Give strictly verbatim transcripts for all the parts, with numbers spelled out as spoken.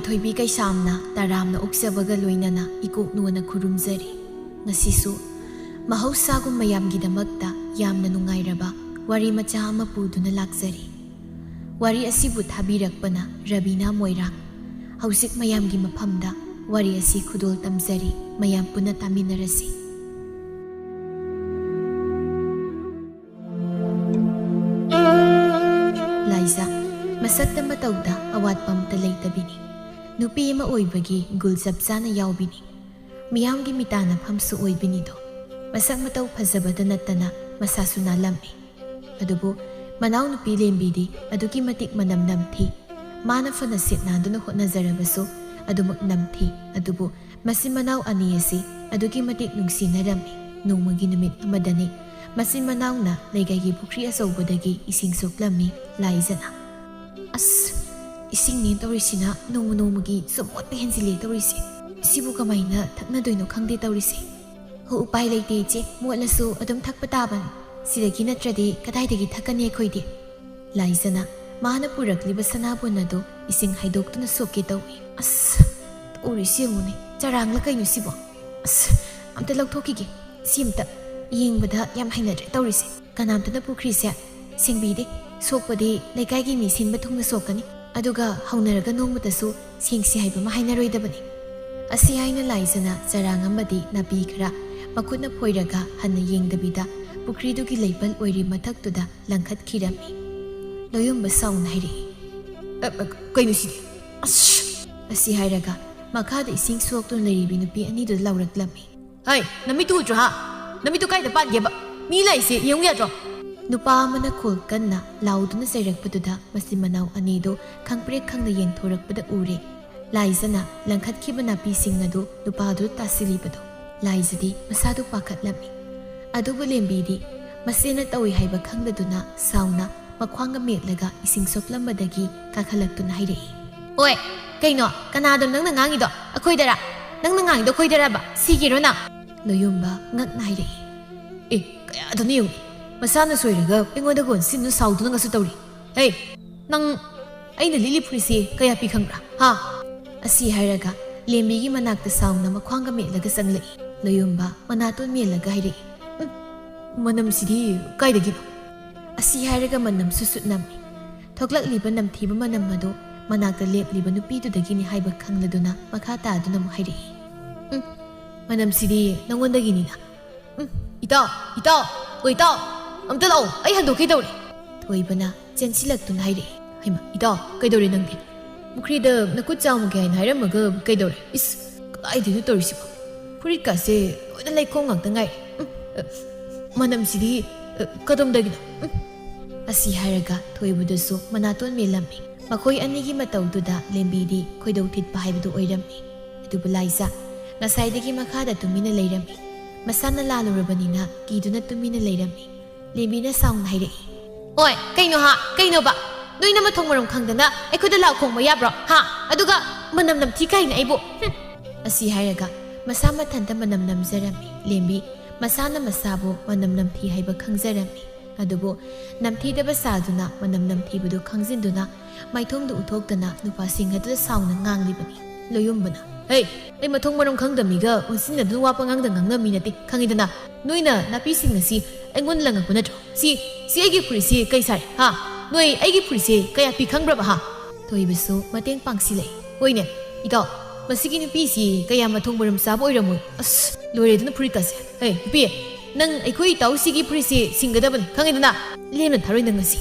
ꯊꯣꯏꯕꯤ ꯀꯩꯁꯥꯝꯅ ꯇꯔꯥꯝꯅ ꯑꯣꯛꯆꯕꯒ ꯂꯣꯏꯅꯅ ꯏꯀꯣꯛ ꯅꯣꯟꯅ ꯈꯨꯔꯨꯝꯖꯔꯤ꯫ ꯉꯁꯤꯁꯨ ꯃꯍꯧꯁꯥꯒꯨꯝ ꯃꯌꯥꯝꯒꯤꯗꯃꯛꯇ ꯌꯥꯝꯅ ꯅꯨꯡꯉꯥꯏꯔꯕ ꯋꯥꯔꯤ ꯃꯆꯥ ꯑꯃ ꯄꯨꯗꯨꯅ ꯂꯥꯛꯆꯔꯤ꯫ ꯋꯥꯔꯤ ꯑꯁꯤꯕꯨ ꯊꯥꯕꯤꯔꯛꯄꯅ ꯔꯕꯤꯅꯥ ꯃꯣꯏꯔꯥꯡ꯫ ꯍꯧꯖꯤꯛ ꯃꯌꯥꯝꯒꯤ ꯃꯐꯝꯗ ꯋꯥꯔꯤ ꯑꯁꯤ ꯈꯨꯗꯣꯜ ꯇꯝꯖꯔꯤ꯫ ꯃꯌꯥꯝ ꯄꯨꯟꯅ ꯇꯥꯃꯤꯟꯅꯔꯁꯤ꯫ ꯂꯥꯏꯖ, ꯃꯁꯛꯇ ꯃꯇꯧꯗ ꯑꯋꯥꯠꯄ ꯑꯃꯠꯇ ꯂꯩꯇꯕꯤꯅꯤ꯫ ꯅꯨꯄꯤ ꯑꯃ ꯑꯣꯏꯕꯒꯤ ꯒꯨꯜ ꯆꯞ ꯆꯥꯅ ꯌꯥꯎꯕꯤꯅꯤ꯫ ꯃꯤꯌꯥꯝꯒꯤ ꯃꯤꯇꯥꯟꯅꯐꯝꯁꯨ ꯑꯣꯏꯕꯤꯅꯤꯗꯣ꯫ ꯃꯁꯛ ꯃꯇꯧ ꯐꯖꯕꯗ ꯅꯠꯇꯅ ꯃꯁꯥꯁꯨ ꯅꯥꯜꯂꯝꯃꯤ꯫ ꯑꯗꯨꯕꯨ ꯃꯅꯥꯎꯅꯨꯄꯤ ꯂꯦꯝꯕꯤꯗꯤ ꯑꯗꯨꯛꯀꯤ ꯃꯇꯤꯛ ꯃꯅꯝ ꯅꯝꯊꯤ꯫ ꯃꯥꯅ ꯐꯅ ꯁꯤꯠ ꯅꯥꯟꯗꯨꯅ ꯍꯣꯠꯅꯖꯔꯕꯁꯨ ꯑꯗꯨꯃꯛ ꯅꯝꯊꯤ꯫ ꯑꯗꯨꯕꯨ ꯃꯆꯤꯟ ꯃꯅꯥꯎ ꯑꯅꯤ ꯑꯁꯤ ꯑꯗꯨꯛꯀꯤ ꯃꯇꯤꯛ ꯅꯨꯡꯁꯤꯅꯔꯝꯃꯤ꯫ ꯅꯣꯡꯃꯒꯤ ꯅꯨꯃꯤꯠ ꯑꯃꯗꯅꯤ ꯃꯆꯤꯟ ꯃꯅꯥꯎꯅ ꯂꯩꯀꯥꯏꯒꯤ ꯄꯨꯈ꯭ꯔꯤ ꯑꯆꯧꯕꯗꯒꯤ ꯏꯁꯤꯡ ꯁꯣꯛꯂꯝꯃꯤ ꯂꯥꯏꯖꯅ꯫ "ꯑꯁ, ꯏꯁꯤꯡꯅꯦ ꯇꯧꯔꯤꯁꯤꯅ ꯅꯣꯡꯃ ꯅꯣꯡꯃꯒꯤ ꯁꯨꯝ ꯃꯣꯠꯄ ꯍꯦꯟꯖꯤꯜꯂꯦ ꯇꯧꯔꯤꯁꯦ꯫ ꯁꯤꯕꯨ ꯀꯃꯥꯏꯅ ꯊꯛꯅꯗꯣꯏꯅꯣ ꯈꯪꯗꯦ ꯇꯧꯔꯤꯁꯦ꯫ ꯍꯣ, ꯎꯄꯥꯏ ꯂꯩꯇꯦ ꯏꯆꯦ, ꯃꯣꯠꯂꯁꯨ ꯑꯗꯨꯝ ꯊꯛꯄ ꯇꯥꯕꯅꯤ꯫ ꯁꯤꯗꯒꯤ ꯅꯠꯇ꯭ꯔꯗꯤ ꯀꯗꯥꯏꯗꯒꯤ ꯊꯛꯀꯅꯤ ꯑꯩꯈꯣꯏꯗꯤ?" ꯂꯥꯏꯖꯅ ꯃꯥꯅ ꯄꯨꯔꯛꯂꯤꯕ ꯁꯅꯥꯕꯨꯟ ꯑꯗꯨ ꯏꯁꯤꯡ ꯍꯩꯗꯣꯛꯇꯨꯅ ꯁꯣꯛꯀꯦ ꯇꯧꯏ꯫ "ꯑꯁ, ꯇꯧꯔꯤꯁꯤ ꯌꯦꯡꯉꯨꯅꯦ, ꯆꯔꯥꯡꯂ ꯀꯩꯅꯣ ꯁꯤꯕꯣ? ꯑꯁ, ꯑꯝꯇ ꯂꯧꯊꯣꯛꯈꯤꯒꯦ꯫ ꯁꯤ ꯑꯝꯇ ꯌꯦꯡꯕꯗ ꯌꯥꯝ ꯍꯩꯅꯗ꯭ꯔꯦ ꯇꯧꯔꯤꯁꯦ꯫ ꯀꯅꯥꯝꯇꯅ ꯄꯨꯈ꯭ꯔꯤꯁꯦ ꯁꯦꯡꯕꯤꯗꯦ꯫ ꯁꯣꯛꯄꯗꯤ ꯂꯩꯀꯥꯏꯒꯤ ꯃꯤ ꯁꯤꯟꯕ ꯊꯨꯡꯅ ꯁꯣꯛꯀꯅꯤ꯫ ꯑꯗꯨꯒ ꯍꯧꯅꯔꯒ ꯅꯣꯡꯃꯇꯁꯨ ꯁꯦꯡꯁꯤ ꯍꯥꯏꯕ ꯑꯃ ꯍꯥꯏꯅꯔꯣꯏꯗꯕꯅꯤ꯫" ꯑꯁꯤ ꯍꯥꯏꯅ ꯂꯥꯏꯖꯅ ꯆꯔꯥꯡ ꯑꯃꯗꯤ ꯅꯥꯄꯤ ꯈꯔ ꯃꯈꯨꯠꯅ ꯐꯣꯏꯔꯒ ꯍꯟꯅ ꯌꯦꯡꯗꯕꯤꯗ ꯄꯨꯈ꯭ꯔꯤꯗꯨꯒꯤ ꯂꯩꯄꯜ ꯑꯣꯏꯔꯤ ꯃꯊꯛꯇꯨꯗ ꯂꯪꯈꯠꯈꯤꯔꯝꯃꯤ꯫ ꯂꯣꯌꯨꯝꯕ ꯁꯥꯎꯅ ꯍꯥꯏꯔꯛꯏ, "ꯑ, ꯑ, ꯀꯩꯅꯣ ꯁꯤꯗꯤ? ꯑꯁ!" ꯑꯁꯤ ꯍꯥꯏꯔꯒ ꯃꯈꯥꯗ ꯏꯁꯤꯡ ꯁꯣꯛꯇꯨꯅ ꯂꯩꯔꯤꯕꯤ ꯅꯨꯄꯤ ꯑꯅꯤꯗꯨꯗ ꯂꯥꯎꯔꯛꯂꯝꯃꯤ꯫ "ꯍꯩ, ꯅꯃꯤꯠꯇꯨ ꯎꯗ꯭ꯔꯣ ꯍꯥ? ꯅꯃꯤꯠꯇꯨ ꯀꯥꯏꯗ ꯄꯥꯟꯒꯦꯕ? ꯃꯤ ꯂꯥꯛꯏꯁꯦ ꯌꯦꯡꯉꯨ ꯌꯥꯗ꯭ꯔꯣ?" ꯅꯨꯄꯥ ꯑꯃꯅ ꯈꯣꯜ ꯀꯟꯅ ꯂꯥꯎꯗꯨꯅ ꯆꯩꯔꯛꯄꯗꯨꯗ ꯃꯆꯤꯟ ꯃꯅꯥꯎ ꯑꯅꯤꯗꯨ ꯈꯪꯄ꯭ꯔꯦꯛ ꯈꯪꯅ ꯌꯦꯡꯊꯣꯔꯛꯄꯗ ꯎꯔꯦ꯫ ꯂꯥꯏꯖꯅ ꯂꯪꯈꯠꯈꯤꯕ ꯅꯥꯄꯤꯁꯤꯡ ꯑꯗꯨ ꯅꯨꯄꯥꯗꯨ ꯇꯥꯁꯤꯜꯂꯤꯕꯗꯨ꯫ ꯂꯥꯏꯖꯗꯤ ꯃꯁꯥꯗꯨ ꯄꯥꯈꯠꯂꯝꯃꯤ꯫ ꯑꯗꯨꯕꯨ ꯂꯦꯝꯕꯤꯗꯤ ꯃꯁꯦꯅ ꯇꯧꯏ ꯍꯥꯏꯕ ꯈꯪꯗꯗꯨꯅ ꯁꯥꯎꯅ ꯃꯈ꯭ꯋꯥꯡꯒ ꯃꯦꯠꯂꯒ ꯏꯁꯤꯡ ꯁꯣꯛꯂꯝꯕꯗꯒꯤ ꯀꯥꯈꯠꯂꯛꯇꯨꯅ ꯍꯥꯏꯔꯛꯏ꯫ "ꯑꯣꯏ, ꯀꯩꯅꯣ? ꯀꯅꯥꯗꯅꯣ ꯅꯪꯅ ꯉꯥꯡꯉꯤꯗꯣ? ꯑꯩꯈꯣꯏꯗꯔꯥ? ꯅꯪꯅ ꯉꯥꯡꯉꯤꯗꯣ ꯑꯩꯈꯣꯏꯗꯔꯕ? ꯁꯤꯒꯤꯔꯣ ꯅꯪ?" ꯂꯣꯌꯨꯝꯕ ꯉꯛꯅ ꯍꯥꯏꯔꯛꯏ꯫ "ꯑꯦ, ꯀꯌꯥꯗꯅꯣ ꯌꯦꯡꯉꯨ꯫ ꯃꯁꯥꯅ ꯁꯣꯏꯔꯒ ꯑꯩꯉꯣꯟꯗ ꯀꯣꯟꯁꯤꯟꯗꯨꯅ ꯁꯥꯎꯗꯨꯅꯒꯁꯨ ꯇꯧꯔꯤ꯫ ꯍꯦ, ꯅꯪ ꯑꯩꯅ ꯂꯤꯠꯂꯤ ꯐꯨꯔꯤꯠꯁꯤ ꯀꯌꯥ ꯄꯤ ꯈꯪꯕ꯭ꯔꯥ? ꯍꯥ?" ꯑꯁꯤ ꯍꯥꯏꯔꯒ ꯂꯦꯝꯕꯤꯒꯤ ꯃꯅꯥꯛꯇ ꯁꯥꯎꯅ ꯃꯈ꯭ꯋꯥꯡꯒ ꯃꯦꯠꯂꯒ ꯆꯪꯂꯛꯏ꯫ ꯂꯣꯌꯨꯝꯕ ꯃꯅꯥꯇꯣꯟ ꯃꯦꯜꯂꯒ ꯍꯥꯏꯔꯛꯏ, "ꯎꯝ, ꯃꯅꯝꯁꯤꯗꯤ ꯀꯥꯏꯗꯒꯤꯅꯣ?" ꯑꯁꯤ ꯍꯥꯏꯔꯒ ꯃꯅꯝ ꯁꯨꯠ ꯁꯨꯠ ꯅꯝꯃꯤ꯫ ꯊꯣꯛꯂꯛꯂꯤꯕ ꯅꯝꯊꯤꯕ ꯃꯅꯝ ꯑꯗꯨ ꯃꯅꯥꯛꯇ ꯂꯦꯞꯂꯤꯕ ꯅꯨꯄꯤꯗꯨꯗꯒꯤꯅꯤ ꯍꯥꯏꯕ ꯈꯪꯂꯗꯨꯅ ꯃꯈꯥ ꯇꯥꯗꯨꯅ ꯑꯃꯨꯛ ꯍꯥꯏꯔꯛꯏ, "ꯎꯝ, ꯃꯅꯝꯁꯤꯗꯤ ꯅꯉꯣꯟꯗꯒꯤꯅꯤꯅ꯫ ꯎꯝ, ꯏꯇꯥꯎ, ꯏꯇꯥꯎ, ꯑꯣ ꯏꯇꯥꯎ, ꯑꯝꯇ ꯂꯥꯛꯑꯣ, ꯑꯩ ꯍꯟꯗꯣꯛꯀꯦ ꯇꯧꯔꯦ꯫" ꯊꯣꯏꯕꯅ ꯆꯦꯟꯁꯤꯜꯂꯛꯇꯨꯅ ꯍꯥꯏꯔꯛꯏ, "ꯍꯩꯃꯥ, ꯏꯇꯥꯎ, ꯀꯩꯗꯧꯔꯦ ꯅꯪꯗꯤ? ꯄꯨꯈ꯭ꯔꯤꯗ ꯅꯈꯨꯠ ꯆꯥꯝꯃꯨꯒꯦ ꯍꯥꯏꯅ ꯍꯥꯏꯔꯝꯃꯒ ꯀꯩꯗꯧꯔꯦ? ꯏꯁ, ꯀꯗꯥꯏꯗꯩꯅꯣ ꯇꯧꯔꯤꯁꯤꯕꯣ? ꯐꯨꯔꯤꯠꯀꯥꯁꯦ ꯂꯣꯏꯅ ꯂꯩꯈꯣꯝ ꯉꯥꯛꯇ ꯉꯥꯏꯔꯦ꯫ ꯎꯝ, ꯑ, ꯃꯅꯝꯁꯤꯗꯤ, ꯑ, ꯀꯗꯣꯝꯗꯒꯤꯅꯣ? ꯎꯝ꯫" ꯑꯁꯤ ꯍꯥꯏꯔꯒ ꯊꯣꯏꯕꯗꯨꯁꯨ ꯃꯅꯥꯇꯣꯟ ꯃꯦꯜꯂꯝꯃꯤ꯫ ꯃꯈꯣꯏ ꯑꯅꯤꯒꯤ ꯃꯇꯧꯗꯨꯗ ꯂꯦꯝꯕꯤꯗꯤ ꯈꯣꯏꯗꯧ ꯊꯤꯠꯄ ꯍꯥꯏꯕꯗꯨ ꯑꯣꯏꯔꯝꯃꯤ꯫ ꯑꯗꯨꯕꯨ ꯂꯥꯏꯖ ꯉꯁꯥꯏꯗꯒꯤ ꯃꯈꯥꯗ ꯇꯨꯃꯤꯟꯅ ꯂꯩꯔꯝꯃꯤ꯫ ꯃꯁꯥꯅ ꯂꯥꯜꯂꯨꯔꯕꯅꯤꯅ ꯀꯤꯗꯨꯅ ꯇꯨꯃꯤꯟꯅ ꯂꯩꯔꯝꯃꯤ꯫ ꯂꯦꯝꯕꯤꯅ ꯁꯥꯎꯅ ꯍꯥꯏꯔꯛꯏ, "ꯑꯣꯏ, ꯀꯩꯅꯣ ꯍꯥ? ꯀꯩꯅꯣꯕ? ꯅꯣꯏꯅ ꯃꯊꯣꯡ ꯃꯔꯝ ꯈꯪꯗꯅ ꯑꯩꯈꯣꯏꯗ ꯂꯥꯎ ꯈꯣꯡꯕ ꯌꯥꯕ꯭ꯔꯣ ꯍꯥ? ꯑꯗꯨꯒ ꯃꯅꯝ ꯅꯝꯊꯤ ꯀꯥꯏꯅ ꯑꯩꯕꯨ, ꯍꯨꯝ!" ꯑꯁꯤ ꯍꯥꯏꯔꯒ ꯃꯁꯥ ꯃꯊꯟꯇ ꯃꯅꯝ ꯅꯝꯖꯔꯝꯃꯤ꯫ ꯂꯦꯝꯕꯤ ꯃꯁꯥꯅ ꯃꯁꯥꯕꯨ ꯃꯅꯝ ꯅꯝꯊꯤ ꯍꯥꯏꯕ ꯈꯪꯖꯔꯝꯃꯤ꯫ ꯑꯗꯨꯕꯨ ꯅꯝꯊꯤꯗꯕ ꯁꯥꯗꯨꯅ ꯃꯅꯝ ꯅꯝꯊꯤꯕꯗꯨ ꯈꯪꯖꯤꯟꯗꯨꯅ ꯃꯥꯏꯊꯣꯡꯗꯨ ꯎꯠꯊꯣꯛꯇꯅ ꯅꯨꯄꯥꯁꯤꯡ ꯑꯗꯨꯗ ꯁꯥꯎꯅ ꯉꯥꯡꯂꯤꯕꯅꯤ꯫ ꯂꯣꯌꯨꯝꯕꯅ, "ꯍꯦ, ꯑꯩ ꯃꯊꯣꯡ ꯃꯔꯝ ꯈꯪꯗꯕ ꯃꯤꯒ ꯑꯣꯟꯁꯤꯟꯅꯗꯨꯅ ꯋꯥ ꯄꯉꯥꯡꯗ ꯉꯥꯡꯅꯕ ꯃꯤ ꯅꯠꯇꯦ, ꯈꯪꯉꯤꯗꯅ? ꯅꯣꯏꯅ ꯅꯥꯄꯤꯁꯤꯡ ꯑꯁꯤ ꯑꯩꯉꯣꯟꯗ ꯂꯪꯉꯛꯄ ꯅꯠꯇ꯭ꯔꯣ? ꯁꯤ, ꯁꯤ ꯑꯩꯒꯤ ꯐꯨꯔꯤꯠꯁꯤ ꯀꯩ ꯁꯥꯔꯦ, ꯍꯥ? ꯅꯣꯏ ꯑꯩꯒꯤ ꯐꯨꯔꯤꯠꯁꯦ ꯀꯌꯥ ꯄꯤ ꯈꯪꯕ꯭ꯔꯕ, ꯍꯥ?" ꯊꯣꯏꯕꯁꯨ ꯃꯇꯦꯡ ꯄꯥꯡꯁꯤꯜꯂꯛꯏ꯫ "ꯍꯣꯏꯅꯦ, ꯏꯇꯥꯎ, ꯃꯁꯤꯒꯤ ꯅꯨꯄꯤꯁꯤ ꯀꯌꯥ ꯃꯊꯣꯡ ꯃꯔꯝ ꯆꯥꯕ ꯑꯣꯏꯔꯝꯃꯣꯏ꯫ ꯑꯁ, ꯂꯣꯏꯔꯦꯗꯅ ꯐꯨꯔꯤꯠꯀꯥꯁꯦ꯫ ꯍꯦ, ꯅꯨꯄꯤ, ꯅꯪ ꯑꯩꯈꯣꯏ ꯏꯇꯥꯎꯁꯤꯒꯤ ꯐꯨꯔꯤꯠꯁꯦ ꯁꯤꯡꯒꯗꯕꯅꯤ, ꯈꯪꯉꯤꯗꯅ? ꯂꯦꯝꯅ ꯊꯥꯔꯣꯏ ꯅꯪ ꯉꯁꯤ꯫"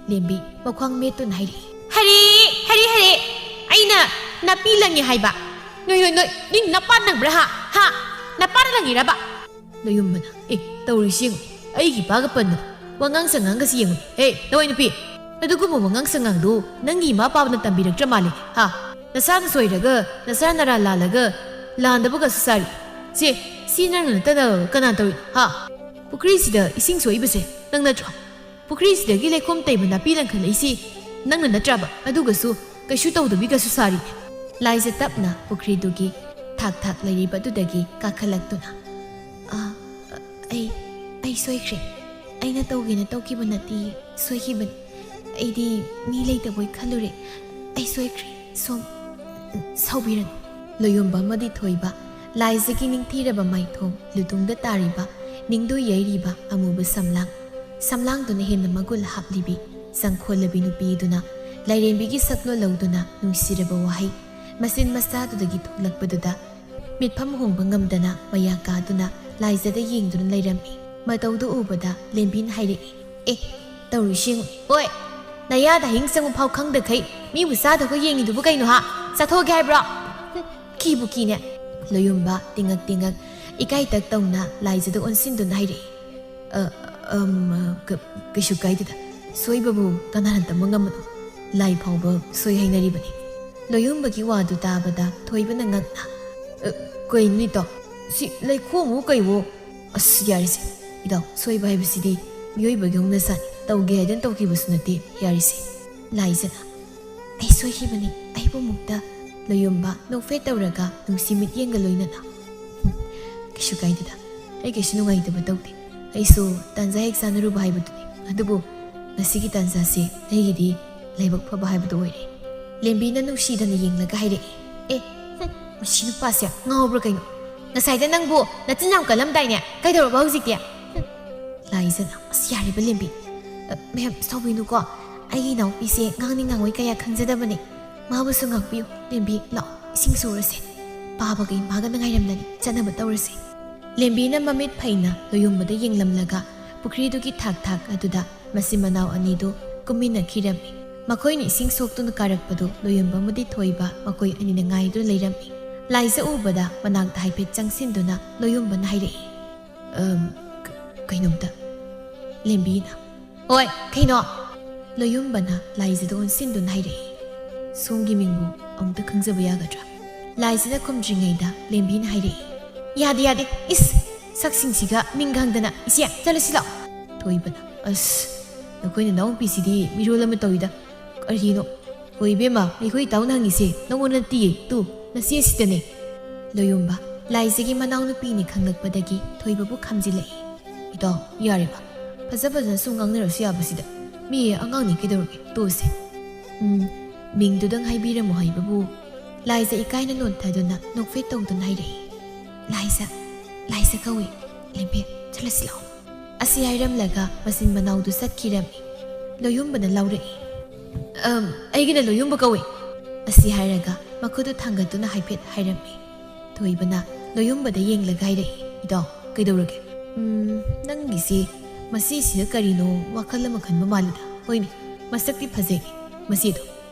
ꯂꯦꯝꯕꯤ ꯃꯈ꯭ꯋꯥꯡ ꯃꯦꯠꯇꯨꯅ ꯍꯥꯏꯔꯛꯏ꯫ "ꯍꯔꯦ, ꯍꯔꯦ, ꯍꯔꯦ! ꯑꯩꯅ ꯅꯥꯄꯤ ꯂꯪꯉꯦ ꯍꯥꯏꯕ? ꯅꯣꯏ, ꯅꯣꯏ, ꯅꯣꯏ, ꯅꯣꯏ ꯅꯄꯥ ꯂꯪꯕ꯭ꯔꯥ, ꯍꯥ? ꯍꯥ? ꯅꯄꯥꯅ ꯂꯪꯉꯤꯔꯕ?" ꯂꯣꯌꯨꯝꯕꯅ, "ꯑꯦ, ꯇꯧꯔꯤꯁꯤ ꯌꯦꯡꯉꯨ꯫ ꯑꯩꯒꯤ ꯏꯄꯥꯒ ꯄꯟꯗꯅ ꯋꯥꯉꯥꯡ ꯁꯉꯥꯡꯒꯁꯤ ꯌꯦꯡꯉꯨ꯫ ꯍꯦ, ꯅꯋꯥꯏ ꯅꯨꯄꯤ, ꯑꯗꯨꯒꯨꯝꯕ ꯋꯥꯉꯥꯡ ꯁꯉꯥꯡꯗꯨ ꯅꯪꯒꯤ ꯏꯃꯥ ꯄꯥꯕꯅ ꯇꯝꯕꯤꯔꯛꯇ꯭ꯔ ꯃꯥꯜꯂꯦ, ꯍꯥ? ꯅꯁꯥꯅ ꯁꯣꯏꯔꯒ, ꯅꯁꯥ ꯅꯔꯥ ꯂꯥꯜꯂꯒ, ꯂꯥꯟꯗꯕꯒꯁꯨ ꯁꯥꯔꯤ꯫ ꯁꯦ, ꯁꯤ ꯅꯪꯅ ꯅꯠꯇꯅ ꯀꯅꯥ ꯇꯧꯔꯤ, ꯍꯥ? ꯄꯨꯈ꯭ꯔꯤꯁꯤꯗ ꯏꯁꯤꯡ ꯁꯣꯛꯏꯕꯁꯦ ꯅꯪ ꯅꯠꯇ꯭ꯔꯣ? ꯄꯨꯈ꯭ꯔꯤꯁꯤꯗꯒꯤ ꯂꯩꯈꯣꯝ ꯇꯩꯕ ꯅꯥꯄꯤ ꯂꯪꯈꯠꯂꯛꯏꯁꯤ ꯅꯪꯅ ꯅꯠꯇ꯭ꯔꯕ? ꯑꯗꯨꯒꯁꯨ ꯀꯩꯁꯨ ꯇꯧꯗꯕꯤꯒꯁꯨ ꯁꯥꯔꯤ꯫" ꯂꯥꯏꯖ ꯇꯞꯅ ꯄꯨꯈ꯭ꯔꯤꯗꯨꯒꯤ ꯊꯥꯛ ꯊꯥꯛ ꯂꯩꯔꯤꯕꯗꯨꯗꯒꯤ ꯀꯥꯈꯠꯂꯛꯇꯨꯅ, "ꯑ, ꯑ, ꯑꯩ, ꯑꯩ ꯁꯣꯏꯈ꯭ꯔꯦ꯫ ꯑꯩꯅ ꯇꯧꯒꯦꯅ ꯇꯧꯈꯤꯕ ꯅꯠꯇꯤꯌꯦ, ꯁꯣꯏꯈꯤꯕꯅꯤ꯫ ꯑꯩꯗꯤ ꯃꯤ ꯂꯩꯇꯕꯣꯏ ꯈꯜꯂꯨꯔꯦ꯫ ꯑꯩ ꯁꯣꯏꯈ꯭ꯔꯦ꯫ ꯁꯣꯝ, "ꯁꯥꯎꯕꯤꯔꯅꯨ꯫" ꯂꯣꯌꯨꯝꯕ ꯑꯃꯗꯤ ꯊꯣꯏꯕ, ꯂꯥꯏꯖꯒꯤ ꯅꯤꯡꯊꯤꯔꯕ ꯃꯥꯏꯊꯣꯡ, ꯂꯨꯇꯨꯡꯗ ꯇꯥꯔꯤꯕ, ꯅꯤꯡꯗꯣ ꯌꯩꯔꯤꯕ ꯑꯃꯨꯕ ꯁꯝꯂꯥꯡ, ꯁꯝꯂꯥꯡꯗꯨꯅ ꯍꯦꯟꯅ ꯃꯒꯨꯟ ꯍꯥꯞꯂꯤꯕꯤ, ꯆꯪꯈꯣꯜꯂꯕꯤ ꯅꯨꯄꯤꯗꯨꯅ ꯂꯥꯏꯔꯦꯝꯕꯤꯒꯤ ꯁꯛꯂꯣꯟ ꯂꯧꯗꯨꯅ ꯅꯨꯡꯁꯤꯔꯕ ꯋꯥꯍꯩ ꯃꯆꯤꯟ ꯃꯆꯥꯗꯨꯗꯒꯤ ꯊꯣꯛꯂꯛꯄꯗꯨꯗ ꯃꯤꯠꯐꯝ ꯍꯣꯡꯕ ꯉꯝꯗꯅ ꯃꯌꯥ ꯀꯥꯗꯨꯅ ꯂꯥꯏꯖꯗ ꯌꯦꯡꯗꯨꯅ ꯂꯩꯔꯝꯃꯤ꯫ ꯃꯇꯧꯗꯨ ꯎꯕꯗ ꯂꯦꯝꯕꯤꯅ ꯍꯥꯏꯔꯛꯏ, "ꯑꯦ, ꯇꯧꯔꯤꯁꯤ ꯌꯦꯡꯉꯨ꯫ ꯑꯣꯏ, ꯅꯌꯥꯗ ꯍꯤꯡ ꯆꯪꯉꯨ ꯐꯥꯎ ꯈꯪꯗꯈꯩ ꯃꯤꯕꯨ ꯆꯥꯗꯕ ꯌꯦꯡꯉꯤꯗꯨꯕꯨ ꯀꯩꯅꯣ ꯍꯥ? ꯆꯥꯊꯣꯛꯑꯒꯦ ꯍꯥꯏꯕ꯭ꯔꯣ? ꯍꯨꯝ, ꯀꯤꯕꯨ ꯀꯤꯅꯦ꯫" ꯂꯣꯌꯨꯝꯕ ꯇꯤꯉꯛ ꯇꯤꯉꯛ ꯏꯀꯥꯏ ꯇꯛ ꯇꯧꯅ ꯂꯥꯏꯖꯗ ꯑꯣꯟꯁꯤꯟꯗꯨꯅ ꯍꯥꯏꯔꯛꯏ, "ꯑ, ꯑꯝ, ꯑ, ꯀ-, ꯀꯩꯁꯨ ꯀꯥꯏꯗꯦꯗ꯫ ꯁꯣꯏꯕꯕꯨ ꯀꯅꯥꯅ ꯇꯝꯕ ꯉꯝꯕꯅꯣ? ꯂꯥꯏ ꯐꯥꯎꯕ ꯁꯣꯏ ꯍꯥꯏꯅꯔꯤꯕꯅꯤ꯫" ꯂꯣꯌꯨꯝꯕꯒꯤ ꯋꯥꯗꯨ ꯇꯥꯕꯗ ꯊꯣꯏꯕꯅ ꯉꯛꯅ, "ꯑ, ꯀꯩꯅꯣ ꯏꯇꯥꯎ? ꯁꯤ ꯂꯩꯈꯣꯝꯕꯨ ꯀꯩꯕꯨ? ꯑꯁ, ꯌꯥꯔꯦꯁꯦ꯫ ꯏꯇꯥꯎ, ꯁꯣꯏꯕ ꯍꯥꯏꯕꯁꯤꯗꯤ ꯃꯤꯑꯣꯏꯕꯒꯤ ꯍꯧꯅꯁꯥꯅꯤ꯫ ꯇꯧꯒꯦ ꯍꯥꯏꯗꯨꯅ ꯇꯧꯈꯤꯕꯁꯨ ꯅꯠꯇꯦ꯫ ꯌꯥꯔꯦꯁꯦ꯫" ꯂꯥꯏꯖꯅ, "ꯑꯩ ꯁꯣꯏꯈꯤꯕꯅꯤ꯫ ꯑꯩꯕꯨ ꯑꯃꯨꯛꯇ ꯂꯣꯌꯨꯝꯕ ꯅꯣꯛꯐꯦꯠ ꯇꯧꯔꯒ ꯅꯨꯡꯁꯤ ꯃꯤꯠꯌꯦꯡꯒ ꯂꯣꯏꯅꯅ꯫ "ꯍꯨꯝ, ꯀꯩꯁꯨ ꯀꯥꯏꯗꯦꯗ꯫ ꯑꯩ ꯀꯩꯁꯨ ꯅꯨꯡꯉꯥꯏꯇꯕ ꯇꯧꯗꯦ꯫ ꯑꯩꯁꯨ ꯇꯥꯟꯖꯥ ꯍꯦꯛ ꯆꯥꯟꯅꯔꯨꯕ ꯍꯥꯏꯕꯗꯨꯅꯤ꯫ ꯑꯗꯨꯕꯨ ꯉꯁꯤꯒꯤ ꯇꯥꯟꯖꯥꯁꯦ ꯑꯩꯒꯤꯗꯤ ꯂꯥꯏꯕꯛ ꯐꯕ ꯍꯥꯏꯕꯗꯨ ꯑꯣꯏꯔꯦ꯫" ꯂꯦꯝꯕꯤꯅ ꯅꯨꯡꯁꯤꯗꯅ ꯌꯦꯡꯂꯒ ꯍꯥꯏꯔꯛꯏ, "ꯑꯦ, ꯍꯨꯝ, ꯃꯁꯤ ꯅꯨꯄꯥꯁꯦ ꯉꯥꯎꯕ꯭ꯔꯥ ꯀꯩꯅꯣ? ꯉꯁꯥꯏꯗ ꯅꯪꯕꯨ ꯅꯆꯤꯟ ꯌꯥꯝ ꯀꯜꯂꯝꯗꯥꯏꯅꯦ? ꯀꯩꯗꯧꯔꯕ ꯍꯧꯖꯤꯛꯇꯤ?" ꯍꯨꯝ꯫ ꯂꯥꯏꯖꯅ, "ꯑꯁ, ꯌꯥꯔꯦꯕ ꯂꯦꯝꯕꯤ꯫ ꯑ, ꯃꯦꯝ, ꯁꯥꯎꯕꯤꯅꯨꯀꯣ꯫ ꯑꯩꯒꯤ ꯏꯅꯥꯎꯄꯤꯁꯦ ꯉꯥꯡꯅꯤꯡ ꯉꯥꯡꯉꯣꯏ ꯀꯌꯥ ꯈꯪꯖꯗꯕꯅꯦ꯫ ꯃꯥꯕꯨꯁꯨ ꯉꯥꯛꯄꯤꯌꯨ꯫ ꯂꯦꯝꯕꯤ, ꯂꯥꯛꯑꯣ, ꯏꯁꯤꯡ ꯁꯣꯔꯁꯦ꯫ ꯄꯥꯕꯒ ꯏꯃꯥꯒꯅ ꯉꯥꯏꯔꯝꯂꯅꯤ꯫ ꯆꯠꯅꯕ ꯇꯧꯔꯁꯦ꯫" ꯂꯦꯝꯕꯤꯅ ꯃꯃꯤꯠ ꯐꯩꯅ ꯂꯣꯌꯨꯝꯕꯗ ꯌꯦꯡꯂꯝꯂꯒ ꯄꯨꯈ꯭ꯔꯤꯗꯨꯒꯤ ꯊꯥꯛ ꯊꯥꯛ ꯑꯗꯨꯗ ꯃꯆꯤꯟ ꯃꯅꯥꯎ ꯑꯅꯤꯗꯨ ꯀꯨꯝꯃꯤꯟꯅꯈꯤꯔꯝꯃꯤ꯫ ꯃꯈꯣꯏꯅ ꯏꯁꯤꯡ ꯁꯣꯛꯇꯨꯅ ꯀꯥꯔꯛꯄꯗꯨ ꯂꯣꯌꯨꯝꯕ ꯑꯃꯗꯤ ꯊꯣꯏꯕ ꯃꯈꯣꯏ ꯑꯅꯤꯅ ꯉꯥꯏꯗꯨꯅ ꯂꯩꯔꯝꯃꯤ꯫ ꯂꯥꯏꯖ ꯎꯕꯗ ꯃꯅꯥꯛꯇ ꯍꯥꯏꯐꯦꯠ ꯆꯪꯁꯤꯟꯗꯨꯅ ꯂꯣꯌꯨꯝꯕꯅ ꯍꯥꯏꯔꯛꯏ, "ꯑꯝ, ꯀ-, ꯀꯩꯅꯣꯝꯇ꯫" ꯂꯦꯝꯕꯤꯅ, "ꯍꯣꯏ, ꯀꯩꯅꯣ?" ꯂꯣꯌꯨꯝꯕꯅ ꯂꯥꯏꯖꯗ ꯑꯣꯟꯁꯤꯟꯗꯨꯅ ꯍꯥꯏꯔꯛꯏ, "ꯁꯣꯝꯒꯤ ꯃꯤꯡꯕꯨ ꯑꯃꯨꯛꯇ ꯈꯪꯖꯕ ꯌꯥꯒꯗ꯭ꯔꯥ?" ꯂꯥꯏꯖꯅ ꯈꯨꯝꯗ꯭ꯔꯤꯉꯩꯗ ꯂꯦꯝꯕꯤꯅ ꯍꯥꯏꯔꯛꯏ, "ꯌꯥꯗꯦ, ꯌꯥꯗꯦ, ꯏꯁ, ꯁꯛꯁꯤꯡꯁꯤꯒ ꯃꯤꯡ ꯈꯪꯗꯅ, ꯏꯆꯦ, ꯆꯠꯂꯁꯤ ꯂꯥꯛꯑꯣ꯫" ꯊꯣꯏꯕꯅ, "ꯑꯁ, ꯅꯈꯣꯏ ꯅꯅꯥꯎꯅꯨꯄꯤꯁꯤꯗꯤ ꯃꯤꯔꯣꯜ ꯑꯃ ꯇꯧꯏꯗ꯫ ꯀꯔꯤꯅꯣ? ꯍꯣꯏ ꯏꯕꯦꯝꯃ, ꯑꯩꯈꯣꯏ ꯏꯇꯥꯎꯅ ꯍꯪꯉꯤꯁꯦ ꯅꯉꯣꯟꯗ ꯅꯠꯇꯤꯌꯦ, ꯇꯨ, ꯅꯆꯦꯁꯤꯗꯅꯦ꯫" ꯂꯣꯌꯨꯝꯕ, ꯂꯥꯏꯖꯒꯤ ꯃꯅꯥꯎꯅꯨꯄꯤꯅꯤ ꯈꯪꯂꯛꯄꯗꯒꯤ ꯊꯣꯏꯕꯕꯨ ꯈꯥꯝꯖꯤꯜꯂꯛꯏ꯫ "ꯏꯇꯥꯎ, ꯌꯥꯔꯦꯕ, ꯐꯖ ꯐꯖꯅ ꯁꯨꯝ ꯉꯥꯡꯅꯔꯁꯨ ꯌꯥꯕꯁꯤꯗ꯫ ꯃꯤ ꯑꯉꯥꯡꯅꯤ, ꯀꯩꯗꯧꯔꯒꯦ? ꯇꯣꯛꯑꯁꯦ꯫ ꯎꯝ, ꯃꯤꯡꯗꯨꯗꯪ ꯍꯥꯏꯕꯤꯔꯝꯃꯣ ꯍꯥꯏꯕꯕꯨ ꯂꯥꯏꯖ ꯏꯀꯥꯏꯅ ꯂꯣꯟꯊꯗꯨꯅ ꯅꯣꯛꯐꯦꯠ ꯇꯧꯗꯨꯅ ꯍꯥꯏꯔꯛꯏ, "ꯂꯥꯏꯖ, ꯂꯥꯏꯖ ꯀꯧꯏ, ꯂꯦꯝꯕꯦꯝ, ꯆꯠꯂꯁꯤ ꯂꯥꯛꯑꯣ"꯫ ꯑꯁꯤ ꯍꯥꯏꯔꯝꯂꯒ ꯃꯆꯤꯟ ꯃꯅꯥꯎꯗꯨ ꯆꯠꯈꯤꯔꯝꯃꯤ꯫ ꯂꯣꯌꯨꯝꯕꯅ ꯂꯥꯎꯔꯛꯏ, "ꯑꯝ, ꯑꯩꯒꯤꯅ ꯂꯣꯌꯨꯝꯕ ꯀꯧꯏ"꯫ ꯑꯁꯤ ꯍꯥꯏꯔꯒ ꯃꯈꯨꯠꯇꯨ ꯊꯥꯡꯒꯠꯇꯨꯅ ꯍꯥꯏꯐꯦꯠ ꯍꯥꯏꯔꯝꯃꯤ꯫ ꯊꯣꯏꯕꯅ ꯂꯣꯌꯨꯝꯕꯗ ꯌꯦꯡꯂꯒ ꯍꯥꯏꯔꯛꯏ, "ꯏꯇꯥꯎ, ꯀꯩꯗꯧꯔꯒꯦ?" "ꯎꯝ, ꯅꯪꯒꯤꯁꯤ ꯃꯁꯤꯁꯤꯗ ꯀꯔꯤꯅꯣ ꯋꯥꯈꯜ ꯑꯃ ꯈꯟꯕ ꯃꯥꯜꯂꯤꯗ꯫ ꯍꯣꯏꯅꯦ, ꯃꯁꯛꯇꯤ ꯐꯖꯩꯅꯦ ꯃꯁꯤꯗꯣ,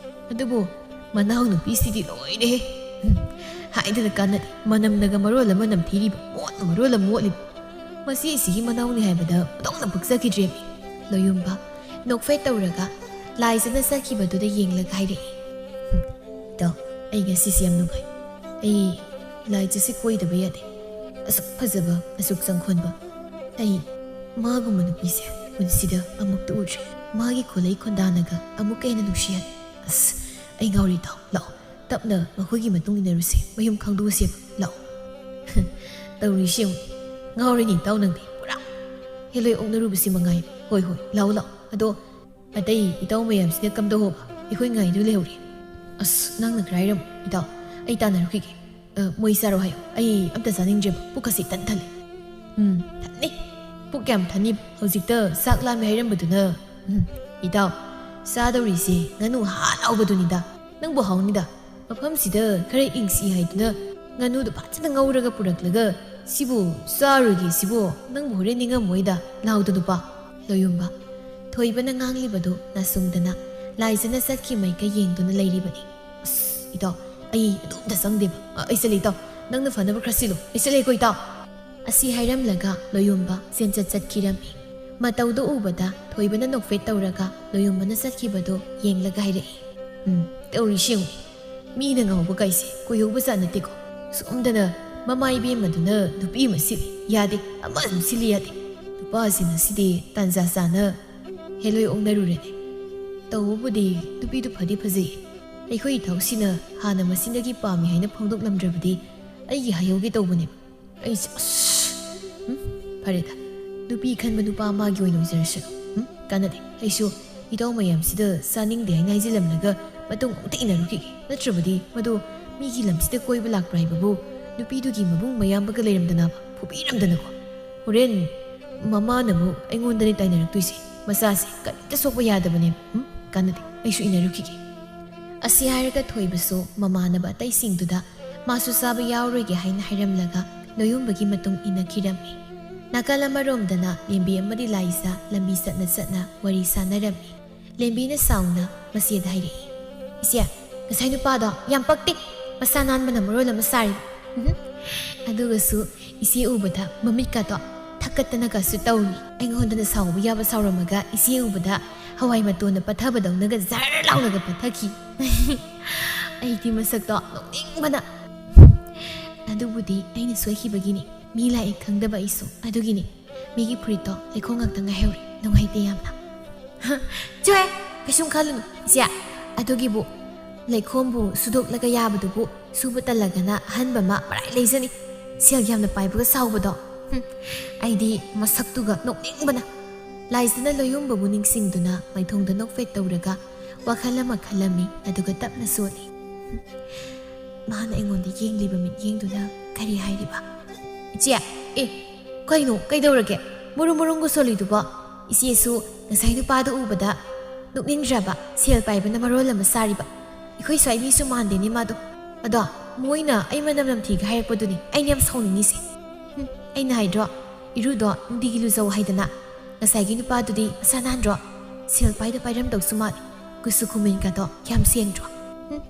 ꯑꯗꯨꯕꯨ ꯃꯅꯥꯎꯅꯨꯄꯤꯁꯤꯗꯤ ꯂꯣꯏꯔꯦꯍꯦ꯫ ꯎꯝ, ꯍꯥꯏꯗꯅ ꯀꯥꯟꯅꯗꯦ, ꯃꯅꯝꯅꯒ ꯃꯔꯣꯜ ꯑꯃ ꯅꯝꯊꯤꯔꯤꯕ, ꯃꯣꯠꯅ ꯃꯔꯣꯜ ꯑꯃ ꯃꯣꯠꯂꯤꯕ꯫ ꯃꯁꯤ ꯑꯁꯤꯒꯤ ꯃꯅꯥꯎꯅꯤ ꯍꯥꯏꯕꯗ ꯑꯣꯟꯊꯣꯛꯅ ꯄꯛꯆꯈꯤꯗ꯭ꯔꯦꯃꯤ"꯫ ꯂꯣꯌꯨꯝꯕ ꯅꯣꯛꯐꯦꯠ ꯇꯧꯔꯒ ꯂꯥꯏꯖꯅ ꯆꯠꯈꯤꯕꯗꯨꯗ ꯌꯦꯡꯂꯒ ꯍꯥꯏꯔꯛꯏ, "ꯎꯝ, ꯏꯇꯥꯎ, ꯑꯩ ꯉꯁꯤꯁꯤ ꯌꯥꯝ ꯅꯨꯡꯉꯥꯏ꯫ ꯑꯩ ꯂꯥꯏꯖꯁꯤ ꯀꯣꯏꯗꯕ ꯌꯥꯗꯦ꯫ ꯑꯁꯨꯛ ꯐꯖꯕ, ꯑꯁꯨꯛ ꯆꯪꯈꯣꯟꯕ, ꯑꯩ ꯃꯥꯒꯨꯝꯕ ꯅꯨꯄꯤꯁꯦ ꯄꯨꯟꯁꯤꯗ ꯑꯃꯨꯛꯇ ꯎꯗ꯭ꯔꯤ꯫ ꯃꯥꯒꯤ ꯈꯣꯜꯂꯩ ꯈꯣꯟꯗꯥꯅꯒ ꯑꯃꯨꯛꯀ ꯍꯦꯟꯅ ꯅꯨꯡꯁꯤꯍꯜꯂꯦ꯫ ꯑꯁ, ꯑꯩ ꯉꯥꯎꯔꯦ ꯏꯇꯥꯎ, ꯂꯥꯛꯑꯣ, ꯇꯞꯅ ꯃꯈꯣꯏꯒꯤ ꯃꯇꯨꯡ ꯏꯟꯅꯔꯨꯁꯦ, ꯃꯌꯨꯝ ꯈꯪꯗꯣꯛꯎꯁꯦꯕ, ꯂꯥꯛꯑꯣ"꯫ ꯇꯧꯔꯤꯁꯤ ꯌꯦꯡꯉꯨ, ꯉꯥꯎꯔꯦꯅꯦ ꯏꯇꯥꯎ ꯅꯪꯗꯤ, ꯄꯨꯔꯥ ꯍꯦꯂꯣꯏ ꯑꯣꯛꯅꯔꯨꯕꯁꯤ ꯃꯉꯥꯏꯔꯦ꯫ "ꯍꯣꯏ, ꯍꯣꯏ, ꯂꯥꯛꯑꯣ, ꯂꯥꯛꯑꯣ꯫ ꯑꯗꯣ ꯑꯇꯩ ꯏꯇꯥꯎ ꯃꯌꯥꯝꯁꯤꯅ ꯀꯝꯗꯧꯍꯧꯕ? ꯑꯩꯈꯣꯏ ꯉꯥꯏꯗꯨ ꯂꯩꯍꯧꯔꯤ"꯫ "ꯑꯁ, ꯅꯪꯅ ꯈꯔ ꯍꯥꯏꯔꯝꯃꯨ ꯏꯇꯥꯎ, ꯑꯩ ꯇꯥꯟꯅꯔꯨꯈꯤꯒꯦ꯫ ꯑ, ꯃꯣꯏ ꯆꯥꯔꯣ ꯍꯥꯏꯌꯣ, ꯑꯩ ꯑꯝꯇ ꯆꯥꯅꯤꯡꯗ꯭ꯔꯦꯕ, ꯄꯨꯛꯀꯁꯤ ꯏꯊꯟ ꯊꯜꯂꯦ"꯫ "ꯎꯝ, ꯊꯟꯅꯤ꯫ ꯄꯨꯛ ꯌꯥꯝ ꯊꯟꯅꯤ꯫ ꯍꯧꯖꯤꯛꯇ ꯆꯥꯛ ꯂꯥꯝꯃꯦ ꯍꯥꯏꯔꯝꯕꯗꯨꯅ"꯫ "ꯎꯝ, ꯏꯇꯥꯎ, ꯆꯥꯗꯧꯔꯤꯁꯦ ꯉꯥꯅꯨ ꯍꯥ ꯂꯥꯎꯕꯗꯨꯅꯤꯗ꯫ ꯅꯪꯕꯨ ꯍꯥꯎꯅꯤꯗ꯫ ꯃꯐꯝꯁꯤꯗ ꯈꯔ ꯏꯪꯁꯤ ꯍꯥꯏꯗꯨꯅ ꯉꯥꯅꯨꯗꯨ ꯐꯖꯅ ꯉꯧꯔꯒ ꯄꯨꯔꯛꯂꯒ ꯁꯤꯕꯨ ꯆꯥꯔꯣꯏꯒꯦ ꯁꯤꯕꯨ, ꯅꯪꯕꯨ ꯍꯣꯔꯦꯟ ꯅꯤꯡꯉꯝꯃꯣꯏꯗ ꯂꯥꯎꯗ ꯅꯨꯄꯥ"꯫ ꯂꯣꯌꯨꯝꯕ ꯊꯣꯏꯕꯅ ꯉꯥꯡꯂꯤꯕꯗꯨ ꯅꯥꯁꯨꯡꯗꯅ ꯂꯥꯏꯖꯅ ꯆꯠꯈꯤ ꯃꯥꯏꯀꯩ ꯌꯦꯡꯗꯨꯅ ꯂꯩꯔꯤꯕꯅꯤ꯫ "ꯑꯁ, ꯏꯇꯥꯎ, ꯑꯩ ꯑꯗꯨꯝꯇ ꯆꯪꯗꯦꯕ꯫ ꯑ, ꯑꯩ ꯆꯠꯂꯦ ꯏꯇꯥꯎ, ꯅꯪꯅ ꯐꯅꯕ ꯈꯔ ꯁꯤꯜꯂꯨ, ꯑꯩ ꯆꯠꯂꯦꯀꯣ ꯏꯇꯥꯎ"꯫ ꯑꯁꯤ ꯍꯥꯏꯔꯝꯂꯒ ꯂꯣꯌꯨꯝꯕ ꯆꯦꯟꯆꯠ ꯆꯠꯈꯤꯔꯝꯃꯤ꯫ ꯃꯇꯧꯗꯨ ꯎꯕꯗ ꯊꯣꯏꯕꯅ ꯅꯣꯛꯐꯦꯠ ꯇꯧꯔꯒ ꯂꯣꯌꯨꯝꯕꯅ ꯆꯠꯈꯤꯕꯗꯨ ꯌꯦꯡꯂꯒ ꯍꯥꯏꯔꯛꯏ, "ꯎꯝ, ꯇꯧꯔꯤꯁꯤ ꯌꯦꯡꯉꯨ꯫ ꯃꯤꯅ ꯉꯥꯎꯕ ꯀꯥꯏꯁꯦ ꯀꯨꯏꯍꯧꯕ ꯖꯥꯠ ꯅꯠꯇꯦꯀꯣ꯫ ꯁꯣꯝꯗꯅ ꯃꯃꯥ ꯏꯕꯦꯝꯃꯗꯨꯅ ꯅꯨꯄꯤ ꯑꯃ ꯁꯤꯜꯂꯤ ꯌꯥꯗꯦ, ꯑꯃ ꯑꯗꯨꯝ ꯁꯤꯜꯂꯤ ꯌꯥꯗꯦ꯫ ꯅꯨꯄꯥꯁꯤꯡ ꯑꯁꯤꯗꯤ ꯇꯥꯟꯖꯥ ꯆꯥꯅ ꯍꯦꯂꯣꯏ ꯑꯣꯛꯅꯔꯨꯔꯦꯅꯦ꯫ ꯇꯧꯕꯕꯨꯗꯤ ꯅꯨꯄꯤꯗꯨ ꯐꯗꯤ ꯐꯖꯩ꯫ ꯑꯩꯈꯣꯏ ꯏꯇꯥꯎꯁꯤꯅ ꯍꯥꯟꯅ ꯃꯁꯤꯗꯒꯤ ꯄꯥꯝꯃꯤ ꯍꯥꯏꯅ ꯐꯣꯡꯗꯣꯛꯂꯝꯗ꯭ꯔꯕꯗꯤ ꯑꯩꯒꯤ ꯍꯥꯏꯍꯧꯒꯦ ꯇꯧꯕꯅꯦꯕ꯫ ꯑꯩꯁꯦ ꯑꯁ, ꯎꯝ, ꯐꯔꯦꯗ, ꯅꯨꯄꯤ ꯈꯟꯕ ꯅꯨꯄꯥ ꯃꯥꯒꯤ ꯑꯣꯏꯅ ꯑꯣꯏꯖꯔꯁꯅꯨ꯫ ꯎꯝ, ꯀꯥꯟꯅꯗꯦ꯫ ꯑꯩꯁꯨ ꯏꯇꯥꯎ ꯃꯌꯥꯝꯁꯤꯗ ꯆꯥꯅꯤꯡꯗꯦ ꯍꯥꯏꯅ ꯍꯥꯏꯖꯤꯜꯂꯝꯂꯒ ꯃꯇꯨꯡ ꯑꯃꯨꯛꯇ ꯏꯟꯅꯔꯨꯈꯤꯒꯦ꯫ ꯅꯠꯇ꯭ꯔꯕꯗꯤ ꯃꯗꯨ ꯃꯤꯒꯤ ꯂꯝꯁꯤꯗ ꯀꯣꯏꯕ ꯂꯥꯛꯄ꯭ꯔꯥ ꯍꯥꯏꯕꯕꯨ ꯅꯨꯄꯤꯗꯨꯒꯤ ꯃꯕꯨꯡ ꯃꯌꯥꯝꯕꯒ ꯂꯩꯔꯝꯗꯅꯕ ꯐꯨꯕꯤꯔꯝꯗꯅꯀꯣ꯫ ꯍꯣꯔꯦꯟ ꯃꯃꯥꯅ ꯑꯃꯨꯛ ꯑꯩꯉꯣꯟꯗꯅꯦ ꯇꯥꯏꯅꯔꯛꯇꯣꯏꯁꯦ꯫ ꯃꯆꯥꯁꯦ ꯀꯔꯤꯝꯇ ꯁꯣꯛꯄ ꯌꯥꯗꯕꯅꯦ꯫ ꯎꯝ, ꯀꯥꯟꯅꯗꯦ꯫ ꯑꯩꯁꯨ ꯏꯟꯅꯔꯨꯈꯤꯒꯦ꯫ ꯑꯁꯤ ꯍꯥꯏꯔꯒ ꯊꯣꯏꯕꯁꯨ ꯃꯃꯥꯟꯅꯕ ꯑꯇꯩꯁꯤꯡꯗꯨꯗ ꯃꯥꯁꯨ ꯆꯥꯕ ꯌꯥꯎꯔꯣꯏꯒꯦ ꯍꯥꯏꯅ ꯍꯥꯏꯔꯝꯂꯒ ꯂꯣꯌꯨꯝꯕꯒꯤ ꯃꯇꯨꯡ ꯏꯟꯅꯈꯤꯔꯝꯃꯤ꯫ ꯅꯥꯀꯜ ꯑꯃꯔꯣꯝꯗꯅ ꯂꯦꯝꯕꯤ ꯑꯃꯗꯤ ꯂꯥꯏꯖ ꯂꯝꯕꯤ ꯆꯠꯅ ꯆꯠꯅ ꯋꯥꯔꯤ ꯁꯥꯟꯅꯔꯝꯃꯤ꯫ ꯂꯦꯝꯕꯤꯅ ꯁꯥꯎꯅ ꯃꯆꯦꯗ ꯍꯥꯏꯔꯛꯏ, "ꯏꯆꯦ, ꯉꯁꯥꯏ ꯅꯨꯄꯥꯗꯣ ꯌꯥꯝ ꯄꯛꯇꯦ, ꯃꯁꯥ ꯅꯥꯟꯕꯅ ꯃꯔꯣꯜ ꯑꯃ ꯁꯥꯔꯤ꯫ ꯎꯝꯍꯨꯝ꯫ ꯑꯗꯨꯒꯁꯨ ꯏꯆꯦ ꯎꯕꯗ ꯃꯃꯤꯠꯀꯥꯇꯣ ꯊꯛꯀꯠꯇꯅꯒꯁꯨ ꯇꯧꯔꯤ꯫ ꯑꯩꯉꯣꯟꯗꯅ ꯁꯥꯎꯕ ꯌꯥꯕ ꯁꯥꯎꯔꯝꯃꯒ ꯏꯆꯦ ꯎꯕꯗ ꯍꯋꯥꯏ ꯃꯇꯣꯟꯅ ꯄꯠꯊꯕꯗꯧꯅꯒ ꯖꯔ ꯂꯥꯎꯅꯒ ꯄꯠꯊꯈꯤ꯫ ꯑꯩꯗꯤ ꯃꯁꯛꯇꯣ ꯅꯣꯛꯅꯤꯡꯕꯅ꯫ ꯑꯗꯨꯕꯨꯗꯤ ꯑꯩꯅ ꯁꯣꯏꯈꯤꯕꯒꯤꯅꯤ꯫ ꯃꯤ ꯂꯥꯛꯑꯦ ꯈꯪꯗꯕ ꯑꯩꯁꯨ꯫ ꯑꯗꯨꯒꯤꯅꯤ꯫ ꯃꯤꯒꯤ ꯐꯨꯔꯤꯠꯇꯣ ꯂꯩꯈꯣꯝ ꯉꯥꯛꯇ ꯉꯥꯏꯍꯧꯔꯦ꯫ ꯅꯨꯡꯉꯥꯏꯇꯦ ꯌꯥꯝꯅ꯫" "ꯍ, ꯆꯣꯍꯦ! ꯀꯩꯁꯨꯝ ꯈꯜꯂꯨꯅꯨ, ꯏꯆꯦ꯫ ꯑꯗꯨꯒꯤꯕꯨ ꯂꯩꯈꯣꯝꯕꯨ ꯁꯨꯗꯣꯛꯂꯒ ꯌꯥꯕꯗꯨꯕꯨ ꯁꯨꯕ ꯇꯜꯂꯒꯅ ꯑꯍꯟꯕ ꯑꯃ ꯃꯔꯥꯏ ꯂꯩꯖꯅꯤ꯫ ꯁꯦꯜ ꯌꯥꯝꯅ ꯄꯥꯏꯕꯒ ꯁꯥꯎꯕꯗꯣ꯫ ꯍꯨꯝ, ꯑꯩꯗꯤ ꯃꯁꯛꯇꯨꯒ ꯅꯣꯛꯅꯤꯡꯕꯅ꯫" ꯂꯥꯏꯖꯅ ꯂꯣꯌꯨꯝꯕꯕꯨ ꯅꯤꯡꯁꯤꯡꯗꯨꯅ ꯃꯥꯏꯊꯣꯡꯗ ꯅꯣꯛꯐꯦꯠ ꯇꯧꯔꯒ ꯋꯥꯈꯜ ꯑꯃ ꯈꯜꯂꯝꯃꯤ, ꯑꯗꯨꯒ ꯇꯞꯅ ꯁꯣꯜꯂꯤ꯫ ꯍꯨꯝ, ꯃꯥꯅ ꯑꯩꯉꯣꯟꯗ ꯌꯦꯡꯂꯤꯕ ꯃꯤꯠꯌꯦꯡꯗꯨꯅ ꯀꯔꯤ ꯍꯥꯏꯔꯤꯕ? "ꯏꯆꯦ, ꯑꯦ, ꯀꯩꯅꯣ, ꯀꯩꯗꯧꯔꯒꯦ? ꯃꯨꯔꯨꯝ ꯃꯨꯔꯨꯝꯒ ꯁꯣꯜꯂꯤꯗꯨꯕꯣ?" "ꯏꯆꯦꯁꯨ ꯉꯁꯥꯏ ꯅꯨꯄꯥꯗꯨ ꯎꯕꯗ ꯅꯣꯛꯅꯤꯡꯗ꯭ꯔꯕ, ꯁꯦꯜ ꯄꯥꯏꯕꯅ ꯃꯔꯣꯜ ꯑꯃ ꯁꯥꯔꯤꯕ꯫ ꯑꯩꯈꯣꯏ ꯁ꯭ꯋꯥꯏ ꯃꯤꯁꯨ ꯃꯥꯟꯗꯦꯅꯦ ꯃꯥꯗꯣ꯫ ꯑꯗꯣ ꯃꯣꯏꯅ ꯑꯩ ꯃꯅꯝ ꯅꯝꯊꯤꯒ ꯍꯥꯏꯔꯛꯄꯗꯨꯅꯤ ꯑꯩꯅ ꯌꯥꯝ ꯁꯥꯎꯅꯤꯡꯉꯤꯁꯦ꯫ ꯍꯨꯝ, ꯑꯩꯅ ꯍꯥꯏꯗ꯭ꯔꯣ, ꯏꯔꯨꯗꯣ ꯅꯨꯡꯇꯤꯒꯤ ꯂꯨꯖꯧ ꯍꯥꯏꯗꯅ꯫ ꯉꯁꯥꯏꯒꯤ ꯅꯨꯄꯥꯗꯨꯗꯤ ꯃꯁꯥ ꯅꯥꯟꯗ꯭ꯔꯣ? ꯁꯦꯜ ꯄꯥꯏꯗ ꯄꯥꯏꯔꯝꯗꯧꯁꯨ ꯃꯥꯜꯂꯤ꯫ ꯀꯨꯆꯨ ꯀꯨꯃꯦꯟꯒꯗꯣ ꯌꯥꯝ ꯁꯦꯡꯗ꯭ꯔꯣ? ꯍꯨꯝ,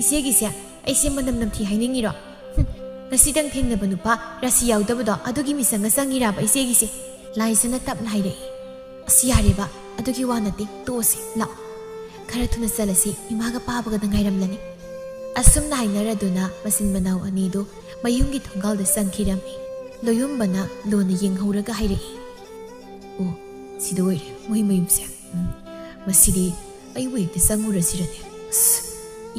ꯏꯆꯦꯒꯤꯁꯦ ꯑꯩꯁꯦ ꯃꯅꯝ ꯅꯝꯊꯤ ꯍꯥꯏꯅꯤꯡꯉꯤꯔꯣ? ꯍꯨꯝ, ꯉꯁꯤꯗꯪ ꯊꯦꯡꯅꯕ ꯅꯨꯄꯥ ꯔꯥꯁꯤ ꯌꯥꯎꯗꯕꯗꯣ ꯑꯗꯨꯒꯤ ꯃꯤꯆꯪꯒ ꯆꯪꯉꯤꯔꯕ ꯏꯆꯦꯒꯤꯁꯦ?" ꯂꯥꯏꯖꯅ ꯇꯞꯅ ꯍꯥꯏꯔꯛꯏ, "ꯑꯁ, ꯌꯥꯔꯦꯕ, ꯑꯗꯨꯒꯤ ꯋꯥ ꯅꯠꯇꯦ, ꯇꯣꯛꯑꯁꯤ, ꯂꯥꯛꯑꯣ꯫ ꯈꯔ ꯊꯨꯅ ꯆꯠꯂꯁꯤ, ꯏꯃꯥꯒ ꯄꯥꯕꯒꯗ ꯉꯥꯏꯔꯝꯂꯅꯤ꯫" ꯑꯁꯨꯝꯅ ꯍꯥꯏꯅꯔꯗꯨꯅ ꯃꯆꯤꯟ ꯃꯅꯥꯎ ꯑꯅꯤꯗꯨ ꯃꯌꯨꯝꯒꯤ ꯊꯣꯡꯒꯥꯜꯗ ꯆꯪꯈꯤꯔꯝꯃꯤ꯫ ꯂꯣꯌꯨꯝꯕꯅ ꯂꯣꯟꯅ ꯌꯦꯡꯍꯧꯔꯒ ꯍꯥꯏꯔꯛꯏ, "ꯑꯣ, ꯁꯤꯗ ꯑꯣꯏꯔꯦ ꯃꯣꯏ ꯃꯌꯨꯝꯁꯦ꯫ ꯎꯝ, ꯃꯁꯤꯗꯤ ꯑꯩꯕꯨ ꯍꯦꯛꯇ ꯆꯪꯉꯨꯔꯁꯤꯔꯅꯦ? ꯑꯁ,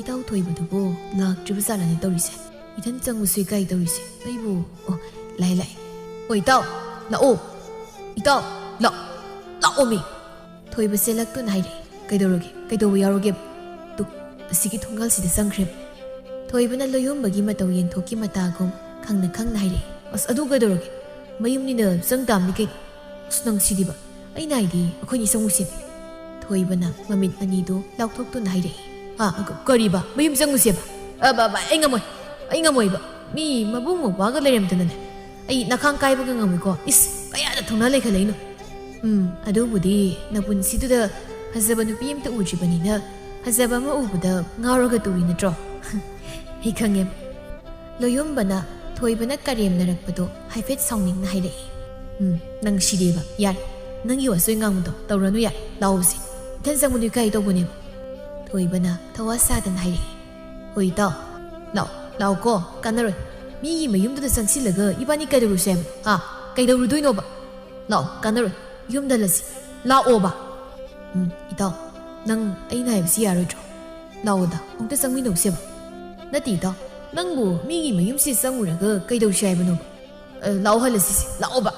ꯏꯇꯥꯎ ꯊꯣꯏꯕꯗꯨꯕꯨ ꯂꯥꯛꯇ꯭ꯔꯤꯕ ꯖꯥꯠꯂꯅꯦ ꯇꯧꯔꯤꯁꯦ? ꯏꯊꯟ ꯆꯪꯉꯨꯁꯦ ꯀꯥꯏ ꯇꯧꯔꯤꯁꯦ? ꯑꯩꯕꯨ, ꯑꯣ, ꯂꯥꯛꯑꯦ, ꯂꯥꯛꯑꯦ꯫ ꯑꯣ, ꯏꯇꯥꯎ, ꯂꯥꯛꯑꯣ꯫ ꯏꯇꯥꯎ, ꯂꯥꯛ-, ꯂꯥꯛꯑꯣꯃꯤ꯫" ꯊꯣꯏꯕ ꯆꯦꯜꯂꯛꯇꯨꯅ ꯍꯥꯏꯔꯛꯏ, "ꯀꯩꯗꯧꯔꯒꯦ? ꯀꯩꯗꯧꯕ ꯌꯥꯎꯔꯒꯦ? ꯇꯨ, ꯑꯁꯤꯒꯤ ꯊꯣꯡꯒꯥꯜꯁꯤꯗ ꯆꯪꯈ꯭ꯔꯦ꯫ ꯊꯣꯏꯕꯅ ꯂꯣꯌꯣꯝꯕꯒꯤ ꯃꯇꯧ ꯌꯦꯡꯊꯣꯛꯀꯤ ꯃꯇꯥꯒꯨꯝ ꯈꯪꯅ ꯈꯪꯅ ꯍꯥꯏꯔꯛꯏ꯫ "ꯑꯁ, ꯑꯗꯨ ꯀꯩꯗꯧꯔꯒꯦ? ꯃꯌꯨꯝꯅꯤꯅ ꯆꯪ ꯇꯥꯕꯅꯤ ꯀꯩꯅꯣ꯫ ꯑꯁ, ꯅꯪ ꯁꯤꯗꯤꯕ, ꯑꯩꯅ ꯍꯥꯏꯗꯤ ꯑꯩꯈꯣꯏꯅꯤ ꯆꯪꯉꯨꯁꯤꯅꯦ꯫" ꯊꯣꯏꯕꯅ ꯃꯃꯤꯠ ꯑꯅꯤꯗꯨ ꯂꯥꯎꯊꯣꯛꯇꯨꯅ ꯍꯥꯏꯔꯛꯏ꯫ "ꯑ, ꯑ, ꯀ-, ꯀꯔꯤꯕ? ꯃꯌꯨꯝ ꯆꯪꯉꯨꯁꯦꯕ? ꯑ, ꯕ-, ꯕ-, ꯑꯩ ꯉꯝꯃꯣꯏ꯫ ꯑꯩ ꯉꯝꯃꯣꯏꯕ꯫ ꯃꯤ ꯃꯕꯨꯡ ꯃꯧꯄ꯭ꯋꯥꯒ ꯂꯩꯔꯝꯗꯅꯅꯦ꯫ ꯑꯩ ꯅꯈꯥꯡ ꯀꯥꯏꯕꯒ ꯉꯝꯃꯣꯏꯀꯣ꯫ ꯏꯁ, ꯀꯌꯥꯗ ꯊꯧꯅꯥ ꯂꯩꯈꯠꯂꯛꯏꯅꯣ?" "ꯎꯝ, ꯑꯗꯨꯕꯨꯗꯤ ꯅꯄꯨꯟꯁꯤꯗꯨꯗ ꯐꯖꯕ ꯅꯨꯄꯤ ꯑꯝꯇ ꯎꯗ꯭ꯔꯤꯕꯅꯤꯅ ꯐꯖꯕ ꯑꯃ ꯎꯕꯗ ꯉꯥꯎꯔꯒ ꯇꯨꯔꯤ ꯅꯠꯇ꯭ꯔꯣ?" "ꯑꯩ ꯈꯪꯉꯦ꯫" ꯂꯣꯌꯣꯝꯕꯅ ꯊꯣꯏꯕꯅ ꯀꯔꯦꯝꯅꯔꯛꯄꯗꯣ ꯍꯥꯏꯐꯦꯠ ꯁꯥꯎꯅꯤꯡꯅ ꯍꯥꯏꯔꯛꯏ꯫ "ꯎꯝ, ꯅꯪ ꯁꯤꯗꯦꯕ꯫ ꯌꯥꯔꯦ, ꯅꯪꯒꯤ ꯋꯥꯆꯣꯏ ꯉꯥꯡꯕꯗꯣ ꯇꯧꯔꯅꯨ, ꯌꯥꯔꯦ, ꯂꯥꯛꯑꯣꯁꯦ꯫ ꯏꯊꯟ ꯆꯪꯕꯗꯨ ꯏꯀꯥꯏ ꯇꯧꯕꯅꯦꯕ꯫" ꯊꯣꯏꯕꯅ ꯊꯋꯥ ꯁꯥꯗꯅ ꯍꯥꯏꯔꯛꯏ꯫ "ꯍꯣꯏ, ꯏꯇꯥꯎ, ꯂꯥꯛꯑꯣ, ꯂꯥꯛꯑꯣꯀꯣ, ꯀꯥꯟꯅꯔꯣꯏ꯫ ꯃꯤꯒꯤ ꯃꯌꯨꯝꯗꯨꯗ ꯆꯪꯁꯤꯜꯂꯒ ꯏꯕꯥꯅꯤ ꯀꯩꯗꯧꯔꯨꯁꯦ ꯍꯥꯏꯕ? ꯍꯥ? ꯀꯩꯗꯧꯔꯨꯗꯣꯏꯅꯣꯕ? ꯂꯥꯛꯑꯣ, ꯀꯥꯟꯅꯔꯣꯏ꯫ ꯌꯨꯝꯗ ꯍꯜꯂꯁꯤ꯫ ꯂꯥꯛꯑꯣꯕ꯫" "ꯎꯝ, ꯏꯇꯥꯎ, ꯅꯪ ꯑꯩꯅ ꯍꯥꯏꯕꯁꯤ ꯌꯥꯔꯣꯏꯗ꯭ꯔꯣ? ꯂꯥꯛꯑꯣꯗ, ꯑꯃꯨꯛꯇ ꯆꯪꯃꯤꯟꯅꯧꯁꯦꯕ꯫" "ꯅꯠꯇꯦ, ꯏꯇꯥꯎ, ꯅꯪꯕꯨ ꯃꯤꯒꯤ ꯃꯌꯨꯝꯁꯤꯗ ꯆꯪꯉꯨꯔꯒ ꯀꯩꯗꯧꯁꯦ ꯍꯥꯏꯕꯅꯣꯕ? ꯑ, ꯂꯥꯛꯑꯣ, ꯍꯜꯂꯁꯤꯁꯦ, ꯂꯥꯛꯑꯣꯕ꯫"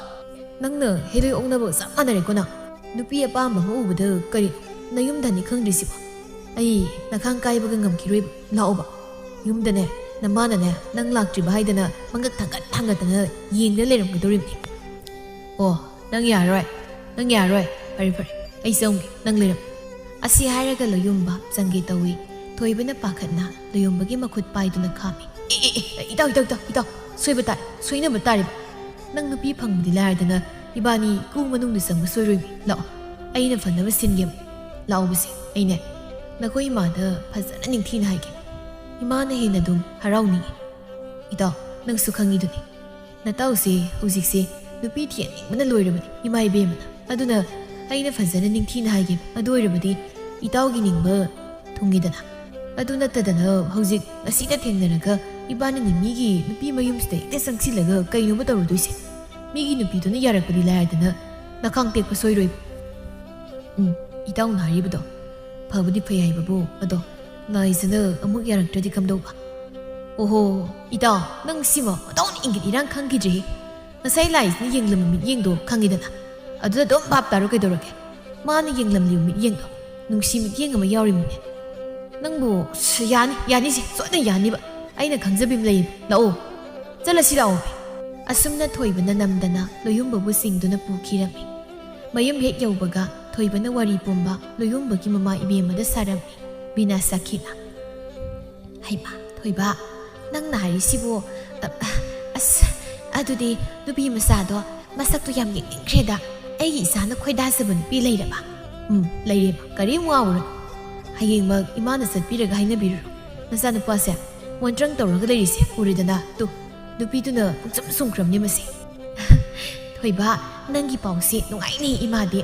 "ꯅꯪꯅ ꯍꯦꯂꯣꯏ ꯑꯣꯛꯅꯕꯒ ꯆꯞ ꯃꯥꯟꯅꯔꯦꯀꯣ ꯅꯪ꯫ ꯅꯨꯄꯤ ꯑꯄꯥꯝꯕ ꯑꯃ ꯎꯕꯗ ꯀꯔꯤ ꯅꯌꯨꯝꯗꯅꯤ ꯈꯪꯗ꯭ꯔꯤꯁꯤꯕꯣ? ꯑꯩ ꯅꯈꯥꯡ ꯀꯥꯏꯕꯒ ꯉꯝꯈꯤꯔꯣꯏꯕ꯫ ꯂꯥꯛꯑꯣꯕ꯫" "ꯌꯨꯝꯗꯅꯦ, ꯅꯃꯥꯅꯅꯦ, ꯅꯪ ꯂꯥꯛꯇ꯭ꯔꯤꯕ ꯍꯥꯏꯗꯅ ꯃꯉꯛ ꯊꯥꯡꯒꯠ ꯊꯥꯡꯒꯠꯇꯅ ꯌꯦꯡꯗ ꯂꯩꯔꯝꯒꯗꯧꯔꯤꯕꯅꯤ꯫" "ꯑꯣ, ꯅꯪ ꯌꯥꯔꯣꯏ, ꯅꯪ ꯌꯥꯔꯣꯏ꯫ ꯐꯔꯦ, ꯐꯔꯦ, ꯑꯩ ꯆꯪꯒꯦ, ꯅꯪ ꯂꯩꯔꯝ꯫" ꯑꯁꯤ ꯍꯥꯏꯔꯒ ꯂꯣꯌꯨꯝꯕ ꯆꯪꯒꯦ ꯇꯧꯏ꯫ ꯊꯣꯏꯕꯅ ꯄꯥꯈꯠꯅ ꯂꯣꯌꯨꯝꯕꯒꯤ ꯃꯈꯨꯠ ꯄꯥꯏꯗꯨꯅ ꯈꯥꯝꯃꯤ꯫ "ꯑꯦ, ꯑꯦ, ꯑꯦ, ꯏꯇꯥꯎ, ꯏꯇꯥꯎ, ꯏꯇꯥꯎ, ꯏꯇꯥꯎ, ꯁꯣꯏꯕ ꯇꯥꯔꯦ, ꯁꯣꯏꯅꯕ ꯇꯥꯔꯦ꯫ ꯅꯪ ꯅꯨꯄꯤ ꯐꯪꯕꯗꯤ ꯂꯥꯏꯔꯗꯅ ꯏꯕꯥꯅꯤ ꯏꯀꯨ ꯃꯅꯨꯡꯗ ꯆꯪꯕ ꯁꯣꯏꯔꯣꯏꯃꯤ꯫ ꯂꯥꯛꯑꯣ, ꯑꯩꯅ ꯐꯅꯕ ꯁꯤꯟꯒꯦ꯫ ꯂꯥꯛꯑꯣꯕꯁꯦ, ꯑꯩꯅꯦ ꯅꯈꯣꯏ ꯏꯃꯥꯗ ꯐꯖꯅ ꯅꯤꯡꯊꯤꯅ ꯍꯥꯏꯒꯦ꯫ ꯏꯃꯥꯅ ꯍꯦꯟꯅ ꯑꯗꯨꯝ ꯍꯔꯥꯎꯅꯤꯡꯉꯤ꯫ ꯏꯇꯥꯎ, ꯅꯪꯁꯨ ꯈꯪꯉꯤꯗꯨꯅꯤ, ꯅꯇꯥꯎꯁꯦ ꯍꯧꯖꯤꯛꯁꯦ ꯅꯨꯄꯤ ꯊꯤꯍꯟꯅꯤꯡꯕꯅ ꯂꯣꯏꯔꯕꯅꯤ ꯏꯃꯥ ꯏꯕꯦꯝꯃꯅ꯫ ꯑꯗꯨꯅ ꯑꯩꯅ ꯐꯖꯅ ꯅꯤꯡꯊꯤꯅ ꯍꯥꯏꯒꯦ, ꯑꯗꯨ ꯑꯣꯏꯔꯕꯗꯤ ꯏꯇꯥꯎꯒꯤ ꯅꯤꯡꯕ ꯊꯨꯡꯉꯤꯗꯅ꯫ ꯑꯗꯨ ꯅꯠꯇꯗꯅ ꯍꯧꯖꯤꯛ ꯉꯁꯤꯗ ꯊꯦꯡꯅꯔꯒ ꯏꯕꯥꯅꯤꯅ ꯃꯤꯒꯤ ꯅꯨꯄꯤ ꯃꯌꯨꯝꯁꯤꯗ ꯍꯦꯛꯇ ꯆꯪꯁꯤꯜꯂꯒ ꯀꯩꯅꯣꯕ ꯇꯧꯔꯨꯗꯣꯏꯁꯦ? ꯃꯤꯒꯤ ꯅꯨꯄꯤꯗꯨꯅ ꯌꯥꯔꯛꯄꯗꯤ ꯂꯥꯏꯔꯗꯅ ꯅꯈꯥꯡ ꯇꯦꯛꯄ ꯁꯣꯏꯔꯣꯏꯕ꯫" "ꯎꯝ, ꯏꯇꯥꯎꯅ ꯍꯥꯏꯔꯤꯕꯗꯣ ꯐꯕꯨꯗꯤ ꯐꯩ ꯍꯥꯏꯕꯕꯨ, ꯑꯗꯣ ꯂꯥꯏꯖꯅ ꯑꯃꯨꯛ ꯌꯥꯔꯛꯇ꯭ꯔꯗꯤ ꯀꯝꯗꯧꯕ?" "ꯑꯣꯍꯣ, ꯏꯇꯥꯎ, ꯅꯪ ꯁꯤꯃ ꯃꯇꯧꯅ ꯏꯪꯒꯤꯠ ꯏꯔꯥꯡ ꯈꯪꯈꯤꯗ꯭ꯔꯦꯍꯦ꯫ ꯉꯁꯥꯏ ꯂꯥꯏꯁꯤꯅ ꯌꯦꯡꯂꯝꯕ ꯃꯤꯠꯌꯦꯡꯗꯣ ꯈꯪꯉꯤꯗꯅ, ꯑꯗꯨꯗ ꯑꯗꯨꯝ ꯚꯥꯞ ꯇꯥꯔꯣ ꯀꯩꯗꯧꯔꯒꯦ? ꯃꯥꯅ ꯌꯦꯡꯂꯝꯂꯤꯕ ꯃꯤꯠꯌꯦꯡꯗꯣ ꯅꯨꯡꯁꯤ ꯃꯤꯠꯌꯦꯡ ꯑꯃ ꯌꯥꯎꯔꯤꯃꯤꯅꯦ꯫" "ꯅꯪꯕꯨ, ꯁ-, ꯌꯥꯅꯤ, ꯌꯥꯅꯤꯁꯦ, ꯁꯣꯏꯗꯅ ꯌꯥꯅꯤꯕ꯫ ꯑꯩꯅ ꯈꯪꯖꯕꯤ ꯑꯃ ꯂꯩꯌꯦꯕ꯫ ꯂꯥꯛꯑꯣ, ꯆꯠꯂꯁꯤ ꯂꯥꯛꯑꯣ꯫" ꯑꯁꯨꯝꯅ ꯊꯣꯏꯕꯅ ꯅꯝꯗꯅ ꯂꯣꯌꯨꯝꯕꯕꯨ ꯆꯤꯡꯗꯨꯅ ꯄꯨꯈꯤꯔꯝꯃꯤ꯫ ꯃꯌꯨꯝ ꯍꯦꯛ ꯌꯧꯕꯒ ꯊꯣꯏꯕꯅ ꯋꯥꯔꯤ ꯄꯨꯝꯕ ꯂꯣꯌꯨꯝꯕꯒꯤ ꯃꯃꯥ ꯏꯕꯦꯝꯃꯗ ꯁꯥꯔꯝꯃꯤ ꯕꯤꯅꯥ ꯁꯈꯤꯅ꯫ "ꯍꯩꯃꯥ, ꯊꯣꯏꯕ, ꯅꯪꯅ ꯍꯥꯏꯔꯤꯁꯤꯕꯨ, ꯑ, ꯑ, ꯑꯁ, ꯑꯗꯨꯗꯤ ꯅꯨꯄꯤ ꯃꯆꯥꯗꯣ ꯃꯁꯛꯇꯣ ꯌꯥꯝ ꯌꯦꯡꯅꯤꯡꯈ꯭ꯔꯦꯗ꯫ ꯑꯩꯒꯤ ꯏꯆꯥꯅ ꯈꯣꯏꯗꯥꯖꯕ ꯅꯨꯄꯤ ꯂꯩꯔꯕ?" "ꯎꯝ, ꯂꯩꯔꯦꯕ꯫ ꯀꯔꯤꯝ ꯋꯥꯎꯔꯨꯅꯨ꯫ ꯍꯌꯦꯡꯃꯛ ꯏꯃꯥꯅ ꯆꯠꯄꯤꯔꯒ ꯍꯥꯏꯅꯕꯤꯔꯨꯔꯣ꯫ ꯅꯆꯥꯅꯨꯄꯥꯁꯦ ꯃꯣꯟꯇ꯭ꯔꯪ ꯇꯧꯔꯒ ꯂꯩꯔꯤꯁꯦ ꯎꯔꯦꯗꯅ꯫ ꯇꯨ, ꯅꯨꯄꯤꯗꯨꯅ ꯄꯨꯡꯁꯨꯝ ꯁꯨꯝꯈ꯭ꯔꯕꯅꯦ ꯃꯁꯤ꯫" "ꯊꯣꯏꯕ, ꯅꯪꯒꯤ ꯄꯥꯎꯁꯦ ꯅꯨꯡꯉꯥꯏꯅꯦ ꯏꯃꯥꯗꯤ꯫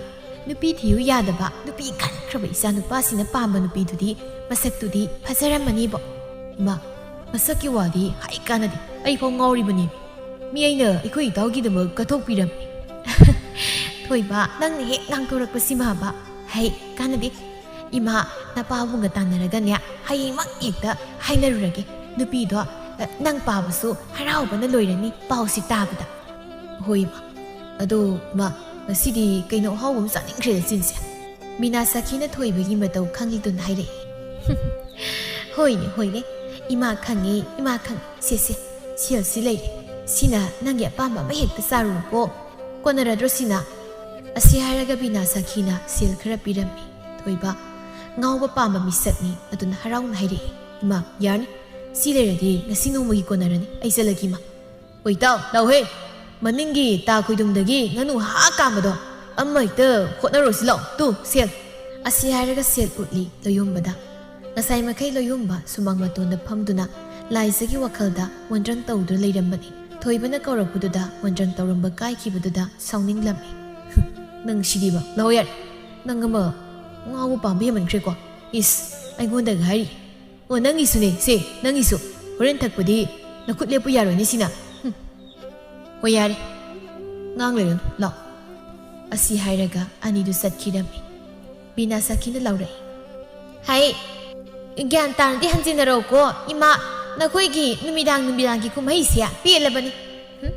ꯅꯨꯄꯤ ꯊꯤꯌꯨ ꯌꯥꯗꯕ, ꯅꯨꯄꯤ ꯈꯟꯈ꯭ꯔꯕ ꯏꯆꯥ ꯅꯨꯄꯥꯁꯤꯅ ꯄꯥꯝꯕ ꯅꯨꯄꯤꯗꯨꯗꯤ ꯃꯁꯛꯇꯨꯗꯤ ꯐꯖꯔꯝꯃꯅꯤꯕꯣ꯫" "ꯏꯃꯥ, ꯃꯁꯛꯀꯤ ꯋꯥꯗꯤ ꯍꯥꯏ ꯀꯥꯟꯅꯗꯦ꯫ ꯑꯩꯐꯥꯎ ꯉꯥꯎꯔꯤꯕꯅꯤ꯫ ꯃꯤ ꯑꯩꯅ ꯑꯩꯈꯣꯏ ꯏꯇꯥꯎꯒꯤꯗꯃꯛ ꯀꯠꯊꯣꯛꯄꯤꯔꯝꯃꯤ꯫" "ꯊꯣꯏꯕ, ꯅꯪꯅ ꯍꯦꯛ ꯉꯥꯡꯊꯣꯔꯛꯄꯁꯤ ꯃꯥꯕ꯫ ꯍꯩ, ꯀꯥꯟꯅꯗꯦ꯫ ꯏꯃꯥ, ꯅꯄꯥꯕꯨꯡꯒ ꯇꯥꯟꯅꯔꯒꯅꯦ, ꯍꯌꯦꯡꯃꯛ ꯍꯦꯛꯇ ꯍꯥꯏꯅꯔꯨꯔꯒꯦ꯫ ꯅꯨꯄꯤꯗꯣ, ꯑ, ꯅꯪ ꯄꯥꯕꯁꯨ ꯍꯔꯥꯎꯕꯅ ꯂꯣꯏꯔꯅꯤ ꯄꯥꯎꯁꯤ ꯇꯥꯕꯗ꯫" "ꯍꯣꯏ, ꯏꯃꯥ꯫ ꯑꯗꯣ, ꯏꯃꯥ, ꯉꯁꯤꯗꯤ ꯀꯩꯅꯣ ꯑꯍꯥꯎꯕ ꯑꯃ ꯆꯥꯅꯤꯡꯈ꯭ꯔꯦꯗ ꯆꯤꯟꯁꯦ꯫" ꯃꯤꯅꯥ ꯁꯈꯤꯅ ꯊꯣꯏꯕꯒꯤ ꯃꯇꯧ ꯈꯪꯂꯤꯗꯨꯅ ꯍꯥꯏꯔꯛꯏ꯫ "ꯍꯣꯏꯅꯦ, ꯍꯣꯏꯅꯦ꯫ ꯏꯃꯥ ꯈꯪꯉꯦ, ꯏꯃꯥ ꯈꯪꯉꯦ꯫ ꯁꯦ, ꯁꯦ, ꯁꯦꯜꯁꯤ ꯂꯩꯔꯦ꯫ ꯁꯤꯅ ꯅꯪꯒꯤ ꯑꯄꯥꯝꯕ ꯑꯃ ꯍꯦꯛꯇ ꯆꯥꯔꯨꯔꯣꯀꯣ꯫ ꯀꯣꯟꯅꯔꯗ꯭ꯔꯣ ꯁꯤꯅ?" ꯑꯁꯤ ꯍꯥꯏꯔꯒ ꯕꯤꯅꯥ ꯁꯈꯤꯅ ꯁꯦꯜ ꯈꯔ ꯄꯤꯔꯝꯃꯤ꯫ ꯊꯣꯏꯕ, ꯉꯥꯎꯕ ꯄꯥꯝꯕ ꯃꯤꯁꯛꯅꯤ, ꯑꯗꯨꯅ ꯍꯔꯥꯎꯅ ꯍꯥꯏꯔꯛꯏ꯫ "ꯏꯃꯥ, ꯌꯥꯔꯅꯤ꯫ ꯁꯤ ꯂꯩꯔꯗꯤ ꯉꯁꯤ ꯅꯣꯡꯃꯒꯤ ꯀꯣꯟꯅꯔꯅꯤ꯫ ꯑꯩ ꯆꯠꯂꯒꯦ, ꯏꯃꯥ꯫ ꯑꯣꯏ ꯇꯥꯎ, ꯂꯥꯎꯍꯦ꯫ ꯃꯅꯤꯡꯒꯤ ꯇꯥ ꯈꯣꯏꯗꯨꯝꯗꯒꯤ ꯉꯥꯅꯨ ꯍꯥ ꯀꯥꯝꯕꯗꯣ ꯑꯃ ꯍꯦꯛꯇ ꯍꯣꯠꯅꯔꯣꯁꯤ ꯂꯥꯎ꯫ ꯇꯨ, ꯁꯦꯜ꯫" ꯑꯁꯤ ꯍꯥꯏꯔꯒ ꯁꯦꯜ ꯎꯠꯂꯤ ꯂꯣꯌꯨꯝꯕꯗ꯫ ꯉꯁꯥꯏ ꯃꯈꯩ ꯂꯣꯌꯨꯝꯕ ꯁꯨꯃꯥꯡ ꯃꯇꯣꯟꯗ ꯐꯝꯗꯨꯅ ꯂꯥꯏꯖꯒꯤ ꯋꯥꯈꯜꯗ ꯃꯣꯟꯗ꯭ꯔꯪ ꯇꯧꯗꯨꯅ ꯂꯩꯔꯝꯕꯅꯤ꯫ ꯊꯣꯏꯕꯅ ꯀꯧꯔꯛꯄꯗꯨꯗ ꯃꯣꯟꯗ꯭ꯔꯪ ꯇꯧꯔꯝꯕ ꯀꯥꯏꯈꯤꯕꯗꯨꯗ ꯁꯥꯎꯅꯤꯡꯂꯝꯃꯤ꯫ "ꯍꯨꯝ, ꯅꯪ ꯁꯤꯗꯤꯕ꯫ ꯂꯥꯎ ꯌꯥꯔꯦ꯫ ꯅꯪ ꯑꯃ ꯉꯥꯎꯕ ꯄꯥꯝꯕ ꯍꯦꯟꯃꯟꯈ꯭ꯔꯦꯀꯣ꯫ ꯏꯁ, ꯑꯩꯉꯣꯟꯗꯒ ꯍꯥꯏꯔꯤ꯫ ꯑꯣ, ꯅꯪꯒꯤꯁꯨꯅꯦ, ꯁꯦ, ꯅꯪꯒꯤꯁꯨ꯫ ꯍꯣꯔꯦꯟ ꯊꯛꯄꯗꯤ ꯅꯈꯨꯠ ꯂꯦꯞꯄꯨ ꯌꯥꯔꯣꯏꯅꯦ ꯁꯤꯅ꯫ ꯍꯨꯝ꯫ ꯍꯣꯏ, ꯌꯥꯔꯦ꯫ ꯉꯥꯡ ꯂꯩꯔꯅꯨ, ꯂꯥꯎ꯫" ꯑꯁꯤ ꯍꯥꯏꯔꯒ ꯑꯅꯤꯗꯨ ꯆꯠꯈꯤꯔꯝꯃꯤ꯫ ꯕꯤꯅꯥ ꯁꯈꯤꯅ ꯂꯥꯎꯔꯛꯏ꯫ "ꯍꯩ, ꯒ꯭ꯌꯥꯟ ꯇꯥꯅꯗꯤ ꯍꯟꯖꯤꯟꯅꯔꯛꯎꯀꯣ, ꯏꯃꯥ, ꯅꯈꯣꯏꯒꯤ ꯅꯨꯃꯤꯗꯥꯡ ꯅꯨꯃꯤꯗꯥꯡꯒꯤ ꯀꯨꯝꯍꯩꯁꯦ ꯄꯦꯜꯂꯕꯅꯤ꯫ ꯍꯨꯝ?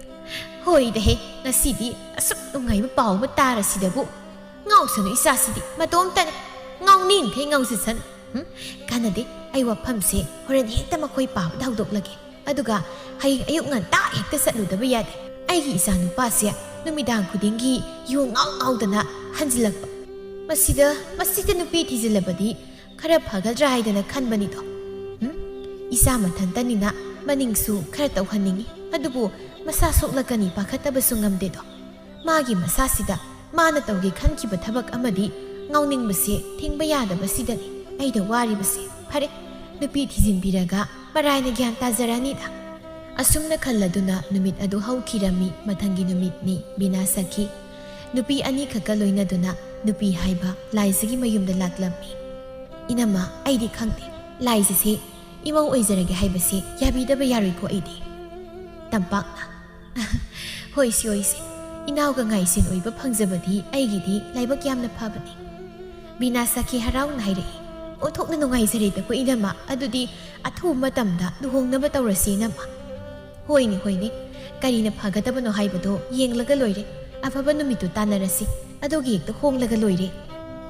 ꯍꯣꯏꯗꯍꯦ, ꯉꯁꯤꯗꯤ ꯑꯁꯨꯛ ꯅꯨꯡꯉꯥꯏꯕ ꯄꯥꯎ ꯑꯃ ꯇꯥꯔꯁꯤꯗꯕꯨ꯫ ꯉꯥꯎꯁꯅꯨ ꯏꯆꯥꯁꯤꯗꯤ, ꯃꯇꯣꯝꯇꯅꯤ꯫ ꯉꯥꯎꯅꯤꯡꯈꯩ ꯉꯥꯎꯖꯁꯅꯨ꯫ ꯀꯥꯟꯅꯗꯦ, ꯑꯩ ꯋꯥꯐꯝꯁꯦ ꯍꯣꯔꯦꯟ ꯍꯦꯛꯇ ꯃꯈꯣꯏ ꯄꯥꯕꯗ ꯍꯧꯗꯣꯛꯂꯒꯦ꯫ ꯑꯗꯨꯒ ꯍꯌꯦꯡ ꯑꯌꯨꯛ ꯉꯟꯇꯥ ꯍꯦꯛꯇ ꯆꯠꯂꯨꯗꯕ ꯌꯥꯗꯦ꯫ ꯑꯩꯒꯤ ꯏꯆꯥꯅꯨꯄꯥꯁꯦ ꯅꯨꯃꯤꯗꯥꯡ ꯈꯨꯗꯤꯡꯒꯤ ꯌꯨ ꯉꯥꯎ ꯉꯥꯎꯗꯅ ꯍꯟꯖꯤꯜꯂꯛꯄ꯫ ꯃꯁꯤꯗ, ꯃꯁꯤꯗ ꯅꯨꯄꯤ ꯊꯤꯖꯤꯜꯂꯕꯗꯤ ꯈꯔ ꯐꯒꯗ꯭ꯔꯥ ꯍꯥꯏꯗꯅ ꯈꯟꯕꯅꯤꯗꯣ꯫ ꯎꯝ? ꯏꯆꯥ ꯃꯊꯟꯇꯅꯤꯅ ꯃꯅꯤꯡꯁꯨ ꯈꯔ ꯇꯧꯍꯟꯅꯤꯡꯉꯤ꯫ ꯑꯗꯨꯕꯨ ꯃꯁꯥ ꯁꯣꯛꯂꯛꯀꯅꯤ ꯄꯥꯈꯠꯇꯕꯁꯨ ꯉꯝꯗꯦꯗꯣ꯫ ꯃꯥꯒꯤ ꯃꯁꯥꯁꯤꯗ ꯃꯥꯅ ꯇꯧꯒꯦ ꯈꯟꯈꯤꯕ ꯊꯕꯛ ꯑꯃꯗꯤ ꯉꯥꯎꯅꯤꯡꯕꯁꯦ ꯊꯤꯡꯕ ꯌꯥꯗꯕꯁꯤꯗꯅꯤ ꯑꯩꯅ ꯋꯥꯔꯤꯕꯁꯦ꯫ ꯐꯔꯦ, ꯅꯨꯄꯤ ꯊꯤꯖꯤꯟꯕꯤꯔꯒ ꯃꯔꯥꯏꯅ ꯒ꯭ꯌꯥꯟ ꯇꯥꯖꯔꯅꯤꯗ꯫ ꯑꯁꯨꯝꯅ ꯈꯜꯂꯗꯨꯅ ꯅꯨꯃꯤꯠ ꯑꯗꯨ ꯍꯧꯈꯤꯔꯝꯃꯤ꯫ ꯃꯊꯪꯒꯤ ꯅꯨꯃꯤꯠꯅꯤ꯫ ꯕꯤꯅꯥ ꯁꯈꯤ꯫ ꯅꯨꯄꯤ ꯑꯅꯤꯈꯛꯀ ꯂꯣꯏꯅꯗꯨꯅ ꯅꯨꯄꯤ ꯍꯥꯏꯕ ꯂꯥꯏꯖꯒꯤ ꯃꯌꯨꯝꯗ ꯂꯥꯛꯂꯝꯃꯤ꯫ "ꯏꯅꯝꯃ, ꯑꯩꯗꯤ ꯈꯪꯗꯦ꯫ ꯂꯥꯏꯖꯁꯦ ꯏꯃꯧ ꯑꯣꯏꯖꯔꯒꯦ ꯍꯥꯏꯕꯁꯦ ꯌꯥꯕꯤꯗꯕ ꯌꯥꯔꯣꯏꯀꯣ ꯑꯩꯗꯤ꯫" ꯇꯝꯄꯥꯛꯅ, "ꯍꯣꯏꯁꯤ, ꯍꯣꯏꯁꯤ꯫ ꯏꯅꯥꯎꯒ ꯉꯥꯏꯁꯦꯟ ꯑꯣꯏꯕ ꯐꯪꯖꯕꯗꯤ ꯑꯩꯒꯤꯗꯤ ꯂꯥꯏꯕꯛ ꯌꯥꯝꯅ ꯐꯕꯅꯤ꯫" ꯕꯤꯅꯥ ꯁꯈꯤ ꯍꯔꯥꯎꯅ ꯍꯥꯏꯔꯛꯏ꯫ "ꯑꯣꯟꯊꯣꯛꯅ ꯅꯨꯡꯉꯥꯏꯖꯔꯦꯗꯀꯣ ꯏꯅꯝꯃ꯫ ꯑꯗꯨꯗꯤ ꯑꯊꯨꯕ ꯃꯇꯝꯗ ꯂꯨꯍꯣꯡꯅꯕ ꯇꯧꯔꯁꯤ ꯏꯅꯝꯃ꯫" "ꯍꯣꯏꯅꯦ, ꯍꯣꯏꯅꯦ꯫ ꯀꯔꯤꯅ ꯐꯒꯗꯕꯅꯣ ꯍꯥꯏꯕꯗꯣ ꯌꯦꯡꯂꯒ ꯂꯣꯏꯔꯦ꯫ ꯑꯐꯕ ꯅꯨꯃꯤꯠꯇꯨ ꯇꯥꯟꯅꯔꯁꯤ꯫ ꯑꯗꯨꯒꯤ ꯍꯦꯛꯇ ꯍꯣꯡꯂꯒ ꯂꯣꯏꯔꯦ꯫"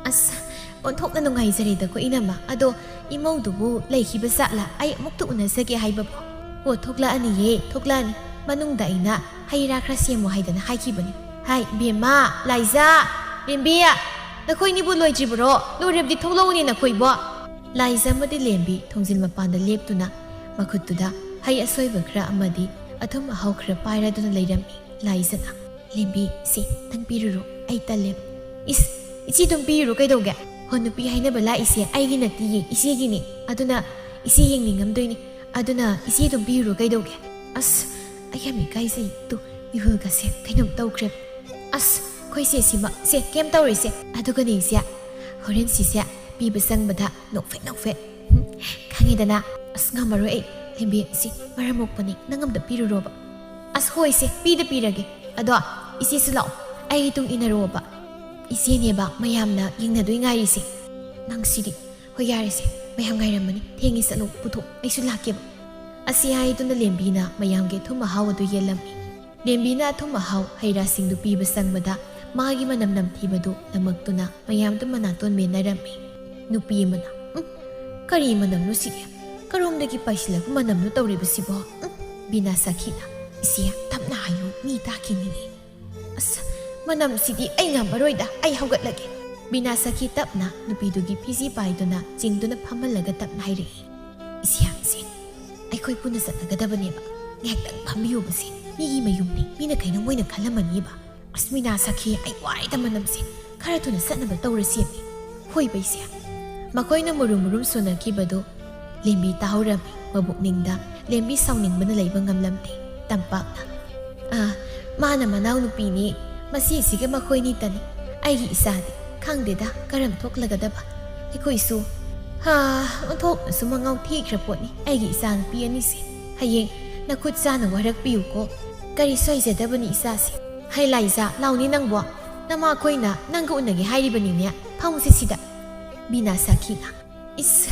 "ꯑꯁ, ꯑꯣꯟꯊꯣꯛꯅ ꯅꯨꯡꯉꯥꯏꯖꯔꯦꯗꯀꯣ ꯏꯅꯝꯃ꯫ ꯑꯗꯣ ꯏꯃꯧꯗꯨꯕꯨ ꯂꯩꯈꯤꯕ ꯖꯥꯠꯂꯥ? ꯑꯩ ꯑꯃꯨꯛꯇ ꯎꯅꯖꯒꯦ ꯍꯥꯏꯕꯕꯨ?" "ꯑꯣ, ꯊꯣꯛꯂꯛꯑꯅꯤꯌꯦ, ꯊꯣꯛꯂꯛꯑꯅꯤ꯫ ꯃꯅꯨꯡꯗ ꯑꯩꯅ ꯍꯩ ꯔꯥ ꯈꯔ ꯁꯦꯝꯃꯣ ꯍꯥꯏꯗꯅ ꯍꯥꯏꯈꯤꯕꯅꯤ꯫ ꯍꯥꯏ, ꯕꯦꯝꯃ, ꯂꯥꯏꯖꯥ, ꯔꯦꯝꯕꯤ, ꯅꯈꯣꯏꯅꯤꯕꯨ ꯂꯣꯏꯗ꯭ꯔꯤꯕꯔꯣ? ꯂꯣꯏꯔꯕꯗꯤ ꯊꯣꯛꯂꯛꯎꯅꯦ ꯅꯈꯣꯏꯕꯣ꯫" ꯂꯥꯏꯖꯥ ꯑꯃꯗꯤ ꯂꯦꯝꯕꯤ ꯊꯣꯡꯖꯤꯜ ꯃꯄꯥꯟꯗ ꯂꯦꯞꯇꯨꯅ ꯃꯈꯨꯠꯇꯨꯗ ꯍꯩ ꯑꯁꯣꯏꯕ ꯈꯔ ꯑꯃꯗꯤ ꯑꯊꯨꯝ ꯑꯍꯥꯎ ꯈꯔ ꯄꯥꯏꯔꯗꯨꯅ ꯂꯩꯔꯝꯃꯤ꯫ ꯂꯥꯏꯖꯥꯅ, "ꯂꯦꯝꯕꯤ, ꯁꯤ ꯅꯪ ꯄꯤꯔꯨꯔꯣ, ꯑꯩ ꯇꯜꯂꯦꯕ꯫" "ꯏꯁ, ꯏꯆꯦ ꯑꯗꯨꯝ ꯄꯤꯔꯨꯔꯣ ꯀꯩꯗꯧꯒꯦ? ꯍꯣ, ꯅꯨꯄꯤ ꯍꯥꯏꯅꯕ ꯂꯥꯛꯏꯁꯦ ꯑꯩꯒꯤ ꯅꯠꯇꯤꯌꯦ, ꯏꯆꯦꯒꯤꯅꯤ꯫ ꯑꯗꯨꯅ ꯏꯆꯦ ꯌꯦꯡꯅꯤꯡꯉꯝꯗꯣꯏꯅꯤ꯫ ꯑꯗꯨꯅ ꯏꯆꯦ ꯑꯗꯨꯝ ꯄꯤꯔꯨꯔꯣ ꯀꯩꯗꯧꯒꯦ?" "ꯑꯁ, ꯑꯩ ꯌꯥꯝ ꯏꯀꯥꯏꯖꯩ꯫ ꯇꯨ, ꯃꯤꯍꯨꯜꯒꯁꯦ ꯀꯩꯅꯣꯝ ꯇꯧꯈ꯭ꯔꯦ꯫ ꯑꯁ, ꯑꯩꯈꯣꯏ ꯆꯦ ꯁꯤꯃ, ꯁꯦ, ꯀꯩꯝ ꯇꯧꯔꯣꯏꯁꯦ꯫ ꯑꯗꯨꯒꯅꯦ ꯏꯆꯦ, ꯍꯣꯔꯦꯟ ꯁꯤꯁꯦ ꯄꯤꯕ ꯆꯪꯕꯗ ꯅꯣꯛꯐꯦꯠ ꯅꯣꯛꯐꯦꯠ, ꯍꯨꯝ, ꯈꯪꯉꯦꯗꯅ꯫ ꯑꯁ, ꯉꯝꯃꯔꯣꯏ ꯑꯩ꯫ ꯂꯦꯝꯕꯤ, ꯁꯤ ꯃꯔꯝ ꯃꯣꯛꯄꯅꯤ, ꯅꯪ ꯑꯝꯇ ꯄꯤꯔꯨꯔꯣꯕ꯫" "ꯑꯁ, ꯍꯣꯏꯁꯦ, ꯄꯤꯗ ꯄꯤꯔꯒꯦ꯫ ꯑꯗꯣ ꯏꯆꯦꯁꯨ ꯂꯥꯛꯑꯣ, ꯑꯩ ꯇꯨꯡ ꯏꯟꯅꯔꯛꯑꯣꯕ꯫ ꯏꯆꯦꯅꯦꯕ ꯃꯌꯥꯝꯅ ꯌꯦꯡꯅꯗꯣꯏ ꯉꯥꯏꯔꯤꯁꯦ꯫ ꯅꯪ ꯁꯤꯗꯤ꯫ ꯍꯣꯏ, ꯌꯥꯔꯦꯁꯦ, ꯃꯌꯥꯝ ꯉꯥꯏꯔꯝꯃꯅꯤ꯫ ꯊꯦꯡꯉꯤ, ꯆꯠꯂꯣ, ꯄꯨꯊꯣꯛ, ꯑꯩꯁꯨ ꯂꯥꯛꯀꯦꯕ꯫" ꯑꯁꯤ ꯍꯥꯏꯗꯨꯅ ꯂꯦꯝꯕꯤꯅ ꯃꯌꯥꯝꯒꯤ ꯑꯊꯨꯝ ꯑꯍꯥꯎ ꯑꯗꯨ ꯌꯦꯜꯂꯝꯃꯤ꯫ ꯂꯦꯝꯕꯤꯅ ꯑꯊꯨꯝ ꯑꯍꯥꯎ ꯍꯩ ꯔꯥꯁꯤꯡꯗꯨ ꯄꯤꯕ ꯆꯪꯕꯗ ꯃꯥꯒꯤ ꯃꯅꯝ ꯅꯝꯊꯤꯕꯗꯨ ꯂꯃꯛꯇꯨꯅ ꯃꯌꯥꯝꯗꯨ ꯃꯅꯥꯇꯣꯟ ꯃꯦꯟꯅꯔꯝꯃꯤ꯫ ꯅꯨꯄꯤ ꯑꯃꯅ, "ꯎꯝ, "ꯀꯔꯤ ꯃꯅꯝꯅꯣ ꯁꯤꯗꯤ? ꯀꯔꯣꯝꯗꯒꯤ ꯄꯥꯏꯁꯤꯜꯂꯛꯄ ꯃꯅꯝꯅꯣ ꯇꯧꯔꯤꯕꯁꯤꯕꯣ?" ꯎꯝ, ꯕꯤꯅꯥ ꯁꯥꯈꯤꯅ, "ꯏꯆꯦ, ꯇꯞꯅ ꯍꯥꯏꯌꯨ, ꯃꯤ ꯇꯥꯈꯤꯅꯤꯅꯦ꯫ ꯑꯁ, ꯃꯅꯝꯁꯤꯗꯤ ꯑꯩ ꯉꯝꯃꯔꯣꯏꯗ, ꯑꯩ ꯍꯧꯒꯠꯂꯒꯦ꯫" ꯕꯤꯅꯥ ꯁꯥꯈꯤ ꯇꯞꯅ ꯅꯨꯄꯤꯗꯨꯒꯤ ꯐꯤꯖꯤ ꯄꯥꯏꯗꯨꯅ ꯆꯤꯡꯗꯨꯅ ꯐꯝꯍꯜꯂꯒ ꯇꯞꯅ ꯍꯥꯏꯔꯛꯏ, "ꯏꯆꯦ, ꯏꯆꯦ, ꯑꯩꯈꯣꯏ ꯄꯨꯟꯅ ꯆꯠꯅꯒꯗꯕꯅꯦꯕ꯫ ꯉꯥꯏꯍꯥꯛꯇꯪ ꯐꯝꯕꯤꯌꯣꯕꯁꯦ, ꯃꯤꯒꯤ ꯃꯌꯨꯝꯅꯤ, ꯃꯤꯅ ꯀꯩꯅꯣ ꯃꯣꯏꯅ ꯈꯜꯂꯝꯃꯅꯤꯕ꯫ ꯑꯁ, ꯕꯤꯅꯥ ꯁꯥꯈꯤ, ꯑꯩ ꯋꯥꯏꯗ ꯃꯅꯝꯁꯦ, ꯈꯔ ꯊꯨꯅ ꯆꯠꯅꯕ ꯇꯧꯔꯁꯦꯃꯤ꯫" ꯍꯣꯏꯕ ꯏꯆꯦ꯫ ꯃꯈꯣꯏꯅ ꯃꯨꯔꯨꯝ ꯃꯨꯔꯨꯝ ꯁꯣꯟꯅꯈꯤꯕꯗꯨ ꯂꯦꯝꯕꯤ ꯇꯥꯍꯧꯔꯝꯃꯤ꯫ ꯃꯕꯨꯛꯅꯤꯡꯗ ꯂꯦꯝꯕꯤ ꯁꯥꯎꯅꯤꯡꯕꯅ ꯂꯩꯕ ꯉꯝꯂꯝꯗꯦ꯫ ꯇꯝꯄꯥꯛꯅ, "ꯑꯥ, ꯃꯥꯅ ꯃꯅꯥꯎꯅꯨꯄꯤꯅꯤ, ꯃꯁꯤꯁꯤꯒ ꯃꯈꯣꯏꯅꯤꯇꯅꯤ꯫ ꯑꯩꯒꯤ ꯏꯆꯥꯗꯤ ꯈꯪꯗꯦꯗ ꯀꯔꯝ ꯊꯣꯛꯂꯒꯗꯕ꯫ ꯑꯩꯈꯣꯏꯁꯨ, ꯍꯥ, ꯑꯣꯟꯊꯣꯛꯅꯁꯨ ꯃꯉꯥꯎ ꯊꯤꯈ꯭ꯔ ꯄꯣꯠꯅꯤ ꯑꯩꯒꯤ ꯏꯆꯥꯅꯨꯄꯤ ꯑꯅꯤꯁꯦ꯫ ꯍꯌꯦꯡ ꯅꯈꯨꯠ ꯆꯥꯅ ꯋꯥꯔꯛꯄꯤꯌꯨꯀꯣ꯫ ꯀꯔꯤ ꯁꯣꯏꯖꯗꯕꯅꯤ ꯏꯆꯥꯁꯦ꯫ ꯍꯩ ꯂꯥꯏꯖꯥ, ꯂꯥꯎꯅꯤ ꯅꯪꯕꯣ꯫ ꯅꯃꯥꯈꯣꯏꯅ ꯅꯪꯒ ꯎꯅꯒꯦ ꯍꯥꯏꯔꯤꯕꯅꯤꯅꯦ꯫ ꯐꯝꯁꯦ ꯁꯤꯗ꯫" ꯕꯤꯅꯥ ꯁꯥꯈꯤꯅ, "ꯏꯁ,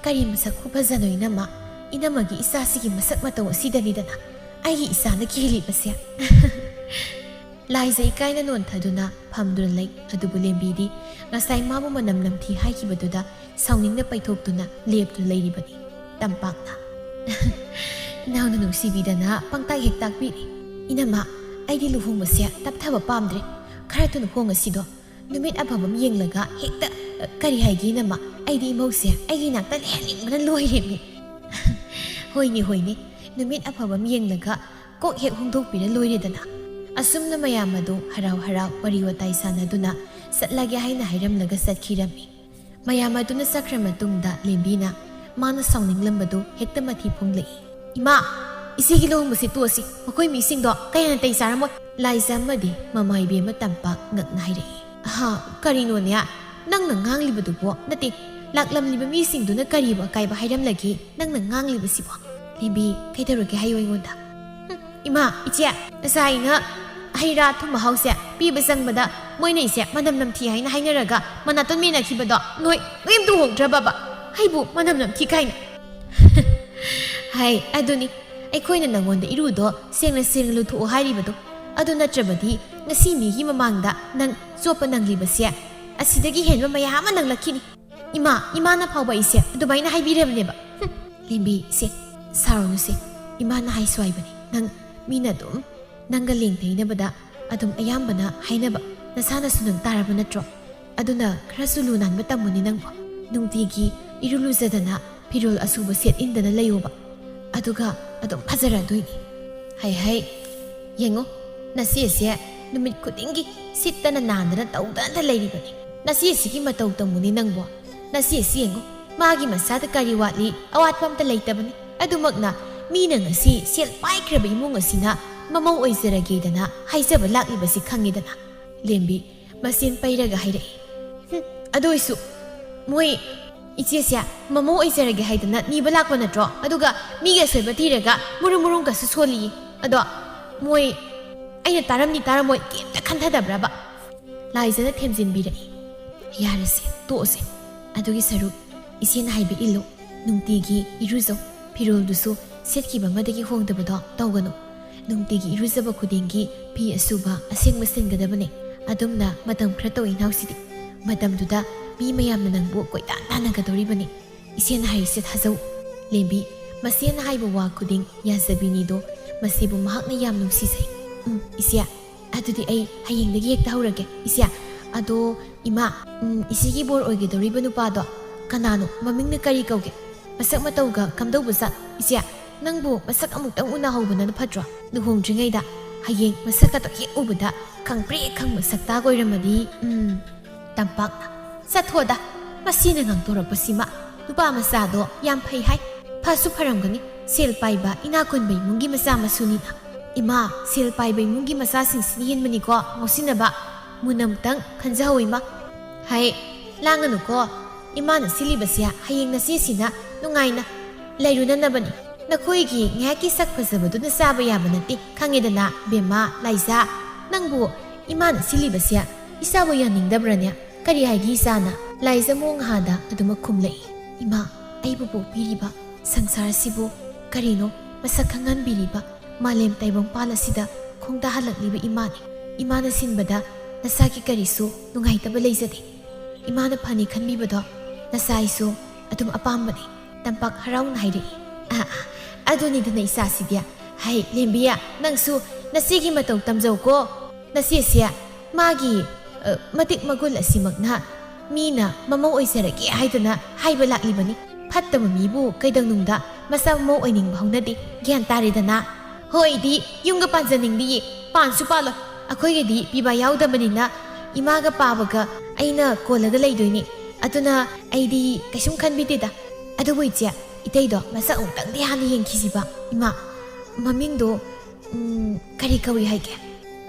ꯀꯔꯤ ꯃꯁꯛ ꯈꯨꯐꯖꯅꯣ ꯏꯅꯝꯃ꯫ ꯏꯅꯝꯃꯒꯤ ꯏꯆꯥꯁꯤꯒꯤ ꯃꯁꯛ ꯃꯇꯧ ꯑꯁꯤꯗꯅꯤꯗꯅ ꯑꯩꯒꯤ ꯏꯆꯥꯅ ꯀꯦꯜꯂꯤꯕꯁꯦ꯫" ꯂꯥꯏꯖ ꯏꯀꯥꯏꯅ ꯅꯣꯟꯊꯗꯨꯅ ꯐꯝꯗꯨꯅ ꯂꯩ꯫ ꯑꯗꯨꯕꯨ ꯂꯦꯝꯕꯤꯗꯤ ꯉꯁꯥꯏ ꯃꯥꯕꯨ ꯃꯅꯝ ꯅꯝꯊꯤ ꯍꯥꯏꯈꯤꯕꯗꯨꯗ ꯁꯥꯎꯅꯤꯡꯅ ꯄꯩꯊꯣꯛꯇꯨꯅ ꯂꯦꯞꯇꯨꯅ ꯂꯩꯔꯤꯕꯅꯤ꯫ ꯇꯝꯄꯥꯛꯅ, "ꯅꯅꯥꯎꯅ ꯅꯨꯡꯁꯤꯕꯤꯗꯅ ꯄꯪꯇꯥꯛ ꯍꯦꯛ ꯇꯥꯛꯄꯤꯔꯦ꯫ ꯏꯅꯝꯃ, ꯑꯩꯗꯤ ꯂꯨꯍꯣꯡꯕꯁꯦ ꯇꯞꯊꯕ ꯄꯥꯝꯗ꯭ꯔꯦ꯫ ꯈꯔ ꯊꯨꯅ ꯍꯣꯡꯉꯁꯤꯗꯣ꯫ ꯅꯨꯃꯤꯠ ꯑꯐꯕ ꯑꯃ ꯌꯦꯡꯂꯒ ꯍꯦꯛꯇ, ꯀꯔꯤ ꯍꯥꯏꯒꯦ ꯏꯅꯝꯃ, ꯑꯩꯗꯤ ꯏꯃꯧꯁꯦ ꯑꯩꯒꯤ ꯏꯅꯥꯛꯇ ꯂꯩꯍꯟꯅꯤꯡꯕꯅ ꯂꯣꯏꯔꯦꯃꯤ꯫" "ꯍꯣꯏꯅꯦ, ꯍꯣꯏꯅꯦ, ꯅꯨꯃꯤꯠ ꯑꯐꯕ ꯑꯃ ꯌꯦꯡꯂꯒ ꯀꯣꯛ ꯍꯦꯛ ꯍꯣꯡꯗꯣꯛꯄꯤꯔ ꯂꯣꯏꯔꯦꯗꯅ꯫" ꯑꯁꯨꯝꯅ ꯃꯌꯥꯝ ꯑꯗꯨ ꯍꯔꯥꯎ ꯍꯔꯥꯎ ꯋꯥꯔꯤ ꯋꯥꯇꯥꯏ ꯁꯥꯟꯅꯗꯨꯅ ꯆꯠꯂꯒꯦ ꯍꯥꯏꯅ ꯍꯥꯏꯔꯝꯂꯒ ꯆꯠꯈꯤꯔꯝꯃꯤ꯫ ꯃꯌꯥꯝ ꯑꯗꯨꯅ ꯆꯠꯈ꯭ꯔ ꯃꯇꯨꯡꯗ ꯂꯦꯝꯕꯤꯅ ꯃꯥꯅ ꯁꯥꯎꯅꯤꯡꯂꯝꯕꯗꯨ ꯍꯦꯛꯇ ꯃꯊꯤ ꯐꯣꯡꯂꯛꯏ꯫ "ꯏꯃꯥ, ꯏꯆꯦꯒꯤ ꯂꯨꯍꯣꯡꯕꯁꯤ ꯇꯣꯛꯑꯁꯤ꯫ ꯃꯈꯣꯏ ꯃꯤꯁꯤꯡꯗꯣ ꯀꯌꯥ ꯅꯥꯇꯩ ꯆꯥꯔꯝꯃꯣꯏ꯫" ꯂꯥꯏꯖ ꯑꯃꯗꯤ ꯃꯃꯥ ꯏꯕꯦꯝꯃ ꯇꯝꯄꯥꯛ ꯉꯛꯅ ꯍꯥꯏꯔꯛꯏ꯫ "ꯑꯍꯥ, ꯀꯔꯤꯅꯣꯅꯦ? ꯅꯪꯅ ꯉꯥꯡꯂꯤꯕꯗꯨꯕꯣ? ꯅꯠꯇꯦ, ꯂꯥꯛꯂꯝꯂꯤꯕ ꯃꯤꯁꯤꯡꯗꯨꯅ ꯀꯔꯤꯕꯨ ꯑꯀꯥꯏꯕ ꯍꯥꯏꯔꯝꯂꯒꯦ ꯅꯪꯅ ꯉꯥꯡꯂꯤꯕꯁꯤꯕꯣ?" "ꯂꯦꯝꯕꯤ, ꯀꯩꯗꯧꯔꯒꯦ ꯍꯥꯏꯌꯨ ꯑꯩꯉꯣꯟꯗ?" "ꯍꯨꯝ, ꯏꯃꯥ, ꯏꯆꯦ, ꯉꯁꯥꯏ ꯑꯩꯅ ꯍꯩ ꯔꯥ ꯑꯊꯨꯝ ꯑꯍꯥꯎꯁꯦ ꯄꯤꯕ ꯆꯪꯕꯗ ꯃꯣꯏꯅ ꯑꯩꯁꯦ ꯃꯅꯝ ꯅꯝꯊꯤ ꯍꯥꯏꯅ ꯍꯥꯏꯅꯔꯒ ꯃꯅꯥꯇꯣꯟ ꯃꯦꯟꯅꯈꯤꯕꯗꯣ ꯅꯣꯏ ꯀꯔꯤꯝꯇ ꯎꯍꯧꯗ꯭ꯔꯕꯕ? ꯑꯩꯕꯨ ꯃꯅꯝ ꯅꯝꯊꯤ ꯀꯥꯏꯅ?" "ꯍꯥꯏ, ꯑꯗꯨꯅꯤ, ꯑꯩꯈꯣꯏꯅ ꯅꯪꯉꯣꯟꯗ ꯏꯔꯨꯗꯣ ꯁꯦꯡꯅ ꯁꯦꯡꯅ ꯂꯨꯊꯣꯛꯑꯣ ꯍꯥꯏꯔꯤꯕꯗꯣ꯫ ꯑꯗꯨ ꯅꯠꯇ꯭ꯔꯕꯗꯤ ꯉꯁꯤ ꯃꯤꯒꯤ ꯃꯃꯥꯡꯗ ꯅꯪ ꯆꯣꯞꯄ ꯅꯪꯂꯤꯕꯁꯦ ꯑꯁꯤꯗꯒꯤ ꯍꯦꯟꯕ ꯃꯌꯥꯝ ꯑꯃ ꯅꯪꯂꯛꯈꯤꯅꯤ꯫" ꯏꯃꯥ, ꯏꯃꯥꯅ ꯐꯥꯎꯕ ꯑꯩꯁꯦ ꯑꯗꯨꯃꯥꯏꯅ ꯍꯥꯏꯕꯤꯔꯕꯅꯦꯕ꯫ ꯍꯨꯝ, ꯂꯦꯝꯕꯤ, ꯁꯦ, ꯁꯥꯎꯔꯨꯅꯨꯁꯦ꯫ ꯏꯃꯥꯅ ꯍꯥꯏꯁꯨ ꯍꯥꯏꯕꯅꯦ, ꯅꯪ ꯃꯤꯅ ꯑꯗꯨꯝ ꯅꯪꯒ ꯂꯦꯡꯊꯩꯅꯕꯗ ꯑꯗꯨꯝ ꯑꯌꯥꯝꯕꯅ ꯍꯥꯏꯅꯕ ꯅꯁꯥꯅꯁꯨ ꯅꯪ ꯇꯥꯔꯕ ꯅꯠꯇ꯭ꯔꯣ? ꯑꯗꯨꯅ ꯈꯔꯁꯨ ꯂꯨ ꯅꯥꯟꯕ ꯇꯝꯃꯨꯅꯦ ꯅꯪꯕꯣ꯫ ꯅꯨꯡꯇꯤꯒꯤ ꯏꯔꯨ ꯂꯨꯖꯗꯅ ꯐꯤꯔꯣꯜ ꯑꯁꯨꯕ ꯁꯦꯠ ꯏꯟꯗꯅ ꯂꯩꯌꯣꯕ꯫ ꯑꯗꯨꯒ ꯑꯗꯨꯝ ꯐꯖꯔꯗꯣꯏꯅꯤ꯫ ꯍꯩ ꯍꯩ, ꯌꯦꯡꯉꯣ, ꯅꯆꯦꯁꯦ ꯅꯨꯃꯤꯠ ꯈꯨꯗꯤꯡꯒꯤ ꯁꯤꯠꯇꯅ ꯅꯥꯟꯗꯅ ꯇꯧꯗꯅ ꯂꯩꯔꯤꯕꯅꯤ꯫ ꯅꯆꯦꯁꯤꯒꯤ ꯃꯇꯧ ꯇꯝꯃꯨꯅꯦ ꯅꯪꯕꯣ꯫ ꯅꯆꯦꯁꯤ ꯌꯦꯡꯉꯨ, ꯃꯥꯒꯤ ꯃꯁꯥꯗ ꯀꯔꯤ ꯋꯥꯠꯂꯤ? ꯑꯋꯥꯠꯄ ꯑꯝꯇ ꯂꯩꯇꯕꯅꯤ꯫ ꯑꯗꯨꯃꯛꯅ ꯃꯤꯅ ꯉꯁꯤ ꯁꯦꯜ ꯄꯥꯏꯈ꯭ꯔꯕ ꯏꯃꯨꯡ ꯑꯁꯤꯅ ꯃꯃꯧ ꯑꯣꯏꯖꯔꯒꯦꯗꯅ ꯍꯥꯏꯖꯕ ꯂꯥꯛꯂꯤꯕꯁꯤ ꯈꯪꯉꯦꯗꯅ꯫ ꯂꯦꯝꯕꯤ ꯃꯁꯦꯟ ꯄꯩꯔꯒ ꯍꯥꯏꯔꯛꯏ꯫ "ꯍꯨꯝ, ꯑꯗꯨ ꯑꯣꯏꯁꯨ ꯃꯣꯏ ꯏꯆꯦꯁꯦ ꯃꯃꯧ ꯑꯣꯏꯖꯔꯒꯦ ꯍꯥꯏꯗꯅ ꯅꯤꯕ ꯂꯥꯛꯄ ꯅꯠꯇ꯭ꯔꯣ? ꯑꯗꯨꯒ ꯃꯤꯒꯤ ꯑꯁꯣꯏꯕ ꯊꯤꯔꯒ ꯃꯨꯔꯨꯝ ꯃꯨꯔꯨꯝꯒꯁꯨ ꯁꯣꯜꯂꯤꯌꯦ꯫ ꯑꯗꯣ ꯃꯣꯏ ꯑꯩꯅ ꯇꯥꯔꯝꯅꯤ ꯇꯥꯔꯝꯃꯣꯏ ꯀꯩꯝꯇ ꯈꯟꯊꯗꯕ꯭ꯔꯕ?" ꯂꯥꯏꯖꯅ ꯊꯦꯝꯖꯤꯟꯕꯤꯔꯛꯏ꯫ "ꯌꯥꯔꯦꯁꯦ, ꯇꯣꯛꯑꯁꯦ꯫ ꯑꯗꯨꯒꯤ ꯁꯔꯨꯛ ꯏꯆꯦꯅ ꯍꯥꯏꯕ ꯏꯜꯂꯨ꯫ ꯅꯨꯡꯇꯤꯒꯤ ꯏꯔꯨꯖꯧ꯫ ꯐꯤꯔꯣꯜꯗꯨꯁꯨ ꯁꯦꯠꯈꯤꯕ ꯑꯃꯗꯒꯤ ꯍꯣꯡꯗꯕꯗꯣ ꯇꯧꯒꯅꯨ꯫ ꯅꯨꯡꯇꯤꯒꯤ ꯏꯔꯨꯖꯕ ꯈꯨꯗꯤꯡꯒꯤ ꯐꯤ ꯑꯁꯨꯕ ꯑꯁꯦꯡꯕ ꯁꯤꯟꯒꯗꯕꯅꯤ꯫ ꯑꯗꯨꯝꯅ ꯃꯇꯝ ꯈꯔ ꯇꯧꯏ ꯏꯅꯥꯎꯁꯤꯗꯤ꯫ ꯃꯇꯝꯗꯨꯗ ꯃꯤ ꯃꯌꯥꯝꯅ ꯅꯪꯕꯨ ꯀꯣꯏꯇꯥꯟ ꯇꯥꯟꯅꯒꯗꯧꯔꯤꯕꯅꯤ꯫ ꯏꯆꯦꯅ ꯍꯥꯏꯔꯤꯁꯦ ꯊꯥꯖꯧ꯫" ꯂꯦꯝꯕꯤ ꯃꯆꯦꯅ ꯍꯥꯏꯕ ꯋꯥ ꯈꯨꯗꯤꯡ ꯌꯥꯖꯕꯤꯅꯤꯗꯣ꯫ ꯃꯁꯤꯕꯨ ꯃꯍꯥꯛꯅ ꯌꯥꯝ ꯅꯨꯡꯁꯤꯖꯩ꯫ "ꯎꯝ, ꯏꯆꯦ, ꯑꯗꯨꯗꯤ ꯑꯩ ꯍꯌꯦꯡꯗꯒꯤ ꯍꯦꯛꯇ ꯍꯧꯔꯒꯦ꯫ ꯏꯆꯦ, ꯑꯗꯣ ꯏꯃꯥ, ꯎꯝ, ꯏꯆꯦꯒꯤ ꯕꯣꯔ ꯑꯣꯏꯒꯗꯧꯔꯤꯕ ꯅꯨꯄꯥꯗꯣ ꯀꯅꯥꯅꯣ? ꯃꯃꯤꯡꯅ ꯀꯔꯤ ꯀꯧꯒꯦ? ꯃꯁꯛ ꯃꯇꯧꯒ ꯀꯝꯗꯧꯕ ꯖꯥꯠ? ꯏꯆꯦ, ꯅꯪꯕꯨ ꯃꯁꯛ ꯑꯃꯨꯛꯇꯪ ꯎꯅꯍꯧꯕꯅ ꯐꯠꯇ꯭ꯔꯣ? ꯂꯨꯍꯣꯡꯗ꯭ꯔꯤꯉꯩꯗ ꯍꯌꯦꯡ ꯃꯁꯛ ꯑꯗꯣ ꯍꯦꯛ ꯎꯕꯗ ꯈꯪꯄ꯭ꯔꯦꯛ ꯈꯪꯕ ꯁꯛꯇꯥꯛ ꯑꯣꯏꯔꯝꯃꯗꯤ꯫ ꯎꯝ, ꯇꯝꯄꯥꯛꯅ, "ꯆꯠꯊꯣꯗ, ꯃꯁꯤꯅ ꯉꯥꯡꯊꯣꯔꯛꯄꯁꯤꯃ꯫ ꯅꯨꯄꯥ ꯃꯆꯥꯗꯣ ꯌꯥꯝ ꯐꯩ ꯍꯥꯏ꯫ ꯐꯁꯨ ꯐꯔꯝꯒꯅꯤ, ꯁꯦꯜ ꯄꯥꯏꯕ ꯏꯅꯥꯛ ꯈꯨꯟꯕ ꯏꯃꯨꯡꯒꯤ ꯃꯆꯥ ꯃꯁꯨꯅꯤꯅ꯫" "ꯏꯃꯥ, ꯁꯦꯜ ꯄꯥꯏꯕ ꯏꯃꯨꯡꯒꯤ ꯃꯆꯥꯁꯤꯡꯁꯤꯅ ꯍꯦꯟꯕꯅꯤꯀꯣ ꯉꯥꯎꯁꯤꯟꯅꯕ꯫ ꯃꯨꯟꯅ ꯑꯃꯨꯛꯇꯪ ꯈꯟꯖꯍꯧ ꯏꯃꯥ꯫" "ꯍꯩ, ꯂꯥꯡꯒꯅꯨꯀꯣ꯫ ꯏꯃꯥꯅ ꯁꯤꯜꯂꯤꯕꯁꯦ ꯍꯌꯦꯡ ꯅꯆꯦꯁꯤꯅ ꯅꯨꯡꯉꯥꯏꯅ ꯂꯩꯔꯨꯅꯅꯕꯅꯤ꯫ ꯅꯈꯣꯏꯒꯤ ꯉꯥꯏꯍꯥꯛꯀꯤ ꯁꯛ ꯐꯖꯕꯗꯨꯅ ꯆꯥꯕ ꯌꯥꯕ ꯅꯠꯇꯦ, ꯈꯪꯉꯦꯗꯅ, ꯕꯦꯝꯃ, ꯂꯥꯏꯖꯥ꯫ ꯅꯪꯕꯨ ꯏꯃꯥꯅ ꯁꯤꯜꯂꯤꯕꯁꯦ ꯏꯆꯥꯕꯨ ꯌꯥꯅꯤꯡꯗꯕ꯭ꯔꯅꯦ? ꯀꯔꯤ ꯍꯥꯏꯒꯦ ꯏꯆꯥꯅ?" ꯂꯥꯏꯖꯥ ꯃꯣꯡ ꯍꯥꯗ ꯑꯗꯨꯃꯛ ꯈꯨꯝꯂꯛꯏ꯫ "ꯏꯃꯥ, ꯑꯩꯕꯨ ꯄꯣꯛꯄꯤꯔꯤꯕ ꯁꯪꯁꯥꯔꯁꯤꯕꯨ ꯀꯔꯤꯅꯣ ꯃꯁꯛ ꯈꯪꯍꯟꯕꯤꯔꯤꯕ ꯃꯥꯂꯦꯝ ꯇꯥꯏꯕꯪꯄꯥꯟ ꯑꯁꯤꯗ ꯈꯣꯡꯗꯥꯍꯜꯂꯛꯂꯤꯕ ꯏꯃꯥꯅꯤ꯫ ꯏꯃꯥꯅ ꯁꯤꯟꯕꯗ ꯅꯁꯥꯒꯤ ꯀꯔꯤꯁꯨ ꯅꯨꯡꯉꯥꯏꯇꯕ ꯂꯩꯖꯗꯦ꯫ ꯏꯃꯥꯅ ꯐꯅꯤ ꯈꯟꯕꯤꯕꯗꯣ ꯅꯆꯥ ꯑꯩꯁꯨ ꯑꯗꯨꯝ ꯑꯄꯥꯝꯕꯅꯤ, ꯇꯝꯄꯥꯛ ꯍꯔꯥꯎꯅ ꯍꯥꯏꯔꯛꯏ꯫ ꯑꯥ, ꯑꯥ, ꯑꯗꯨꯅꯤꯗꯅ ꯏꯆꯥꯁꯤꯗꯤ꯫ ꯍꯩ, ꯂꯦꯝꯕꯤꯌꯥ, ꯅꯪꯁꯨ ꯅꯆꯦꯒꯤ ꯃꯇꯧ ꯇꯝꯖꯧꯀꯣ꯫ ꯅꯆꯦꯁꯦ ꯃꯥꯒꯤ, ꯑ, ꯃꯇꯤꯛ ꯃꯒꯨꯟ ꯑꯁꯤꯃꯛꯅ ꯃꯤꯅ ꯃꯃꯧ ꯑꯣꯏꯖꯔꯒꯦ ꯍꯥꯏꯗꯅ ꯍꯥꯏꯕ ꯂꯥꯛꯂꯤꯕꯅꯤ꯫ ꯐꯠꯇꯕ ꯃꯤꯕꯨ ꯀꯩꯗꯧꯅꯨꯡꯗ ꯃꯆꯥ ꯃꯃꯧ ꯑꯣꯏꯅꯤꯡꯕ ꯍꯧꯅꯗꯦ꯫ ꯒ꯭ꯌꯥꯟ ꯇꯥꯔꯦꯗꯅ? ꯍꯣꯏꯗꯤ ꯌꯨꯝꯒ ꯄꯥꯟꯖꯅꯤꯡꯗꯤꯌꯦ꯫ ꯄꯥꯟꯁꯨ ꯄꯥꯜꯂꯣꯏ꯫ ꯑꯩꯈꯣꯏꯒꯤꯗꯤ ꯄꯤꯕ ꯌꯥꯎꯗꯕꯅꯤꯅ ꯏꯃꯥꯒ ꯄꯥꯕꯒ ꯑꯩꯅ ꯀꯣꯜꯂꯒ ꯂꯩꯗꯣꯏꯅꯤ꯫ ꯑꯗꯨꯅ ꯑꯩꯗꯤ ꯀꯩꯁꯨꯝ ꯈꯟꯕꯤꯗꯦꯗ꯫ ꯑꯗꯨꯕꯨ ꯏꯆꯦ, ꯏꯇꯩꯗꯣ ꯃꯁꯛ ꯑꯃꯨꯛꯇꯪꯗꯤ ꯍꯥꯟꯅ ꯌꯦꯡꯈꯤꯁꯤꯕ꯫ ꯏꯃꯥ, ꯃꯃꯤꯡꯗꯣ, ꯎꯝ, ꯀꯔꯤ ꯀꯧꯏ ꯍꯥꯏꯒꯦ?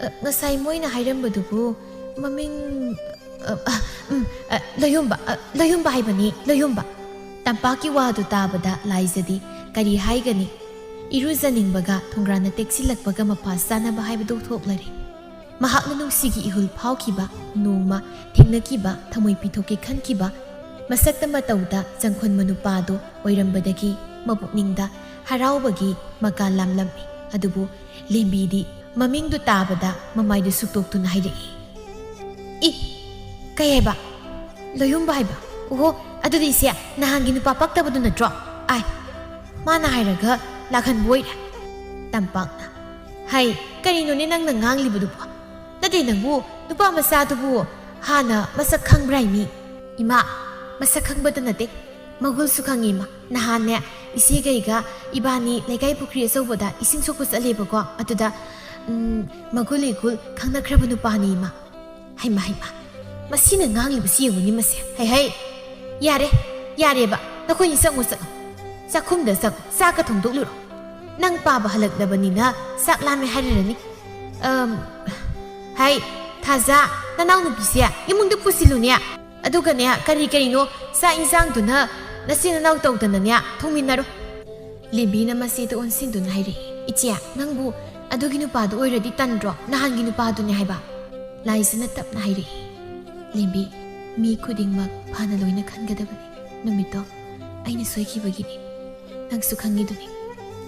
ꯑ, ꯉꯁꯥꯏ ꯃꯣꯏꯅ ꯍꯥꯏꯔꯝꯕꯗꯨꯕꯨ ꯃꯃꯤꯡ, ꯑ, ꯑ, ꯎꯝ, ꯑ, ꯂꯣꯌꯨꯝꯕ, ꯑ, ꯂꯣꯌꯨꯝꯕ ꯍꯥꯏꯕꯅꯤ, ꯂꯣꯌꯨꯝꯕ꯫ ꯇꯝꯄꯥꯛꯀꯤ ꯋꯥꯗꯨ ꯇꯥꯕꯗ ꯂꯥꯏꯖꯗꯤ ꯀꯔꯤ ꯍꯥꯏꯒꯅꯤ? ꯏꯔꯨꯖꯅꯤꯡꯕꯒ ꯊꯣꯡꯒ꯭ꯔꯥꯅ ꯇꯦꯛꯁꯤꯜꯂꯛꯄꯒ ꯃꯄꯥ ꯆꯥꯅꯕ ꯍꯥꯏꯕꯗꯨ ꯊꯣꯛꯂꯔꯦ꯫ ꯃꯍꯥꯛꯅ ꯅꯨꯡꯁꯤꯒꯤ ꯏꯍꯨꯜ ꯐꯥꯎꯈꯤꯕ ꯅꯣꯡꯃ ꯊꯦꯡꯅꯈꯤꯕ, ꯊꯃꯣꯏ ꯄꯤꯊꯣꯛꯀꯦ ꯈꯟꯈꯤꯕ, ꯃꯁꯛꯇ ꯃꯇꯧꯗ ꯆꯪꯈꯣꯟꯕ ꯅꯨꯄꯥꯗꯣ ꯑꯣꯏꯔꯝꯕꯗꯒꯤ ꯃꯄꯨꯛꯅꯤꯡꯗ ꯍꯔꯥꯎꯕꯒꯤ ꯃꯀꯥ ꯂꯥꯝꯂꯝꯃꯤ꯫ ꯑꯗꯨꯕꯨ ꯂꯦꯝꯕꯤꯗꯤ ꯃꯃꯤꯡꯗꯨ ꯇꯥꯕꯗ ꯃꯃꯥꯏꯗꯨ ꯁꯨꯛꯇꯣꯛꯇꯨꯅ ꯍꯥꯏꯔꯛꯏ, "ꯏ, ꯀꯩ ꯍꯥꯏꯕ? ꯂꯣꯌꯨꯝꯕ ꯍꯥꯏꯕ? ꯑꯣꯍꯣ, ꯑꯗꯨꯗꯤ ꯏꯆꯦ, ꯅꯍꯥꯟꯒꯤ ꯅꯨꯄꯥ ꯄꯛꯇꯕꯗꯨ ꯅꯠꯇ꯭ꯔꯣ? ꯑꯥꯏ, ꯃꯥꯅ ꯍꯥꯏꯔꯒ ꯂꯥꯛꯍꯟꯕ ꯑꯣꯏꯔꯦ?" ꯇꯝꯄꯥꯛꯅ, "ꯍꯩ, ꯀꯔꯤꯅꯣꯅꯦ ꯅꯪꯅ ꯉꯥꯡꯂꯤꯕꯗꯨꯕꯣ? ꯅꯠꯇꯦ, ꯅꯪꯕꯨ ꯅꯨꯄꯥ ꯃꯆꯥꯗꯨꯕꯨ ꯍꯥꯟꯅ ꯃꯁꯛ ꯈꯪꯕ꯭ꯔꯥ ꯍꯥꯏꯃꯤ?" "ꯏꯃꯥ, ꯃꯁꯛ ꯈꯪꯕꯇ ꯅꯠꯇꯦ, ꯃꯒꯨꯜꯁꯨ ꯈꯪꯉꯤ ꯏꯃꯥ꯫ ꯅꯍꯥꯟꯅꯦ ꯏꯆꯦꯒꯩꯒ ꯏꯕꯥꯅꯤ ꯂꯩꯀꯥꯏ ꯄꯨꯈ꯭ꯔꯤ ꯑꯆꯧꯕꯗ ꯏꯁꯤꯡ ꯁꯣꯛꯄ ꯆꯠꯂꯦꯕꯀꯣ꯫ ꯑꯗꯨꯗ, ꯎꯝ, ꯃꯒꯨꯜ ꯏꯒꯨꯜ ꯈꯪꯅꯈ꯭ꯔꯕ ꯅꯨꯄꯥꯅꯤ ꯏꯃꯥ꯫" ꯍꯩꯃ, ꯍꯩꯃ, ꯃꯁꯤꯅ ꯉꯥꯡꯂꯤꯕꯁꯤ ꯌꯦꯡꯉꯨꯅꯤ ꯃꯁꯦ꯫ "ꯍꯩ, ꯍꯩ, ꯌꯥꯔꯦ, ꯌꯥꯔꯦꯕ, ꯅꯈꯣꯏꯅꯤ ꯆꯪꯉꯣ, ꯆꯠꯂꯣ꯫ ꯆꯥꯛꯈꯨꯝꯗ ꯆꯪꯉꯣ, ꯆꯥꯛꯀ ꯊꯣꯡꯗꯣꯛꯂꯨꯔꯣ꯫ ꯅꯪ ꯄꯥꯕ ꯍꯜꯂꯛꯂꯕꯅꯤꯅ ꯆꯥꯛ ꯂꯥꯝꯃꯦ ꯍꯥꯏꯔꯔꯅꯤ꯫ ꯑꯝ, ꯍꯩ, ꯊꯥꯖ, ꯅꯅꯥꯎꯅꯨꯄꯤꯁꯦ ꯏꯃꯨꯡꯗ ꯄꯨꯁꯤꯜꯂꯨꯅꯦ꯫ ꯑꯗꯨꯒꯅꯦ, ꯀꯔꯤ ꯀꯔꯤꯅꯣ ꯆꯥꯛ ꯏꯟꯁꯥꯡꯗꯨꯅ ꯅꯆꯤꯟ ꯅꯅꯥꯎ ꯇꯧꯗꯅꯅꯦ ꯊꯣꯡꯃꯤꯟꯅꯔꯣ꯫" ꯂꯦꯝꯕꯤꯅ ꯃꯆꯦꯗ ꯑꯣꯟꯁꯤꯟꯗꯨꯅ ꯍꯥꯏꯔꯛꯏ, "ꯏꯆꯦ, ꯅꯪꯕꯨ ꯑꯗꯨꯒꯤ ꯅꯨꯄꯥꯗꯨ ꯑꯣꯏꯔꯗꯤ ꯇꯟꯗ꯭ꯔꯣ? ꯅꯍꯥꯟꯒꯤ ꯅꯨꯄꯥꯗꯨꯅꯦ ꯍꯥꯏꯕ꯫" ꯂꯥꯏꯖꯅ ꯇꯞꯅ ꯍꯥꯏꯔꯛꯏ, "ꯂꯦꯝꯕꯤ, ꯃꯤ ꯈꯨꯗꯤꯡꯃꯛ ꯐꯅ ꯂꯣꯏꯅ ꯈꯟꯒꯗꯕꯅꯤ꯫ ꯅꯨꯃꯤꯠꯇꯣ ꯑꯩꯅ ꯁꯣꯏꯈꯤꯕꯒꯤꯅꯤ꯫ ꯅꯪꯁꯨ ꯈꯪꯉꯤꯗꯨꯅꯤ꯫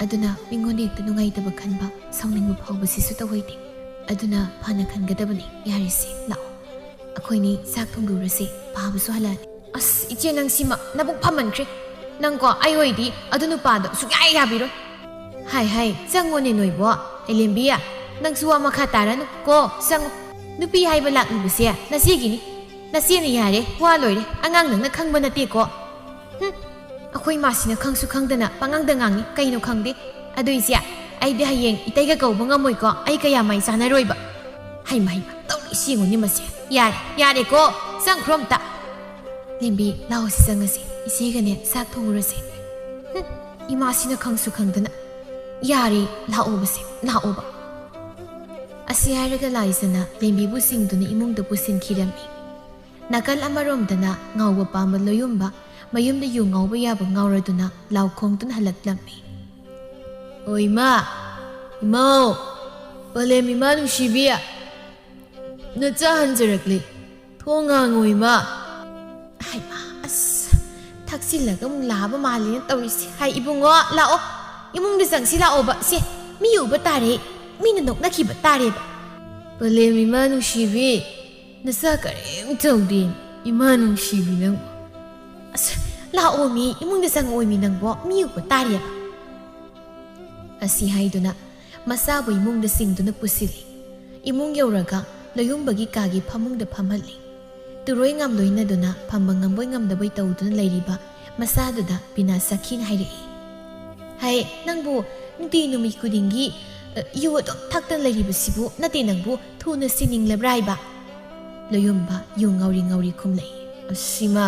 ꯑꯗꯨꯅ ꯃꯤꯉꯣꯟꯗ ꯍꯦꯛꯇ ꯅꯨꯡꯉꯥꯏꯇꯕ ꯈꯟꯕ, ꯁꯥꯎꯅꯤꯡꯕ ꯐꯥꯎꯕꯁꯤꯁꯨ ꯇꯧꯍꯩꯗꯦ꯫ ꯑꯗꯨꯅ ꯐꯅ ꯈꯟꯒꯗꯕꯅꯤ꯫ ꯌꯥꯔꯦꯁꯦ, ꯂꯥꯛꯑꯣ꯫ ꯑꯩꯈꯣꯏꯅꯤ ꯆꯥꯛ ꯊꯣꯡꯂꯨꯔꯁꯦ, ꯄꯥꯕꯁꯨ ꯍꯜꯂꯛꯑꯅꯤ꯫" ꯑꯁ, ꯏꯆꯦ, ꯅꯪ ꯁꯤꯃ ꯅꯕꯨꯛ ꯐꯝꯃꯟꯈ꯭ꯔꯦ꯫ ꯅꯪꯀꯣ, ꯑꯩ ꯑꯣꯏꯗꯤ ꯑꯗꯨ ꯅꯨꯄꯥꯗꯣ ꯁꯨꯡꯌꯥ ꯌꯥꯕꯤꯔꯣꯏ꯫ ꯍꯥꯏ ꯍꯥꯏ, ꯆꯪꯉꯣꯅꯦ ꯅꯣꯏꯕꯣ꯫ ꯑꯦ ꯂꯦꯝꯕꯤ, ꯅꯪꯁꯨ ꯋꯥ ꯃꯈꯥ ꯇꯥꯔꯅꯨ ꯀꯣ, ꯆꯪꯉꯣ꯫ ꯅꯨꯄꯤ ꯍꯥꯏꯕ ꯂꯥꯛꯂꯤꯕꯁꯦ ꯅꯆꯦꯒꯤꯅꯤ꯫ ꯅꯆꯦꯅ ꯌꯥꯔꯦ, ꯋꯥ ꯂꯣꯏꯔꯦ, ꯑꯉꯥꯡ ꯅꯪꯅ ꯈꯪꯕ ꯅꯠꯇꯦꯀꯣ꯫ ꯍꯨꯝ, ꯑꯩꯈꯣꯏ ꯃꯥꯁꯤꯅ ꯈꯪꯁꯨ ꯈꯪꯗꯅ ꯄꯉꯥꯡꯗ ꯉꯥꯡꯉꯤ, ꯀꯩꯅꯣ ꯈꯪꯗꯦ꯫ ꯑꯗꯨ ꯏꯆꯦ, ꯑꯩꯗꯤ ꯍꯌꯦꯡ ꯏꯇꯩꯒ ꯀꯧꯕ ꯉꯝꯃꯣꯏꯀꯣ, ꯑꯩ ꯀꯌꯥ ꯃꯥꯏ ꯆꯥꯅꯔꯣꯏꯕ꯫ ꯍꯩꯃ ꯍꯩꯃ, ꯇꯧꯔꯤꯁꯤ ꯌꯦꯡꯉꯨꯅꯦ ꯃꯁꯦ꯫ ꯌꯥꯔꯦ, ꯌꯥꯔꯦꯀꯣ, ꯆꯪꯈ꯭ꯔꯣ ꯑꯝꯇ꯫ ꯂꯦꯝꯕꯤ, ꯂꯥꯛꯑꯣ ꯁꯤ ꯆꯪꯉꯁꯤ, ꯏꯆꯦꯒꯅꯦ ꯆꯥꯛ ꯊꯣꯡꯉꯨꯔꯁꯦ꯫ ꯍꯨꯝ, ꯏꯃꯥꯁꯤꯅ ꯈꯪꯁꯨ ꯈꯪꯗꯅ꯫ ꯌꯥꯔꯦ, ꯂꯥꯛꯑꯣꯕꯁꯦ, ꯂꯥꯛꯑꯣꯕ꯫ ꯑꯁꯤ ꯍꯥꯏꯔꯒ ꯂꯥꯏꯖꯅ ꯂꯦꯝꯕꯤꯕꯨ ꯆꯤꯡꯗꯨꯅ ꯏꯃꯨꯡꯗ ꯄꯨꯁꯤꯟꯈꯤꯔꯝꯃꯤ꯫ ꯅꯥꯀꯜ ꯑꯃꯔꯣꯝꯗꯅ ꯉꯥꯎꯕ ꯄꯥꯝꯕ ꯂꯣꯌꯨꯝꯕ ꯃꯌꯨꯝꯗ ꯌꯨ ꯉꯥꯎꯕ ꯌꯥꯕ ꯉꯥꯎꯔꯗꯨꯅ ꯂꯥꯎ ꯈꯣꯡꯗꯨꯅ ꯍꯜꯂꯛꯂꯝꯃꯤ꯫ "ꯑꯣ ꯏꯃꯥ, ꯏꯃꯥꯎ, ꯄꯂꯦꯝ ꯏꯃꯥ ꯅꯨꯡꯁꯤꯕꯤ, ꯅꯆꯥ ꯍꯟꯖꯔꯛꯂꯤ, ꯊꯣꯡ ꯍꯥꯡꯉꯣ ꯏꯃꯥ"꯫ ꯍꯩꯃꯥ, ꯑꯁ, ꯊꯛꯆꯤꯜꯂꯒ ꯑꯃꯨꯛ ꯂꯥꯕ ꯃꯥꯜꯂꯦꯅ ꯇꯧꯔꯤꯁꯦ꯫ ꯍꯥꯏ ꯏꯕꯨꯡꯉꯣ, ꯂꯥꯛꯑꯣ, ꯏꯃꯨꯡꯗ ꯆꯪꯁꯤ ꯂꯥꯛꯑꯣꯕ꯫ ꯁꯦ, ꯃꯤ ꯎꯕ ꯇꯥꯔꯦ, ꯃꯤꯅ ꯅꯣꯛꯅꯈꯤꯕ ꯇꯥꯔꯦꯕ꯫ "ꯄꯂꯦꯝ ꯏꯃꯥ ꯅꯨꯡꯁꯤꯕꯤ, ꯅꯆꯥ ꯀꯔꯤꯝ ꯇꯧꯗꯦ, ꯏꯃꯥ ꯅꯨꯡꯁꯤꯕꯤ ꯅꯪ"꯫ ꯑꯁ, ꯂꯥꯛꯑꯣ ꯃꯤ, ꯏꯃꯨꯡꯗ ꯆꯪꯉꯛꯑꯣ ꯃꯤ ꯅꯪꯕꯣ, ꯃꯤ ꯎꯕ ꯇꯥꯔꯦꯕ꯫ ꯑꯁꯤ ꯍꯥꯏꯗꯨꯅ ꯃꯆꯥꯕꯨ ꯏꯃꯨꯡꯗ ꯆꯤꯡꯗꯨꯅ ꯄꯨꯁꯤꯜꯂꯤ꯫ ꯏꯃꯨꯡ ꯌꯧꯔꯒ ꯂꯣꯌꯨꯝꯕꯒꯤ ꯀꯥꯒꯤ ꯐꯃꯨꯡꯗ ꯐꯝꯍꯜꯂꯤ꯫ ꯇꯨꯔꯣꯏ ꯉꯥꯝꯂꯣꯏꯅꯗꯨꯅ ꯐꯝꯕ ꯉꯝꯕꯣꯏ ꯉꯝꯗꯕꯣꯏ ꯇꯧꯗꯨꯅ ꯂꯩꯔꯤꯕ ꯃꯆꯥꯗꯨꯗ ꯕꯤꯅꯥ ꯁꯈꯤꯅ ꯍꯥꯏꯔꯛꯏ꯫ "ꯍꯩ, ꯅꯪꯕꯨ ꯅꯨꯡꯇꯤ ꯅꯨꯃꯤꯠ ꯈꯨꯗꯤꯡꯒꯤ, ꯑ, ꯌꯨ ꯑꯗꯨꯝ ꯊꯛꯇꯅ ꯂꯩꯔꯤꯕꯁꯤꯕꯨ ꯅꯠꯇꯦ ꯅꯪꯕꯨ ꯊꯨꯅ ꯁꯤꯅꯤꯡꯂꯕ꯭ꯔꯥ ꯍꯥꯏꯕ?" ꯂꯣꯌꯨꯝꯕ ꯌꯨ ꯉꯥꯎꯔꯤ ꯉꯥꯎꯔꯤ ꯈꯨꯝꯂꯛꯏ꯫ "ꯑꯁ ꯏꯃꯥ,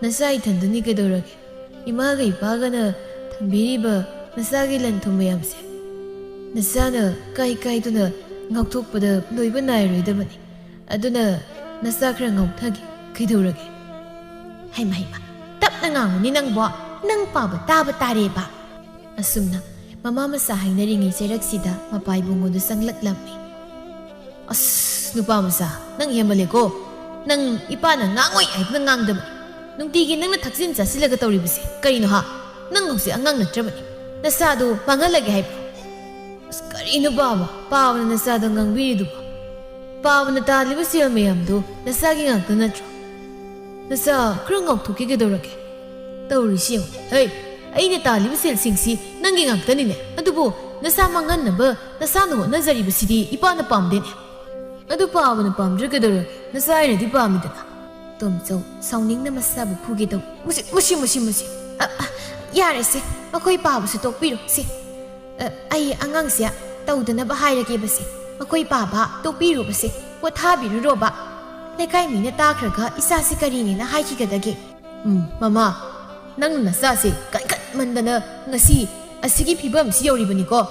ꯅꯆꯥ ꯏꯊꯟꯗꯅꯤ ꯀꯩꯗꯧꯔꯒꯦ? ꯏꯃꯥꯒ ꯏꯄꯥꯒꯅ ꯊꯝꯕꯤꯔꯤꯕ ꯅꯆꯥꯒꯤ ꯂꯟ ꯊꯨꯝ ꯃꯌꯥꯝꯁꯦ ꯅꯆꯥꯅ ꯀꯥꯏ ꯀꯥꯏꯗꯨꯅ ꯉꯥꯎꯊꯣꯛꯄꯗ ꯂꯣꯏꯕ ꯅꯥꯏꯔꯣꯏꯗꯕꯅꯤ꯫ ꯑꯗꯨꯅ ꯅꯆꯥ ꯈꯔ ꯉꯥꯎꯊꯒꯦ ꯀꯩꯗꯧꯔꯒꯦ?" "ꯍꯩꯃ ꯍꯩꯃ, ꯇꯞꯅ ꯉꯥꯡꯉꯨꯅꯦ ꯅꯪꯕꯣ, ꯅꯪ ꯄꯥꯕ ꯇꯥꯕ ꯇꯥꯔꯦꯕ"꯫ ꯑꯁꯨꯝꯅ ꯃꯃꯥ ꯃꯆꯥ ꯍꯥꯏꯅꯔꯤꯉꯩ ꯆꯩꯔꯛꯁꯤꯗ ꯃꯄꯥ ꯏꯕꯨꯡꯉꯣꯗꯨ ꯆꯪꯂꯛꯂꯝꯃꯤ꯫ "ꯑꯁ, ꯅꯨꯄꯥ ꯃꯆꯥ, ꯅꯪ ꯍꯦꯟꯃꯜꯂꯦꯀꯣ꯫ ꯅꯪ ꯏꯄꯥꯅ ꯉꯥꯡꯉꯣꯏ ꯍꯥꯏꯗꯨꯅ ꯉꯥꯡꯗꯕꯅꯤ꯫ ꯅꯨꯡꯇꯤꯒꯤ ꯅꯪꯅ ꯊꯛꯆꯤꯟ ꯆꯥꯁꯤꯜꯂꯒ ꯇꯧꯔꯤꯕꯁꯦ ꯀꯔꯤꯅꯣ ꯍꯥ? ꯅꯪ ꯍꯧꯖꯤꯛ ꯑꯉꯥꯡ ꯅꯠꯇ꯭ꯔꯕꯅꯤ꯫ ꯅꯆꯥꯗꯨ ꯃꯥꯡꯍꯜꯂꯒꯦ ꯍꯥꯏꯕ꯭ꯔꯣ?" "ꯑꯁ, ꯀꯔꯤꯅꯣ ꯄꯥꯕ? ꯄꯥꯕꯅ ꯅꯆꯥꯗ ꯉꯥꯡꯕꯤꯔꯤꯗꯨꯕꯣ? ꯄꯥꯕꯅ ꯇꯥꯜꯂꯤꯕ ꯁꯦꯜ ꯃꯌꯥꯝꯗꯨ ꯅꯆꯥꯒꯤ ꯉꯥꯛꯇ ꯅꯠꯇ꯭ꯔꯣ?" ꯅꯆꯥ, ꯈꯔ ꯉꯥꯎꯊꯣꯛꯀꯦ ꯀꯩꯗꯧꯔꯒꯦ? ꯇꯧꯔꯤꯁꯤ ꯌꯦꯡꯉꯨ꯫ ꯍꯩ, ꯑꯩꯅ ꯇꯥꯜꯂꯤꯕ ꯁꯦꯜꯁꯤꯡꯁꯤ ꯅꯪꯒꯤ ꯉꯥꯛꯇꯅꯤꯅꯦ꯫ ꯑꯗꯨꯕꯨ ꯅꯁꯥ ꯃꯥꯡꯍꯟꯅꯕ ꯅꯁꯥꯅ ꯍꯣꯠꯅꯖꯔꯤꯕꯁꯤꯗꯤ ꯏꯄꯥꯅ ꯄꯥꯝꯗꯦꯅꯦ꯫ ꯑꯗꯨ ꯄꯥꯕꯅ ꯄꯥꯝꯗ꯭ꯔ ꯀꯩꯗꯧꯔꯒꯦ? ꯅꯆꯥ ꯑꯩꯅꯗꯤ ꯄꯥꯝꯃꯤꯗꯅ꯫ ꯇꯣꯝꯆꯧ ꯁꯥꯎꯅꯤꯡꯅ ꯃꯁꯥꯕꯨ ꯐꯨꯒꯦ ꯇꯧ꯫ ꯃꯁꯤ, ꯃꯁꯤ, ꯃꯁꯤ, ꯃꯁꯤ꯫ ꯑ, ꯑ, ꯌꯥꯔꯦꯁꯦ, ꯃꯈꯣꯏ ꯄꯥꯕꯁꯨ ꯇꯣꯛꯄꯤꯔꯣ ꯁꯦ꯫ ꯑ, ꯑꯩ ꯑꯉꯥꯡꯁꯦ ꯇꯧꯗꯅꯕ ꯍꯥꯏꯔꯒꯦꯕꯁꯦ꯫ ꯃꯈꯣꯏ ꯄꯥꯕ ꯇꯣꯛꯄꯤꯔꯨꯕꯁꯦ, ꯄꯣꯊꯥꯕꯤꯔꯨꯔꯣꯕ꯫ ꯂꯩꯀꯥꯏ ꯃꯤꯅ ꯇꯥꯈ꯭ꯔꯒ ꯏꯆꯥꯁꯤ ꯀꯔꯤꯅꯦꯅ ꯍꯥꯏꯈꯤꯒꯗꯒꯦ? ꯎꯝ, ꯃꯃꯥ, ꯅꯪ ꯅꯆꯥꯁꯦ ꯀꯟꯈꯠꯃꯟꯗꯅ ꯉꯁꯤ ꯑꯁꯤꯒꯤ ꯐꯤꯕꯝꯁꯤ ꯌꯧꯔꯤꯕꯅꯤꯀꯣ꯫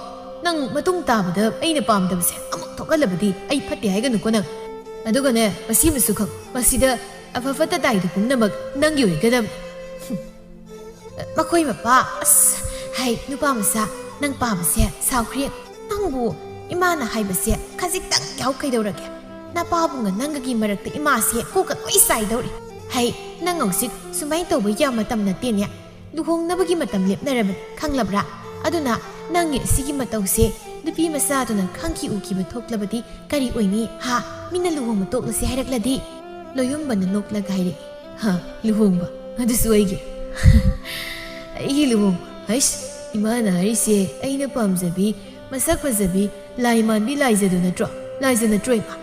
ꯅꯪ ꯃꯇꯨꯡ ꯇꯥꯕꯗ ꯑꯩꯅ ꯄꯥꯝꯗꯕꯁꯦ ꯑꯃꯨꯛ ꯊꯣꯛꯍꯜꯂꯕꯗꯤ ꯑꯩ ꯐꯠꯇꯦ ꯍꯥꯏꯒꯅꯨꯀꯣ ꯅꯪ꯫ ꯑꯗꯨꯒꯅꯦ, ꯃꯁꯤꯃꯁꯨ ꯈꯪ, ꯃꯁꯤꯗ ꯑꯐ ꯐꯠꯇ ꯇꯥꯏꯗꯣ ꯄꯨꯝꯅꯃꯛ ꯅꯪꯒꯤ ꯑꯣꯏꯒꯗꯕꯅꯤ꯫ ꯍꯨꯝ꯫ ꯃꯈꯣꯏ ꯃꯄꯥ, ꯑꯁ, ꯍꯩ, ꯅꯨꯄꯥ ꯃꯆꯥ, ꯅꯪ ꯄꯥꯕꯁꯦ ꯁꯥꯎꯈ꯭ꯔꯦ꯫ ꯅꯪꯕꯨ ꯏꯃꯥꯅ ꯍꯥꯏꯕꯁꯦ ꯈꯖꯤꯛꯇꯪ ꯌꯥꯎ ꯀꯩꯗꯧꯔꯒꯦ? ꯅꯄꯥꯕꯨꯡꯒ ꯅꯪꯒꯒꯤ ꯃꯔꯛꯇ ꯏꯃꯥꯁꯦ ꯀꯣꯛꯀ ꯂꯣꯏ ꯆꯥꯏꯗꯧꯔꯤ꯫ ꯍꯩ, ꯅꯪ ꯍꯧꯖꯤꯛ ꯁꯨꯃꯥꯏꯅ ꯇꯧꯕ ꯌꯥꯕ ꯃꯇꯝ ꯅꯠꯇꯦꯅꯦ꯫ ꯂꯨꯍꯣꯡꯅꯕꯒꯤ ꯃꯇꯝ ꯂꯦꯞꯅꯔꯕꯅꯤ, ꯈꯪꯂꯕ꯭ꯔꯥ? ꯑꯗꯨꯅ ꯅꯪꯒꯤ ꯑꯁꯤꯒꯤ ꯃꯇꯧꯁꯦ ꯅꯨꯄꯤ ꯃꯆꯥꯗꯨꯅ ꯈꯪꯈꯤ ꯎꯈꯤꯕ ꯊꯣꯛꯂꯕꯗꯤ ꯀꯔꯤ ꯑꯣꯏꯅꯤ, ꯍꯥ? ꯃꯤꯅ ꯂꯨꯍꯣꯡꯕ ꯇꯣꯛꯂꯁꯦ ꯍꯥꯏꯔꯛꯂꯗꯤ? ꯂꯣꯌꯨꯝꯕꯅ ꯅꯣꯛꯂꯒ ꯍꯥꯏꯔꯛꯏ, "ꯍꯥ, ꯂꯨꯍꯣꯡꯕ? ꯑꯗꯨꯁꯨ ꯑꯩꯒꯤ?" "ꯑꯩꯒꯤ ꯂꯨꯍꯣꯡꯕ? ꯍꯩꯁ, ꯏꯃꯥꯅ ꯍꯥꯏꯔꯤꯁꯦ ꯑꯩꯅ ꯄꯥꯝꯖꯕꯤ, ꯃꯁꯛ ꯐꯖꯕꯤ, ꯂꯥꯏ ꯃꯥꯟꯕꯤ ꯂꯥꯏꯖꯗꯨ ꯅꯠꯇ꯭ꯔꯣ? ꯂꯥꯏꯖ ꯅꯠꯇ꯭ꯔꯣ, ꯏꯃꯥ?"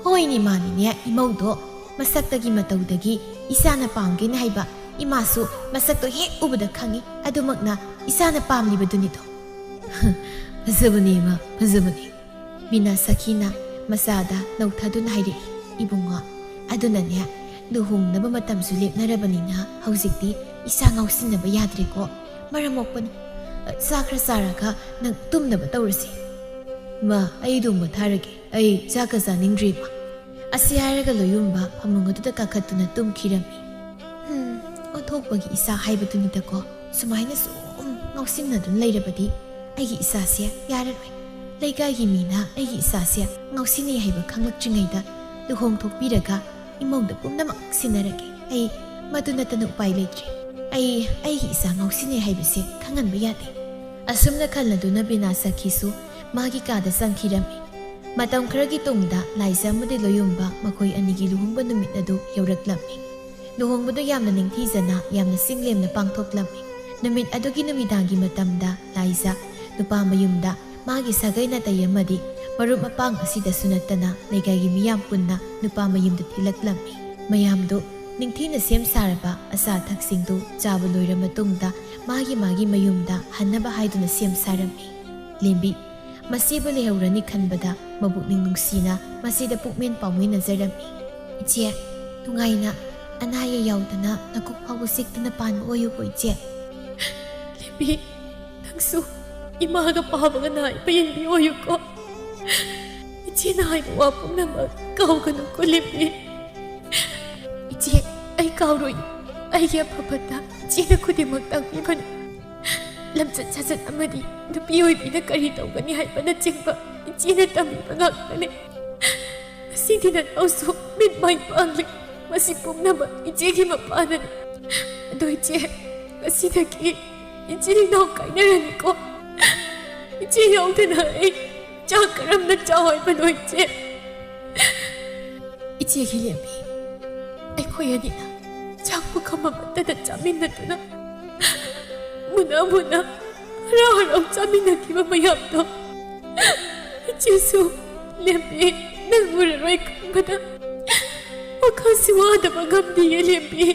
"ꯍꯣꯏꯅꯦ, ꯃꯥꯅꯤꯅꯦ, ꯏꯃꯧꯗꯣ ꯃꯁꯛꯇꯒꯤ ꯃꯇꯧꯗꯒꯤ ꯏꯆꯥꯅ ꯄꯥꯝꯒꯦꯅ ꯍꯥꯏꯕ ꯏꯃꯥꯁꯨ ꯃꯁꯛꯇꯣ ꯍꯦꯛ ꯎꯕꯗ ꯈꯪꯉꯤ, ꯑꯗꯨꯃꯛꯅ ꯏꯆꯥꯅ ꯄꯥꯝꯂꯤꯕꯗꯨꯅꯤꯗꯣ꯫" "ꯐꯖꯕꯅꯦ ꯏꯃꯥ, ꯐꯖꯕꯅꯦ꯫" ꯕꯤꯅꯥ ꯁꯈꯤꯅ ꯃꯆꯥꯗ ꯅꯧꯊꯗꯨꯅ ꯍꯥꯏꯔꯛꯏ, "ꯏꯕꯨꯡꯉꯣ, ꯑꯗꯨꯅꯅꯦ, ꯂꯨꯍꯣꯡꯅꯕ ꯃꯇꯝꯁꯨ ꯂꯦꯞꯅꯔꯕꯅꯤꯅ ꯍꯧꯖꯤꯛꯇꯤ ꯏꯆꯥ ꯉꯥꯎꯁꯤꯟꯅꯕ ꯌꯥꯗ꯭ꯔꯦꯀꯣ꯫ ꯃꯔꯝ ꯃꯣꯛꯄꯅꯤ꯫ ꯆꯥ ꯈꯔ ꯆꯥꯔꯒ ꯅꯪ ꯇꯨꯝꯅꯕ ꯇꯧꯔꯁꯤ꯫" "ꯃꯥ, ꯑꯩ ꯑꯗꯨꯝ ꯄꯣꯊꯥꯔꯒꯦ꯫ ꯑꯩ ꯆꯥꯛꯀ ꯆꯥꯅꯤꯡꯗ꯭ꯔꯦ, ꯏꯃꯥ꯫" ꯑꯁꯤ ꯍꯥꯏꯔꯒ ꯂꯣꯌꯨꯝꯕ ꯐꯃꯨꯡ ꯑꯗꯨꯗ ꯀꯥꯈꯠꯇꯨꯅ ꯇꯨꯝꯈꯤꯔꯝꯃꯤ꯫ ꯍꯝ, ꯑꯣꯟꯊꯣꯛꯄꯒꯤ ꯏꯆꯥ ꯍꯥꯏꯕꯗꯨꯅꯤꯗꯀꯣ꯫ ꯁꯨꯃꯥꯏꯅ ꯁꯨꯝ ꯉꯥꯎꯁꯤꯟꯅꯗꯨꯅ ꯂꯩꯔꯕꯗꯤ ꯑꯩꯒꯤ ꯏꯆꯥꯁꯦ ꯌꯥꯔꯔꯣꯏ꯫ ꯂꯩꯀꯥꯏꯒꯤ ꯃꯤꯅ ꯑꯩꯒꯤ ꯏꯆꯥꯁꯦ ꯉꯥꯎꯁꯤꯟꯅꯩ ꯍꯥꯏꯕ ꯈꯪꯂꯛꯇ꯭ꯔꯤꯉꯩꯗ ꯂꯨꯍꯣꯡ ꯊꯣꯛꯄꯤꯔꯒ ꯏꯃꯧꯗ ꯄꯨꯝꯅꯃꯛ ꯁꯤꯟꯅꯔꯒꯦ꯫ ꯑꯩ ꯃꯗꯨ ꯅꯠꯇꯅ ꯎꯄꯥꯏ ꯂꯩꯇ꯭ꯔꯦ꯫ ꯑꯩ ꯑꯩꯒꯤ ꯏꯆꯥ ꯉꯥꯎꯁꯤꯟꯅꯩ ꯍꯥꯏꯕꯁꯦ ꯈꯪꯍꯟꯕ ꯌꯥꯗꯦ꯫ ꯑꯁꯨꯝꯅ ꯈꯜꯂꯗꯨꯅ ꯕꯤꯅꯥ ꯁꯈꯤꯁꯨ ꯃꯥꯒꯤ ꯀꯥꯗ ꯆꯪꯈꯤꯔꯝꯃꯤ꯫ ꯃꯇꯝ ꯈꯔꯒꯤ ꯇꯨꯡꯗ ꯂꯥꯏꯖ ꯑꯃꯗꯤ ꯂꯣꯌꯨꯝꯕ ꯃꯈꯣꯏ ꯑꯅꯤꯒꯤ ꯂꯨꯍꯣꯡꯕ ꯅꯨꯃꯤꯠ ꯑꯗꯨ ꯌꯧꯔꯛꯂꯝꯃꯤ꯫ ꯂꯨꯍꯣꯡꯕꯗꯨ ꯌꯥꯝꯅ ꯅꯤꯡꯊꯤꯖꯅ, ꯌꯥꯝꯅ ꯆꯤꯡꯂꯦꯝꯅ ꯄꯥꯡꯊꯣꯛꯂꯝꯃꯤ꯫ ꯅꯨꯃꯤꯠ ꯑꯗꯨꯒꯤ ꯅꯨꯃꯤꯗꯥꯡꯒꯤ ꯃꯇꯝꯗ ꯂꯥꯏꯖ ꯅꯨꯄꯥ ꯃꯌꯨꯝꯗ ꯃꯥꯒꯤ ꯁꯥꯒꯩ ꯅꯥꯇꯩ ꯑꯃꯗꯤ ꯃꯔꯨꯞ ꯃꯄꯥꯡ ꯑꯁꯤꯗꯁꯨ ꯅꯠꯇꯅ ꯂꯩꯀꯥꯏꯒꯤ ꯃꯤꯌꯥꯝ ꯄꯨꯟꯅ ꯅꯨꯄꯥ ꯃꯌꯨꯝꯗ ꯊꯤꯜꯂꯛꯂꯝꯃꯤ꯫ ꯃꯌꯥꯝꯗꯨ ꯅꯤꯡꯊꯤꯅ ꯁꯦꯝ ꯁꯥꯔꯕ ꯑꯆꯥ ꯑꯊꯛꯁꯤꯡꯗꯨ ꯆꯥꯕ ꯂꯣꯏꯔ ꯃꯇꯨꯡꯗ ꯃꯥꯒꯤ ꯃꯥꯒꯤ ꯃꯌꯨꯝꯗ ꯍꯟꯅꯕ ꯍꯥꯏꯗꯨꯅ ꯁꯦꯝ ꯁꯥꯔꯝꯃꯤ꯫ ꯂꯦꯝꯕꯤ ꯃꯁꯤꯕꯨ ꯂꯩꯍꯧꯔꯅꯤ ꯈꯟꯕꯗ ꯃꯕꯨꯛꯅꯤꯡ ꯅꯨꯡꯁꯤꯅ ꯃꯁꯤꯗ ꯄꯨꯛꯃꯦꯟ ꯄꯥꯎꯃꯦꯟꯅꯖꯔꯝꯃꯤ꯫ "ꯏꯆꯦ, ꯅꯨꯡꯉꯥꯏꯅ ꯑꯅꯥ ꯑꯌꯦꯛ ꯌꯥꯎꯗꯅ ꯅꯀꯣꯛ ꯐꯥꯎꯕ ꯆꯤꯛꯇꯅ ꯄꯥꯟꯕ ꯑꯣꯏꯌꯨꯀꯣ ꯏꯆꯦ꯫" "ꯂꯦꯝꯕꯤ, ꯅꯪꯁꯨ ꯏꯃꯥꯒ ꯄꯥꯕꯒ ꯅꯥꯏꯕ ꯌꯦꯡꯕꯤꯌꯨꯀꯣ꯫ ꯏꯆꯦꯅ ꯍꯥꯏꯕ ꯋꯥ ꯄꯨꯝꯅꯃꯛ ꯀꯥꯎꯒꯅꯨꯀꯣ ꯂꯦꯝꯕꯤ꯫" "ꯏꯆꯦ, ꯑꯩ ꯀꯥꯎꯔꯣꯏ꯫ ꯑꯩꯒꯤ ꯑꯐꯕꯇ ꯏꯆꯦꯅ ꯈꯨꯗꯤꯡꯃꯛ ꯇꯥꯛꯄꯤꯕꯅꯤ꯫ ꯂꯝꯆꯠ ꯁꯥꯖꯠ ꯑꯃꯗꯤ ꯅꯨꯄꯤ ꯑꯣꯏꯕꯤꯅ ꯀꯔꯤ ꯇꯧꯒꯅꯤ ꯍꯥꯏꯕꯅꯆꯤꯡꯕ ꯏꯆꯦꯅ ꯇꯝꯕꯤꯕ ꯉꯥꯛꯇꯅꯤ꯫ ꯉꯁꯤꯗꯤ ꯅꯅꯥꯎꯁꯨ ꯃꯤꯠ ꯃꯥꯏ ꯄꯥꯡꯂꯦ꯫ ꯃꯁꯤ ꯄꯨꯝꯅꯃꯛ ꯏꯆꯦꯒꯤ ꯃꯄꯥꯅꯅꯤ꯫ ꯑꯗꯣ ꯏꯆꯦ, ꯉꯁꯤꯗꯒꯤ ꯏꯆꯤꯜ ꯏꯅꯥꯎ ꯀꯥꯏꯅꯔꯅꯤꯀꯣ꯫ ꯏꯆꯦ ꯌꯥꯎꯗꯅ ꯑꯩ ꯆꯥꯛ ꯀꯔꯝꯅ ꯆꯥꯎ ꯍꯥꯏꯕꯅꯣ ꯏꯆꯦ?" "ꯏꯆꯦꯒꯤ ꯂꯦꯝꯕꯤ, ꯑꯩꯈꯣꯏ ꯑꯅꯤꯅ ꯆꯥꯛ ꯄꯨꯈꯝ ꯑꯃꯠꯇꯗ ꯆꯥꯃꯤꯟꯅꯗꯨꯅ ꯃꯨꯟꯅ ꯃꯨꯟꯅ ꯍꯔꯥꯎ ꯍꯔꯥꯎ ꯆꯥꯃꯤꯟꯅꯈꯤꯕ ꯃꯌꯥꯝꯗꯣ ꯏꯆꯦꯁꯨ ꯂꯦꯝꯕꯤ ꯅꯪ ꯎꯔꯔꯣꯏ ꯈꯟꯕꯗ ꯋꯥꯈꯜꯁꯤ ꯋꯥꯗꯕ ꯉꯝꯗꯤꯌꯦ ꯂꯦꯝꯕꯤ꯫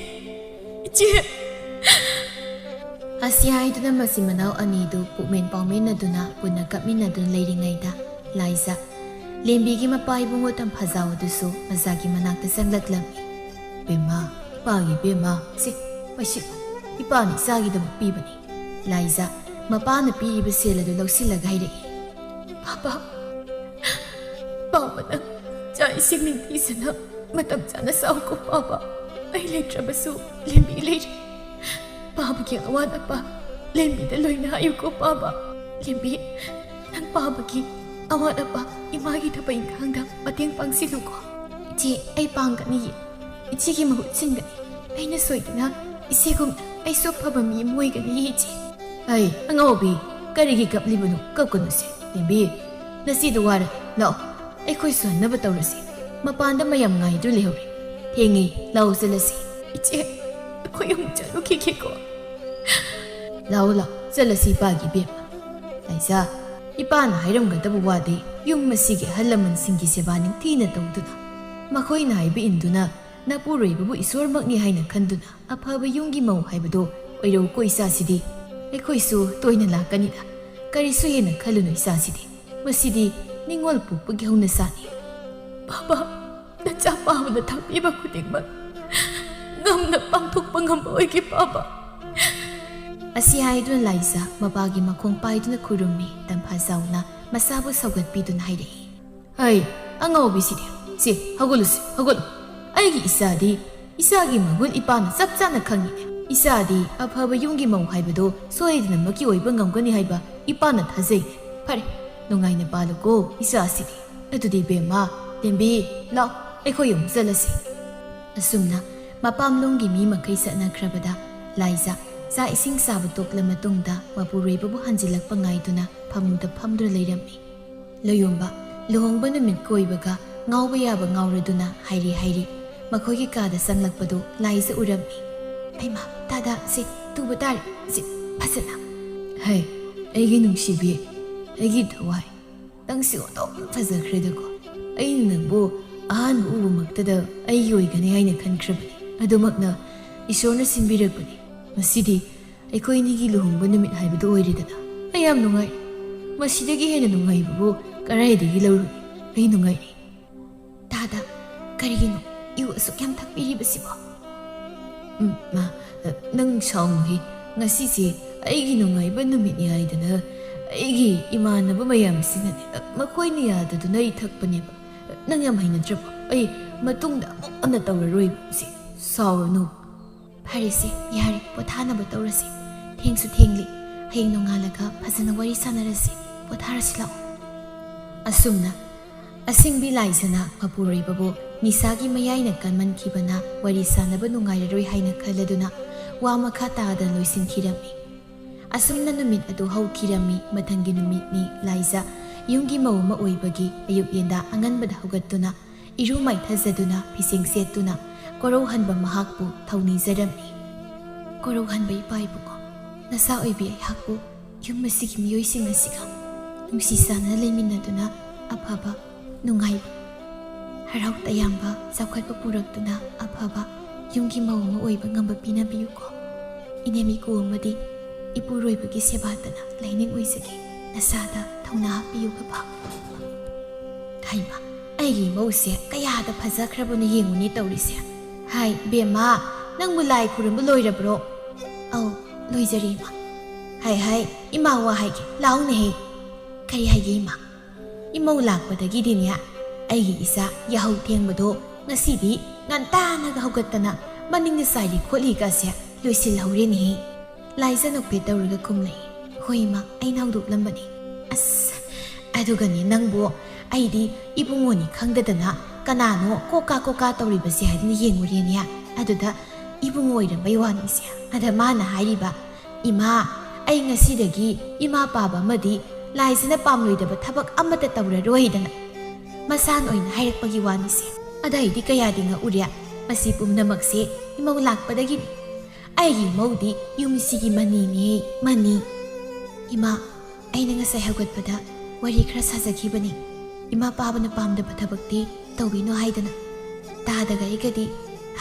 ꯏꯆꯦ!" ꯑꯁꯤ ꯍꯥꯏꯗꯨꯅ ꯃꯆꯤꯟ ꯃꯅꯥꯎ ꯑꯅꯤꯗꯨ ꯄꯨꯛꯃꯦꯟ ꯄꯥꯎꯃꯦꯟꯅꯗꯨꯅ ꯄꯨꯟꯅ ꯀꯞꯃꯤꯟꯅꯗꯨꯅ ꯂꯩꯔꯤꯉꯩꯗ ꯂꯥꯏꯖ ꯂꯦꯝꯕꯤꯒꯤ ꯃꯄꯥ ꯏꯕꯨꯡꯉꯣ ꯇꯝꯐꯥꯖꯥꯎ ꯑꯗꯨꯁꯨ ꯃꯆꯥꯒꯤ ꯃꯅꯥꯛꯇ ꯆꯪꯂꯛꯂꯝꯃꯤ꯫ "ꯕꯦꯝꯃ, ꯏꯄꯥꯒꯤ ꯕꯦꯝꯃ, ꯁꯤ ꯄꯥꯏꯁꯤꯜꯂꯨ, ꯏꯄꯥꯅ ꯏꯆꯥꯒꯤꯗꯃꯛ ꯄꯤꯕꯅꯤ꯫" ꯂꯥꯏꯖ ꯃꯄꯥꯅ ꯄꯤꯔꯤꯕ ꯁꯦꯜ ꯑꯗꯨ ꯂꯧꯁꯤꯜꯂꯒ ꯍꯥꯏꯔꯛꯏ꯫ "ꯄꯥꯕ, ꯄꯥꯕ, ꯅꯪ ꯆꯥꯛ ꯏꯁꯤꯡ ꯅꯤꯡꯊꯤꯖꯅ ꯃꯇꯝ ꯆꯥꯅ ꯆꯥꯎꯀꯣ ꯄꯥꯕ꯫ ꯑꯩ ꯂꯩꯇ꯭ꯔꯕꯁꯨ ꯂꯦꯝꯕꯤ ꯂꯩꯔꯤ꯫ ꯄꯥꯕꯒꯤ ꯑꯋꯥꯠ ꯑꯄꯥ ꯂꯦꯝꯕꯤꯗ ꯂꯣꯏꯅ ꯍꯥꯏꯌꯨꯀꯣ ꯄꯥꯕ꯫ ꯂꯦꯝꯕꯤ, ꯅꯪ ꯄꯥꯕꯒꯤ ꯑꯋꯥꯠ ꯑꯄꯥ ꯏꯃꯥꯒꯤ ꯊꯕꯛ ꯏꯪꯈꯥꯡꯗ ꯃꯇꯦꯡ ꯄꯥꯡꯁꯤꯜꯂꯨꯀꯣ꯫" "ꯏꯆꯦ, ꯑꯩ ꯄꯥꯡꯒꯅꯤꯌꯦ꯫ ꯏꯆꯦꯒꯤ ꯃꯍꯨꯠ ꯁꯤꯟꯒꯅꯤ꯫ ꯑꯩꯅ ꯁꯣꯏꯗꯅ ꯏꯆꯦꯒꯨꯝꯅ ꯑꯩꯁꯨ ꯑꯐꯕ ꯃꯤ ꯑꯃ ꯑꯣꯏꯒꯅꯤꯌꯦ ꯏꯆꯦ꯫" "ꯑꯩ ꯑꯉꯥꯎꯕꯤ, ꯀꯔꯤꯒꯤ ꯀꯞꯂꯤꯕꯅꯣ? ꯀꯞꯀꯅꯨꯁꯦ꯫ ꯂꯦꯝꯕꯤ, ꯅꯆꯦꯗꯣ ꯋꯥꯔꯦ꯫ ꯂꯥꯛꯑꯣ, ꯑꯩꯈꯣꯏꯁꯨ ꯍꯟꯅꯕ ꯇꯧꯔꯁꯤ꯫ ꯃꯄꯥꯟꯗ ꯃꯌꯥꯝ ꯉꯥꯏꯗꯨꯅ ꯂꯩꯍꯧꯔꯦ꯫ ꯊꯦꯡꯉꯦ, ꯂꯥꯛꯑꯣ ꯆꯠꯂꯁꯤ꯫" "ꯏꯆꯦ, ꯑꯩꯈꯣꯏ ꯑꯃꯨꯛ ꯆꯠꯂꯨꯈꯤꯒꯦꯀꯣ?" "ꯂꯥꯛꯑꯣ, ꯂꯥꯛꯑꯣ, ꯆꯠꯂꯁꯤ ꯏꯄꯥꯒꯤ ꯏꯕꯦꯝꯃ꯫ ꯂꯥꯏꯖꯥ, ꯏꯄꯥꯅ ꯍꯥꯏꯔꯝꯒꯗꯕ ꯋꯥꯗꯤ ꯌꯨꯝ ꯑꯁꯤꯒꯤ ꯑꯍꯜ ꯂꯃꯟꯁꯤꯡꯒꯤ ꯁꯦꯕꯥ ꯅꯤꯡꯊꯤꯅ ꯇꯧꯗꯨꯅ, ꯃꯈꯣꯏꯅ ꯍꯥꯏꯕ ꯏꯟꯗꯨꯅ, ꯅꯄꯨꯔꯣꯏꯕꯕꯨ ꯏꯁꯣꯔꯃꯛꯅꯤ ꯍꯥꯏꯅ ꯈꯟꯗꯨꯅ ꯑꯐꯕ ꯌꯨꯝꯒꯤ ꯃꯧ ꯍꯥꯏꯕꯗꯣ ꯑꯣꯏꯔꯧꯀꯣ ꯏꯆꯥꯁꯤꯗꯤ꯫ ꯑꯩꯈꯣꯏꯁꯨ ꯇꯣꯏꯅ ꯂꯥꯛꯀꯅꯤꯗ꯫ ꯀꯔꯤꯁꯨ ꯍꯦꯟꯅ ꯈꯜꯂꯨꯅꯨ ꯏꯆꯥꯁꯤꯗꯤ꯫ ꯃꯁꯤꯗꯤ ꯅꯤꯡꯉꯣꯜ ꯄꯣꯛꯄꯒꯤ ꯍꯧꯅꯁꯥꯅꯤ꯫" "ꯕꯥꯕꯥ, ꯅꯆꯥ ꯄꯥꯕꯅ ꯊꯥꯛꯄꯤꯕ ꯈꯨꯗꯤꯡꯃꯛ ꯉꯝꯅ ꯄꯥꯡꯊꯣꯛꯄ ꯉꯝꯕ ꯑꯣꯏꯒꯦ ꯕꯥꯕꯥ꯫" ꯑꯁꯤ ꯍꯥꯏꯗꯨꯅ ꯂꯥꯏꯖꯥ ꯃꯄꯥꯒꯤ ꯃꯈꯣꯡ ꯄꯥꯏꯗꯨꯅ ꯈꯨꯔꯨꯝꯃꯤ꯫ ꯇꯝꯐꯥꯖꯥꯎꯅ ꯃꯁꯥꯕꯨ ꯁꯧꯒꯠꯄꯤꯗꯨꯅ ꯍꯥꯏꯔꯛꯏ, "ꯍꯩ, ꯑꯉꯥꯎꯕꯤꯁꯤꯗꯤ! ꯁꯦ, ꯍꯧꯒꯠꯂꯨꯁꯦ, ꯍꯧꯒꯠꯂꯨ꯫ ꯑꯩꯒꯤ ꯏꯆꯥꯗꯤ, ꯏꯆꯥꯒꯤ ꯃꯒꯨꯟ ꯏꯄꯥꯅ ꯆꯞ ꯆꯥꯅ ꯈꯪꯉꯤꯅꯦ꯫ ꯏꯆꯥꯗꯤ ꯑꯐꯕ ꯌꯨꯝꯒꯤ ꯃꯧ ꯍꯥꯏꯕꯗꯣ ꯁꯣꯏꯗꯅꯃꯛꯀꯤ ꯑꯣꯏꯕ ꯉꯝꯒꯅꯤ ꯍꯥꯏꯕ ꯏꯄꯥꯅ ꯊꯥꯖꯩꯅꯦ꯫ ꯐꯔꯦ, ꯅꯨꯡꯉꯥꯏꯅ ꯄꯥꯜꯂꯨꯀꯣ ꯏꯆꯥꯁꯤꯗꯤ꯫ ꯑꯗꯨꯗꯤ ꯏꯕꯦꯝꯃ, ꯂꯦꯝꯕꯤ, ꯂꯥꯎ, ꯑꯩꯈꯣꯏ ꯑꯃꯨꯛ ꯆꯠꯂꯁꯤ꯫" ꯑꯁꯨꯝꯅ ꯃꯄꯥꯝꯂꯣꯝꯒꯤ ꯃꯤ ꯃꯈꯩ ꯆꯠꯅꯈ꯭ꯔꯕꯗ ꯂꯥꯏꯖꯥ ꯆꯥꯛ ꯏꯁꯤꯡ ꯆꯥꯕ ꯇꯣꯛꯂ ꯃꯇꯨꯡꯗ ꯃꯄꯨꯔꯣꯏꯕꯕꯨ ꯍꯟꯖꯤꯜꯂꯛꯄ ꯉꯥꯏꯗꯨꯅ ꯐꯃꯨꯡꯗ ꯐꯝꯗꯨꯅ ꯂꯩꯔꯝꯃꯤ꯫ ꯂꯣꯌꯣꯝꯕ ꯂꯨꯍꯣꯡꯕ ꯅꯨꯃꯤꯠ ꯀꯣꯏꯕꯒ ꯉꯥꯎꯕ ꯌꯥꯕ ꯉꯥꯎꯔꯗꯨꯅ ꯍꯥꯏꯔꯤ ꯍꯥꯏꯔꯤ ꯃꯈꯣꯏꯒꯤ ꯀꯥꯗ ꯆꯪꯂꯛꯄꯗꯨ ꯂꯥꯏꯖꯥ ꯎꯔꯝꯃꯤ꯫ "ꯍꯩꯃꯥ, ꯇꯥꯗ, ꯁꯦ, ꯇꯨꯕ ꯇꯥꯔꯦ, ꯁꯦ, ꯐꯖꯅ꯫ ꯍꯩ, ꯑꯩꯒꯤ ꯅꯨꯡꯁꯤꯕꯤ, ꯑꯩꯒꯤ ꯊꯋꯥꯏ, ꯅꯪꯁꯤ ꯑꯣꯟꯊꯣꯛꯅ ꯐꯖꯈ꯭ꯔꯦꯗꯀꯣ꯫ ꯑꯩꯅ ꯅꯪꯕꯨ ꯑꯍꯥꯟꯕ ꯎꯕꯃꯛꯇꯗ ꯑꯩꯒꯤ ꯑꯣꯏꯒꯅꯤ ꯍꯥꯏꯅ ꯈꯟꯈ꯭ꯔꯕꯅꯤ꯫ ꯑꯗꯨꯃꯛꯅ ꯏꯁꯣꯔꯅ ꯁꯤꯟꯕꯤꯔꯛꯄꯅꯤ꯫ ꯉꯁꯤꯗꯤ ꯑꯩꯈꯣꯏ ꯑꯅꯤꯒꯤ ꯂꯨꯍꯣꯡꯕ ꯅꯨꯃꯤꯠ ꯍꯥꯏꯕꯗꯨ ꯑꯣꯏꯔꯦꯗꯅ꯫ ꯑꯩ ꯌꯥꯝ ꯅꯨꯡꯉꯥꯏ꯫ ꯃꯁꯤꯗꯒꯤ ꯍꯦꯟꯅ ꯅꯨꯡꯉꯥꯏꯕꯕꯨ ꯀꯗꯥꯏꯗꯒꯤ ꯂꯧꯔꯨꯅꯤ? ꯑꯩ ꯅꯨꯡꯉꯥꯏꯔꯤ꯫" "ꯇꯥꯗ, ꯀꯔꯤꯒꯤꯅꯣ ꯌꯨ ꯑꯁꯨꯛ ꯌꯥꯝ ꯊꯛꯄꯤꯔꯤꯕꯁꯤꯕꯣ?" "ꯎꯝ, ꯃꯥ, ꯅꯪ ꯁꯥꯎꯅꯨꯍꯦ꯫ ꯉꯁꯤꯁꯦ ꯑꯩꯒꯤ ꯅꯨꯡꯉꯥꯏꯕ ꯅꯨꯃꯤꯠꯅꯤ ꯍꯥꯏꯗꯅ ꯑꯩꯒꯤ ꯏꯃꯥꯟꯅꯕ ꯃꯌꯥꯝꯁꯤꯅꯅꯦ, ꯃꯈꯣꯏꯅ ꯌꯥꯗꯗꯨꯅ ꯑꯩ ꯊꯛꯄꯅꯦꯕ꯫ ꯅꯪ ꯌꯥꯝ ꯍꯩꯅꯗ꯭ꯔꯕꯣ? ꯑꯩ ꯃꯇꯨꯡꯗ ꯑꯃꯨꯛ ꯍꯟꯅ ꯇꯧꯔꯔꯣꯏꯕ꯫ ꯁꯦ, ꯁꯥꯎꯔꯅꯨ꯫" "ꯐꯔꯦꯁꯦ, ꯌꯥꯔꯦ, ꯄꯣꯊꯥꯅꯕ ꯇꯧꯔꯁꯤ꯫ ꯊꯦꯡꯁꯨ ꯊꯦꯡꯂꯤ꯫ ꯍꯌꯦꯡ ꯅꯣꯡꯉꯥꯜꯂꯒ ꯐꯖꯅ ꯋꯥꯔꯤ ꯁꯥꯟꯅꯔꯁꯤ꯫ ꯄꯣꯊꯥꯔꯁꯤ ꯂꯥꯛꯑꯣ꯫" ꯑꯁꯨꯝꯅ ꯑꯁꯤꯡꯕꯤ ꯂꯥꯏꯖꯥꯅ ꯃꯄꯨꯔꯣꯏꯕꯕꯨ ꯅꯤꯁꯥꯒꯤ ꯃꯌꯥꯏꯅ ꯀꯟꯃꯟꯈꯤꯕꯅ ꯋꯥꯔꯤ ꯁꯥꯟꯅꯕ ꯅꯨꯡꯉꯥꯏꯔꯔꯣꯏ ꯍꯥꯏꯅ ꯈꯜꯂꯗꯨꯅ ꯋꯥ ꯃꯈꯥ ꯇꯥꯗꯅ ꯂꯣꯏꯁꯤꯟꯈꯤꯔꯝꯃꯤ꯫ ꯑꯁꯨꯝꯅ ꯅꯨꯃꯤꯠ ꯑꯗꯨ ꯍꯧꯈꯤꯔꯝꯃꯤ꯫ ꯃꯊꯪꯒꯤ ꯅꯨꯃꯤꯠꯅꯤ꯫ ꯂꯥꯏꯖꯥ ꯌꯨꯝꯒꯤ ꯃꯧ ꯑꯃ ꯑꯣꯏꯕꯒꯤ ꯑꯌꯨꯛ ꯌꯦꯟꯗꯥ ꯑꯉꯟꯕꯗ ꯍꯧꯒꯠꯇꯨꯅ ꯏꯔꯨ ꯃꯥꯏꯊꯖꯗꯨꯅ ꯐꯤꯁꯦꯡ ꯁꯦꯠꯇꯨꯅ ꯀꯣꯔꯧꯍꯟꯕ ꯃꯍꯥꯛꯄꯨ ꯊꯧꯅꯤꯖꯔꯝꯃꯤ꯫ ꯀꯣꯔꯧꯍꯟꯕ ꯏꯄꯥ ꯏꯕꯨꯡꯉꯣ, ꯅꯆꯥ ꯑꯣꯏꯕꯤ ꯑꯩꯍꯥꯛꯄꯨ ꯌꯨꯝ ꯑꯁꯤꯒꯤ ꯃꯤꯑꯣꯏꯁꯤꯡ ꯑꯁꯤꯒ ꯅꯨꯡꯁꯤ ꯆꯥꯟꯅꯅ ꯂꯩꯃꯤꯟꯅꯗꯨꯅ ꯑꯐꯕ, ꯅꯨꯡꯉꯥꯏꯕ, ꯍꯔꯥꯎ ꯇꯌꯥꯝꯕ, ꯆꯥꯎꯈꯠꯄ ꯄꯨꯔꯛꯇꯨꯅ ꯑꯐꯕ ꯌꯨꯝꯒꯤ ꯃꯧ ꯑꯃ ꯑꯣꯏꯕ ꯉꯝꯕ ꯄꯤꯅꯕꯤꯌꯨꯀꯣ꯫ ꯏꯅꯦꯝ ꯏꯀꯨ ꯑꯃꯗꯤ ꯏꯄꯨꯔꯣꯏꯕꯒꯤ ꯁꯦꯕꯥꯇꯅ ꯂꯥꯏꯅꯤꯡ ꯑꯣꯏꯖꯒꯦ꯫ ꯅꯁꯥꯗ ꯊꯧꯅꯥ ꯍꯥꯞꯄꯤꯌꯨ ꯕꯕꯥ꯫ ꯍꯩꯃꯥ, ꯑꯩꯒꯤ ꯏꯃꯧꯁꯦ ꯀꯌꯥꯗ ꯐꯖꯈ꯭ꯔꯕꯅꯣ ꯌꯦꯡꯉꯨꯅꯦ ꯇꯧꯔꯤꯁꯦ꯫ ꯍꯥꯏ ꯕꯦꯝꯃ, ꯅꯪꯕꯨ ꯂꯥꯏ ꯈꯨꯔꯨꯝꯕ ꯂꯣꯏꯔꯕ꯭ꯔꯣ? ꯑꯧ, ꯂꯣꯏꯖꯔꯦ ꯏꯃꯥ꯫ ꯍꯥꯏ ꯍꯥꯏ, ꯏꯃꯥ ꯋꯥ ꯍꯥꯏꯒꯦ, ꯂꯥꯎꯅꯦꯍꯦ꯫ ꯀꯔꯤ ꯍꯥꯏꯒꯦ ꯏꯃꯥ? ꯏꯃꯧ ꯂꯥꯛꯄꯗꯒꯤꯗꯤꯅꯦ, ꯑꯩꯒꯤ ꯏꯆꯥ ꯌꯥꯍꯧ ꯊꯦꯡꯕꯗꯣ ꯉꯁꯤꯗꯤ ꯉꯟꯇꯥꯅꯒ ꯍꯧꯒꯠꯇꯅ ꯃꯅꯤꯡꯗ ꯆꯥꯏꯔꯤ ꯈꯣꯠꯂꯤꯒꯁꯦ ꯂꯣꯏꯁꯤꯜꯍꯧꯔꯦꯅꯦꯍꯦ꯫ ꯂꯥꯏꯖ ꯅꯣꯛꯐꯦꯠ ꯇꯧꯔꯒ ꯈꯨꯝꯂꯛꯏ꯫ ꯍꯣꯏ ꯏꯃꯥ, ꯑꯩꯅ ꯍꯧꯗꯣꯛꯂꯝꯕꯅꯤ꯫ ꯑꯁ, ꯑꯗꯨꯒꯅꯦ ꯅꯪꯕꯨ, ꯑꯩꯗꯤ ꯏꯕꯨꯡꯉꯣꯅꯤ ꯈꯪꯗꯗꯅ ꯀꯅꯥꯅꯣ ꯀꯣꯀꯥ ꯀꯣꯀꯥ ꯇꯧꯔꯤꯕꯁꯦ ꯍꯥꯏꯗꯨꯅ ꯌꯦꯡꯉꯨꯔꯦꯅꯦ꯫ ꯑꯗꯨꯗ ꯏꯕꯨꯡꯉꯣ ꯑꯣꯏꯔꯝꯕꯩ ꯋꯥꯅꯤꯁꯦ꯫ ꯑꯗ ꯃꯥꯅ ꯍꯥꯏꯔꯤꯕ, "ꯏꯃꯥ, ꯑꯩ ꯉꯁꯤꯗꯒꯤ ꯏꯃꯥ ꯄꯥꯕ ꯑꯃꯗꯤ ꯂꯥꯏꯖꯅ ꯄꯥꯝꯂꯣꯏꯗꯕ ꯊꯕꯛ ꯑꯃꯠꯇ ꯇꯧꯔꯔꯣꯏꯗꯅ" ꯃꯁꯥꯟ ꯑꯣꯏꯅ ꯍꯥꯏꯔꯛꯄꯒꯤ ꯋꯥꯅꯤꯁꯦ꯫ ꯑꯗ ꯑꯩꯗꯤ ꯀꯌꯥꯗꯤ ꯉꯛꯎꯔꯦ꯫ ꯃꯁꯤ ꯄꯨꯝꯅꯃꯛꯁꯦ ꯏꯃꯧ ꯂꯥꯛꯄꯗꯒꯤꯅꯤ꯫ ꯑꯩꯒꯤ ꯏꯃꯧꯗꯤ ꯌꯨꯝꯁꯤꯒꯤ ꯃꯅꯤꯅꯦ, ꯃꯅꯤ꯫ ꯏꯃꯥ, ꯑꯩꯅ ꯉꯁꯥꯏ ꯍꯧꯒꯠꯄꯗ ꯋꯥꯔꯤ ꯈꯔ ꯁꯥꯖꯈꯤꯕꯅꯤ꯫ ꯏꯃꯥ ꯄꯥꯕꯅ ꯄꯥꯝꯗꯕ ꯊꯕꯛꯇꯤ ꯇꯧꯕꯤꯅꯨ ꯍꯥꯏꯗꯅ꯫ ꯇꯥꯗꯒ ꯑꯩꯒꯗꯤ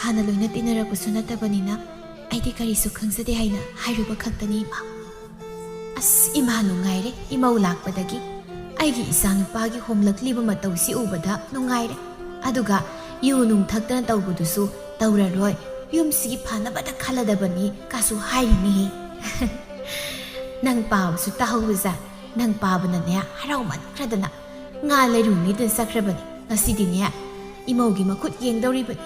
ꯍꯥꯟꯅ ꯂꯣꯏꯅ ꯇꯤꯟꯅꯔꯛꯄꯁꯨ ꯅꯠꯇꯕꯅꯤꯅ ꯑꯩꯗꯤ ꯀꯔꯤꯁꯨ ꯈꯪꯖꯗꯦ ꯍꯥꯏꯅ ꯍꯥꯏꯔꯨꯕ ꯈꯛꯇꯅꯤ ꯏꯃꯥ꯫ ꯑꯁ, ꯏꯃꯥ ꯅꯨꯡꯉꯥꯏꯔꯦ, ꯏꯃꯧ ꯂꯥꯛꯄꯗꯒꯤ ꯑꯩꯒꯤ ꯏꯆꯥꯅꯨꯄꯥꯒꯤ ꯍꯣꯡꯂꯛꯂꯤꯕ ꯃꯇꯧꯁꯤ ꯎꯕꯗ ꯅꯨꯡꯉꯥꯏꯔꯦ꯫ ꯑꯗꯨꯒ ꯌꯨ ꯅꯨꯡ ꯊꯛꯇꯅ ꯇꯧꯕꯗꯨꯁꯨ ꯇꯧꯔꯔꯣꯏ, ꯌꯨꯝꯁꯤꯒꯤ ꯐꯅꯕꯗ ꯈꯜꯂꯗꯕꯅꯤ ꯀꯥꯁꯨ ꯍꯥꯏꯔꯤꯅꯦꯍꯦ꯫ ꯅꯪ ꯄꯥꯕꯁꯨ ꯇꯥꯍꯧꯕꯖꯥꯠ꯫ ꯅꯪ ꯄꯥꯕꯅꯅꯦ ꯍꯔꯥꯎꯃꯟꯈ꯭ꯔꯗꯅ ꯉꯥ ꯂꯩꯔꯨꯅꯤꯗꯅ ꯆꯠꯈ꯭ꯔꯕꯅꯤ꯫ ꯉꯁꯤꯗꯤꯅꯦ ꯏꯃꯧꯒꯤ ꯃꯈꯨꯠ ꯌꯦꯡꯗꯧꯔꯤꯕꯅꯤ꯫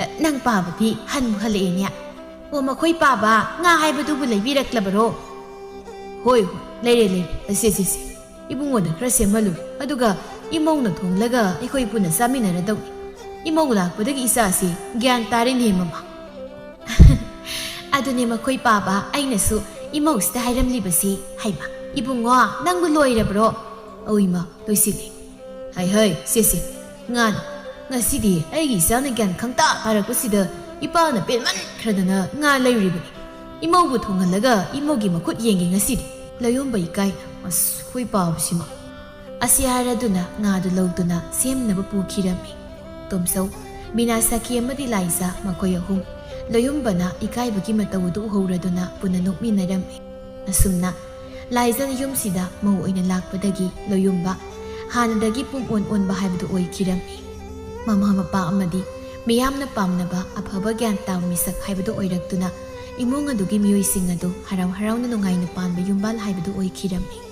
ꯑ, ꯅꯪ ꯄꯥꯕꯗꯤ ꯍꯟꯕꯨ ꯍꯜꯂꯛꯑꯦꯅꯦ꯫ ꯑꯣ, ꯃꯈꯣꯏ ꯄꯥꯕ ꯉꯥ ꯍꯥꯏꯕꯗꯨꯕꯨ ꯂꯩꯕꯤꯔꯛꯂꯕꯔꯣ? ꯍꯣꯏ, ꯍꯣꯏ, ꯂꯩꯔꯦ, ꯂꯩꯔꯦ꯫ ꯑꯁꯦ, ꯑꯁꯦ, ꯑꯁꯦ꯫ ꯏꯕꯨꯡꯉꯣꯗ ꯈꯔ ꯁꯦꯝꯍꯜꯂꯨ, ꯑꯗꯨꯒ ꯏꯃꯧꯅ ꯊꯣꯡꯂꯒ ꯑꯩꯈꯣꯏ ꯄꯨꯟꯅ ꯆꯥꯃꯤꯟꯅꯔꯗꯧꯅꯤ꯫ ꯏꯃꯧ ꯂꯥꯛꯄꯗꯒꯤ ꯏꯆꯥꯁꯤ ꯒ꯭ꯌꯥꯟ ꯇꯥꯔꯦꯅꯦ, ꯃꯃꯥ꯫ ꯑꯗꯨꯅꯦ ꯃꯈꯣꯏ ꯄꯥꯕ, ꯑꯩꯅꯁꯨ ꯏꯃꯧꯁꯤꯗ ꯍꯥꯏꯔꯝꯂꯤꯕꯁꯤ꯫ ꯍꯩꯃꯥ, ꯏꯕꯨꯡꯉꯣ, ꯅꯪꯕꯨ ꯂꯣꯏꯔꯕ꯭ꯔꯣ? ꯑꯧ ꯏꯃꯥ, ꯂꯣꯏꯁꯤꯜꯂꯦ꯫ ꯍꯥꯏ ꯍꯥꯏ, ꯁꯦ ꯁꯦ, ꯉꯥꯅꯤ꯫ "ꯉꯁꯤꯗꯤ ꯑꯩꯒꯤ ꯏꯆꯥꯅ ꯒ꯭ꯌꯥꯟ ꯈꯪꯇꯥ ꯇꯥꯔꯛꯄꯁꯤꯗ ꯏꯄꯥꯅ ꯄꯦꯟꯃꯟꯈ꯭ꯔꯗꯅ ꯉꯥ ꯂꯩꯔꯨꯔꯤꯕꯅꯤ꯫ ꯏꯃꯧꯕꯨ ꯊꯣꯡꯍꯜꯂꯒ ꯏꯃꯧꯒꯤ ꯃꯈꯨꯠ ꯌꯦꯡꯒꯦ ꯉꯁꯤꯗꯤ꯫" ꯂꯣꯌꯨꯝꯕ ꯏꯀꯥꯏ ꯑꯁ ꯈꯣꯏ ꯄꯥꯕꯁꯤꯃ꯫ ꯑꯁꯤ ꯍꯥꯏꯔꯗꯨꯅ ꯉꯥꯗꯨ ꯂꯧꯗꯨꯅ ꯁꯦꯝꯅꯕ ꯄꯨꯈꯤꯔꯝꯃꯤ꯫ ꯇꯣꯝꯆꯧ, ꯕꯤꯅꯥ ꯁꯈꯤ ꯑꯃꯗꯤ ꯂꯥꯏꯖꯥ ꯃꯈꯣꯏ ꯑꯍꯨꯝ ꯂꯣꯌꯨꯝꯕꯅ ꯏꯀꯥꯏꯕꯒꯤ ꯃꯇꯧ ꯑꯗꯨ ꯎꯍꯧꯔꯗꯨꯅ ꯄꯨꯟꯅ ꯅꯣꯛꯃꯤꯟꯅꯔꯝꯃꯤ꯫ ꯑꯁꯨꯝꯅ ꯂꯥꯏꯖꯥꯅ ꯌꯨꯝꯁꯤꯗ ꯃꯧ ꯑꯣꯏꯅ ꯂꯥꯛꯄꯗꯒꯤ ꯂꯣꯌꯨꯝꯕ ꯍꯥꯟꯅꯗꯒꯤ ꯄꯨꯝ ꯑꯣꯟ ꯑꯣꯟꯕ ꯍꯥꯏꯕꯗꯨ ꯑꯣꯏꯈꯤꯔꯝꯃꯤ꯫ ꯃꯃꯥ ꯃꯄꯥ ꯑꯃꯗꯤ ꯃꯤꯌꯥꯝꯅ ꯄꯥꯝꯅꯕ ꯑꯐꯕ ꯒ꯭ꯌꯥꯟ ꯇꯥꯕ ꯃꯤꯁꯛ ꯍꯥꯏꯕꯗꯨ ꯑꯣꯏꯔꯛꯇꯨꯅ ꯏꯃꯨꯡ ꯑꯗꯨꯒꯤ ꯃꯤꯑꯣꯏꯁꯤꯡ ꯑꯗꯨ ꯍꯔꯥꯎ ꯍꯔꯥꯎꯅ ꯅꯨꯡꯉꯥꯏꯅ ꯄꯥꯟꯕ ꯌꯨꯝꯕꯥꯜ ꯍꯥꯏꯕꯗꯨ ꯑꯣꯏꯈꯤꯔꯝꯃꯤ꯫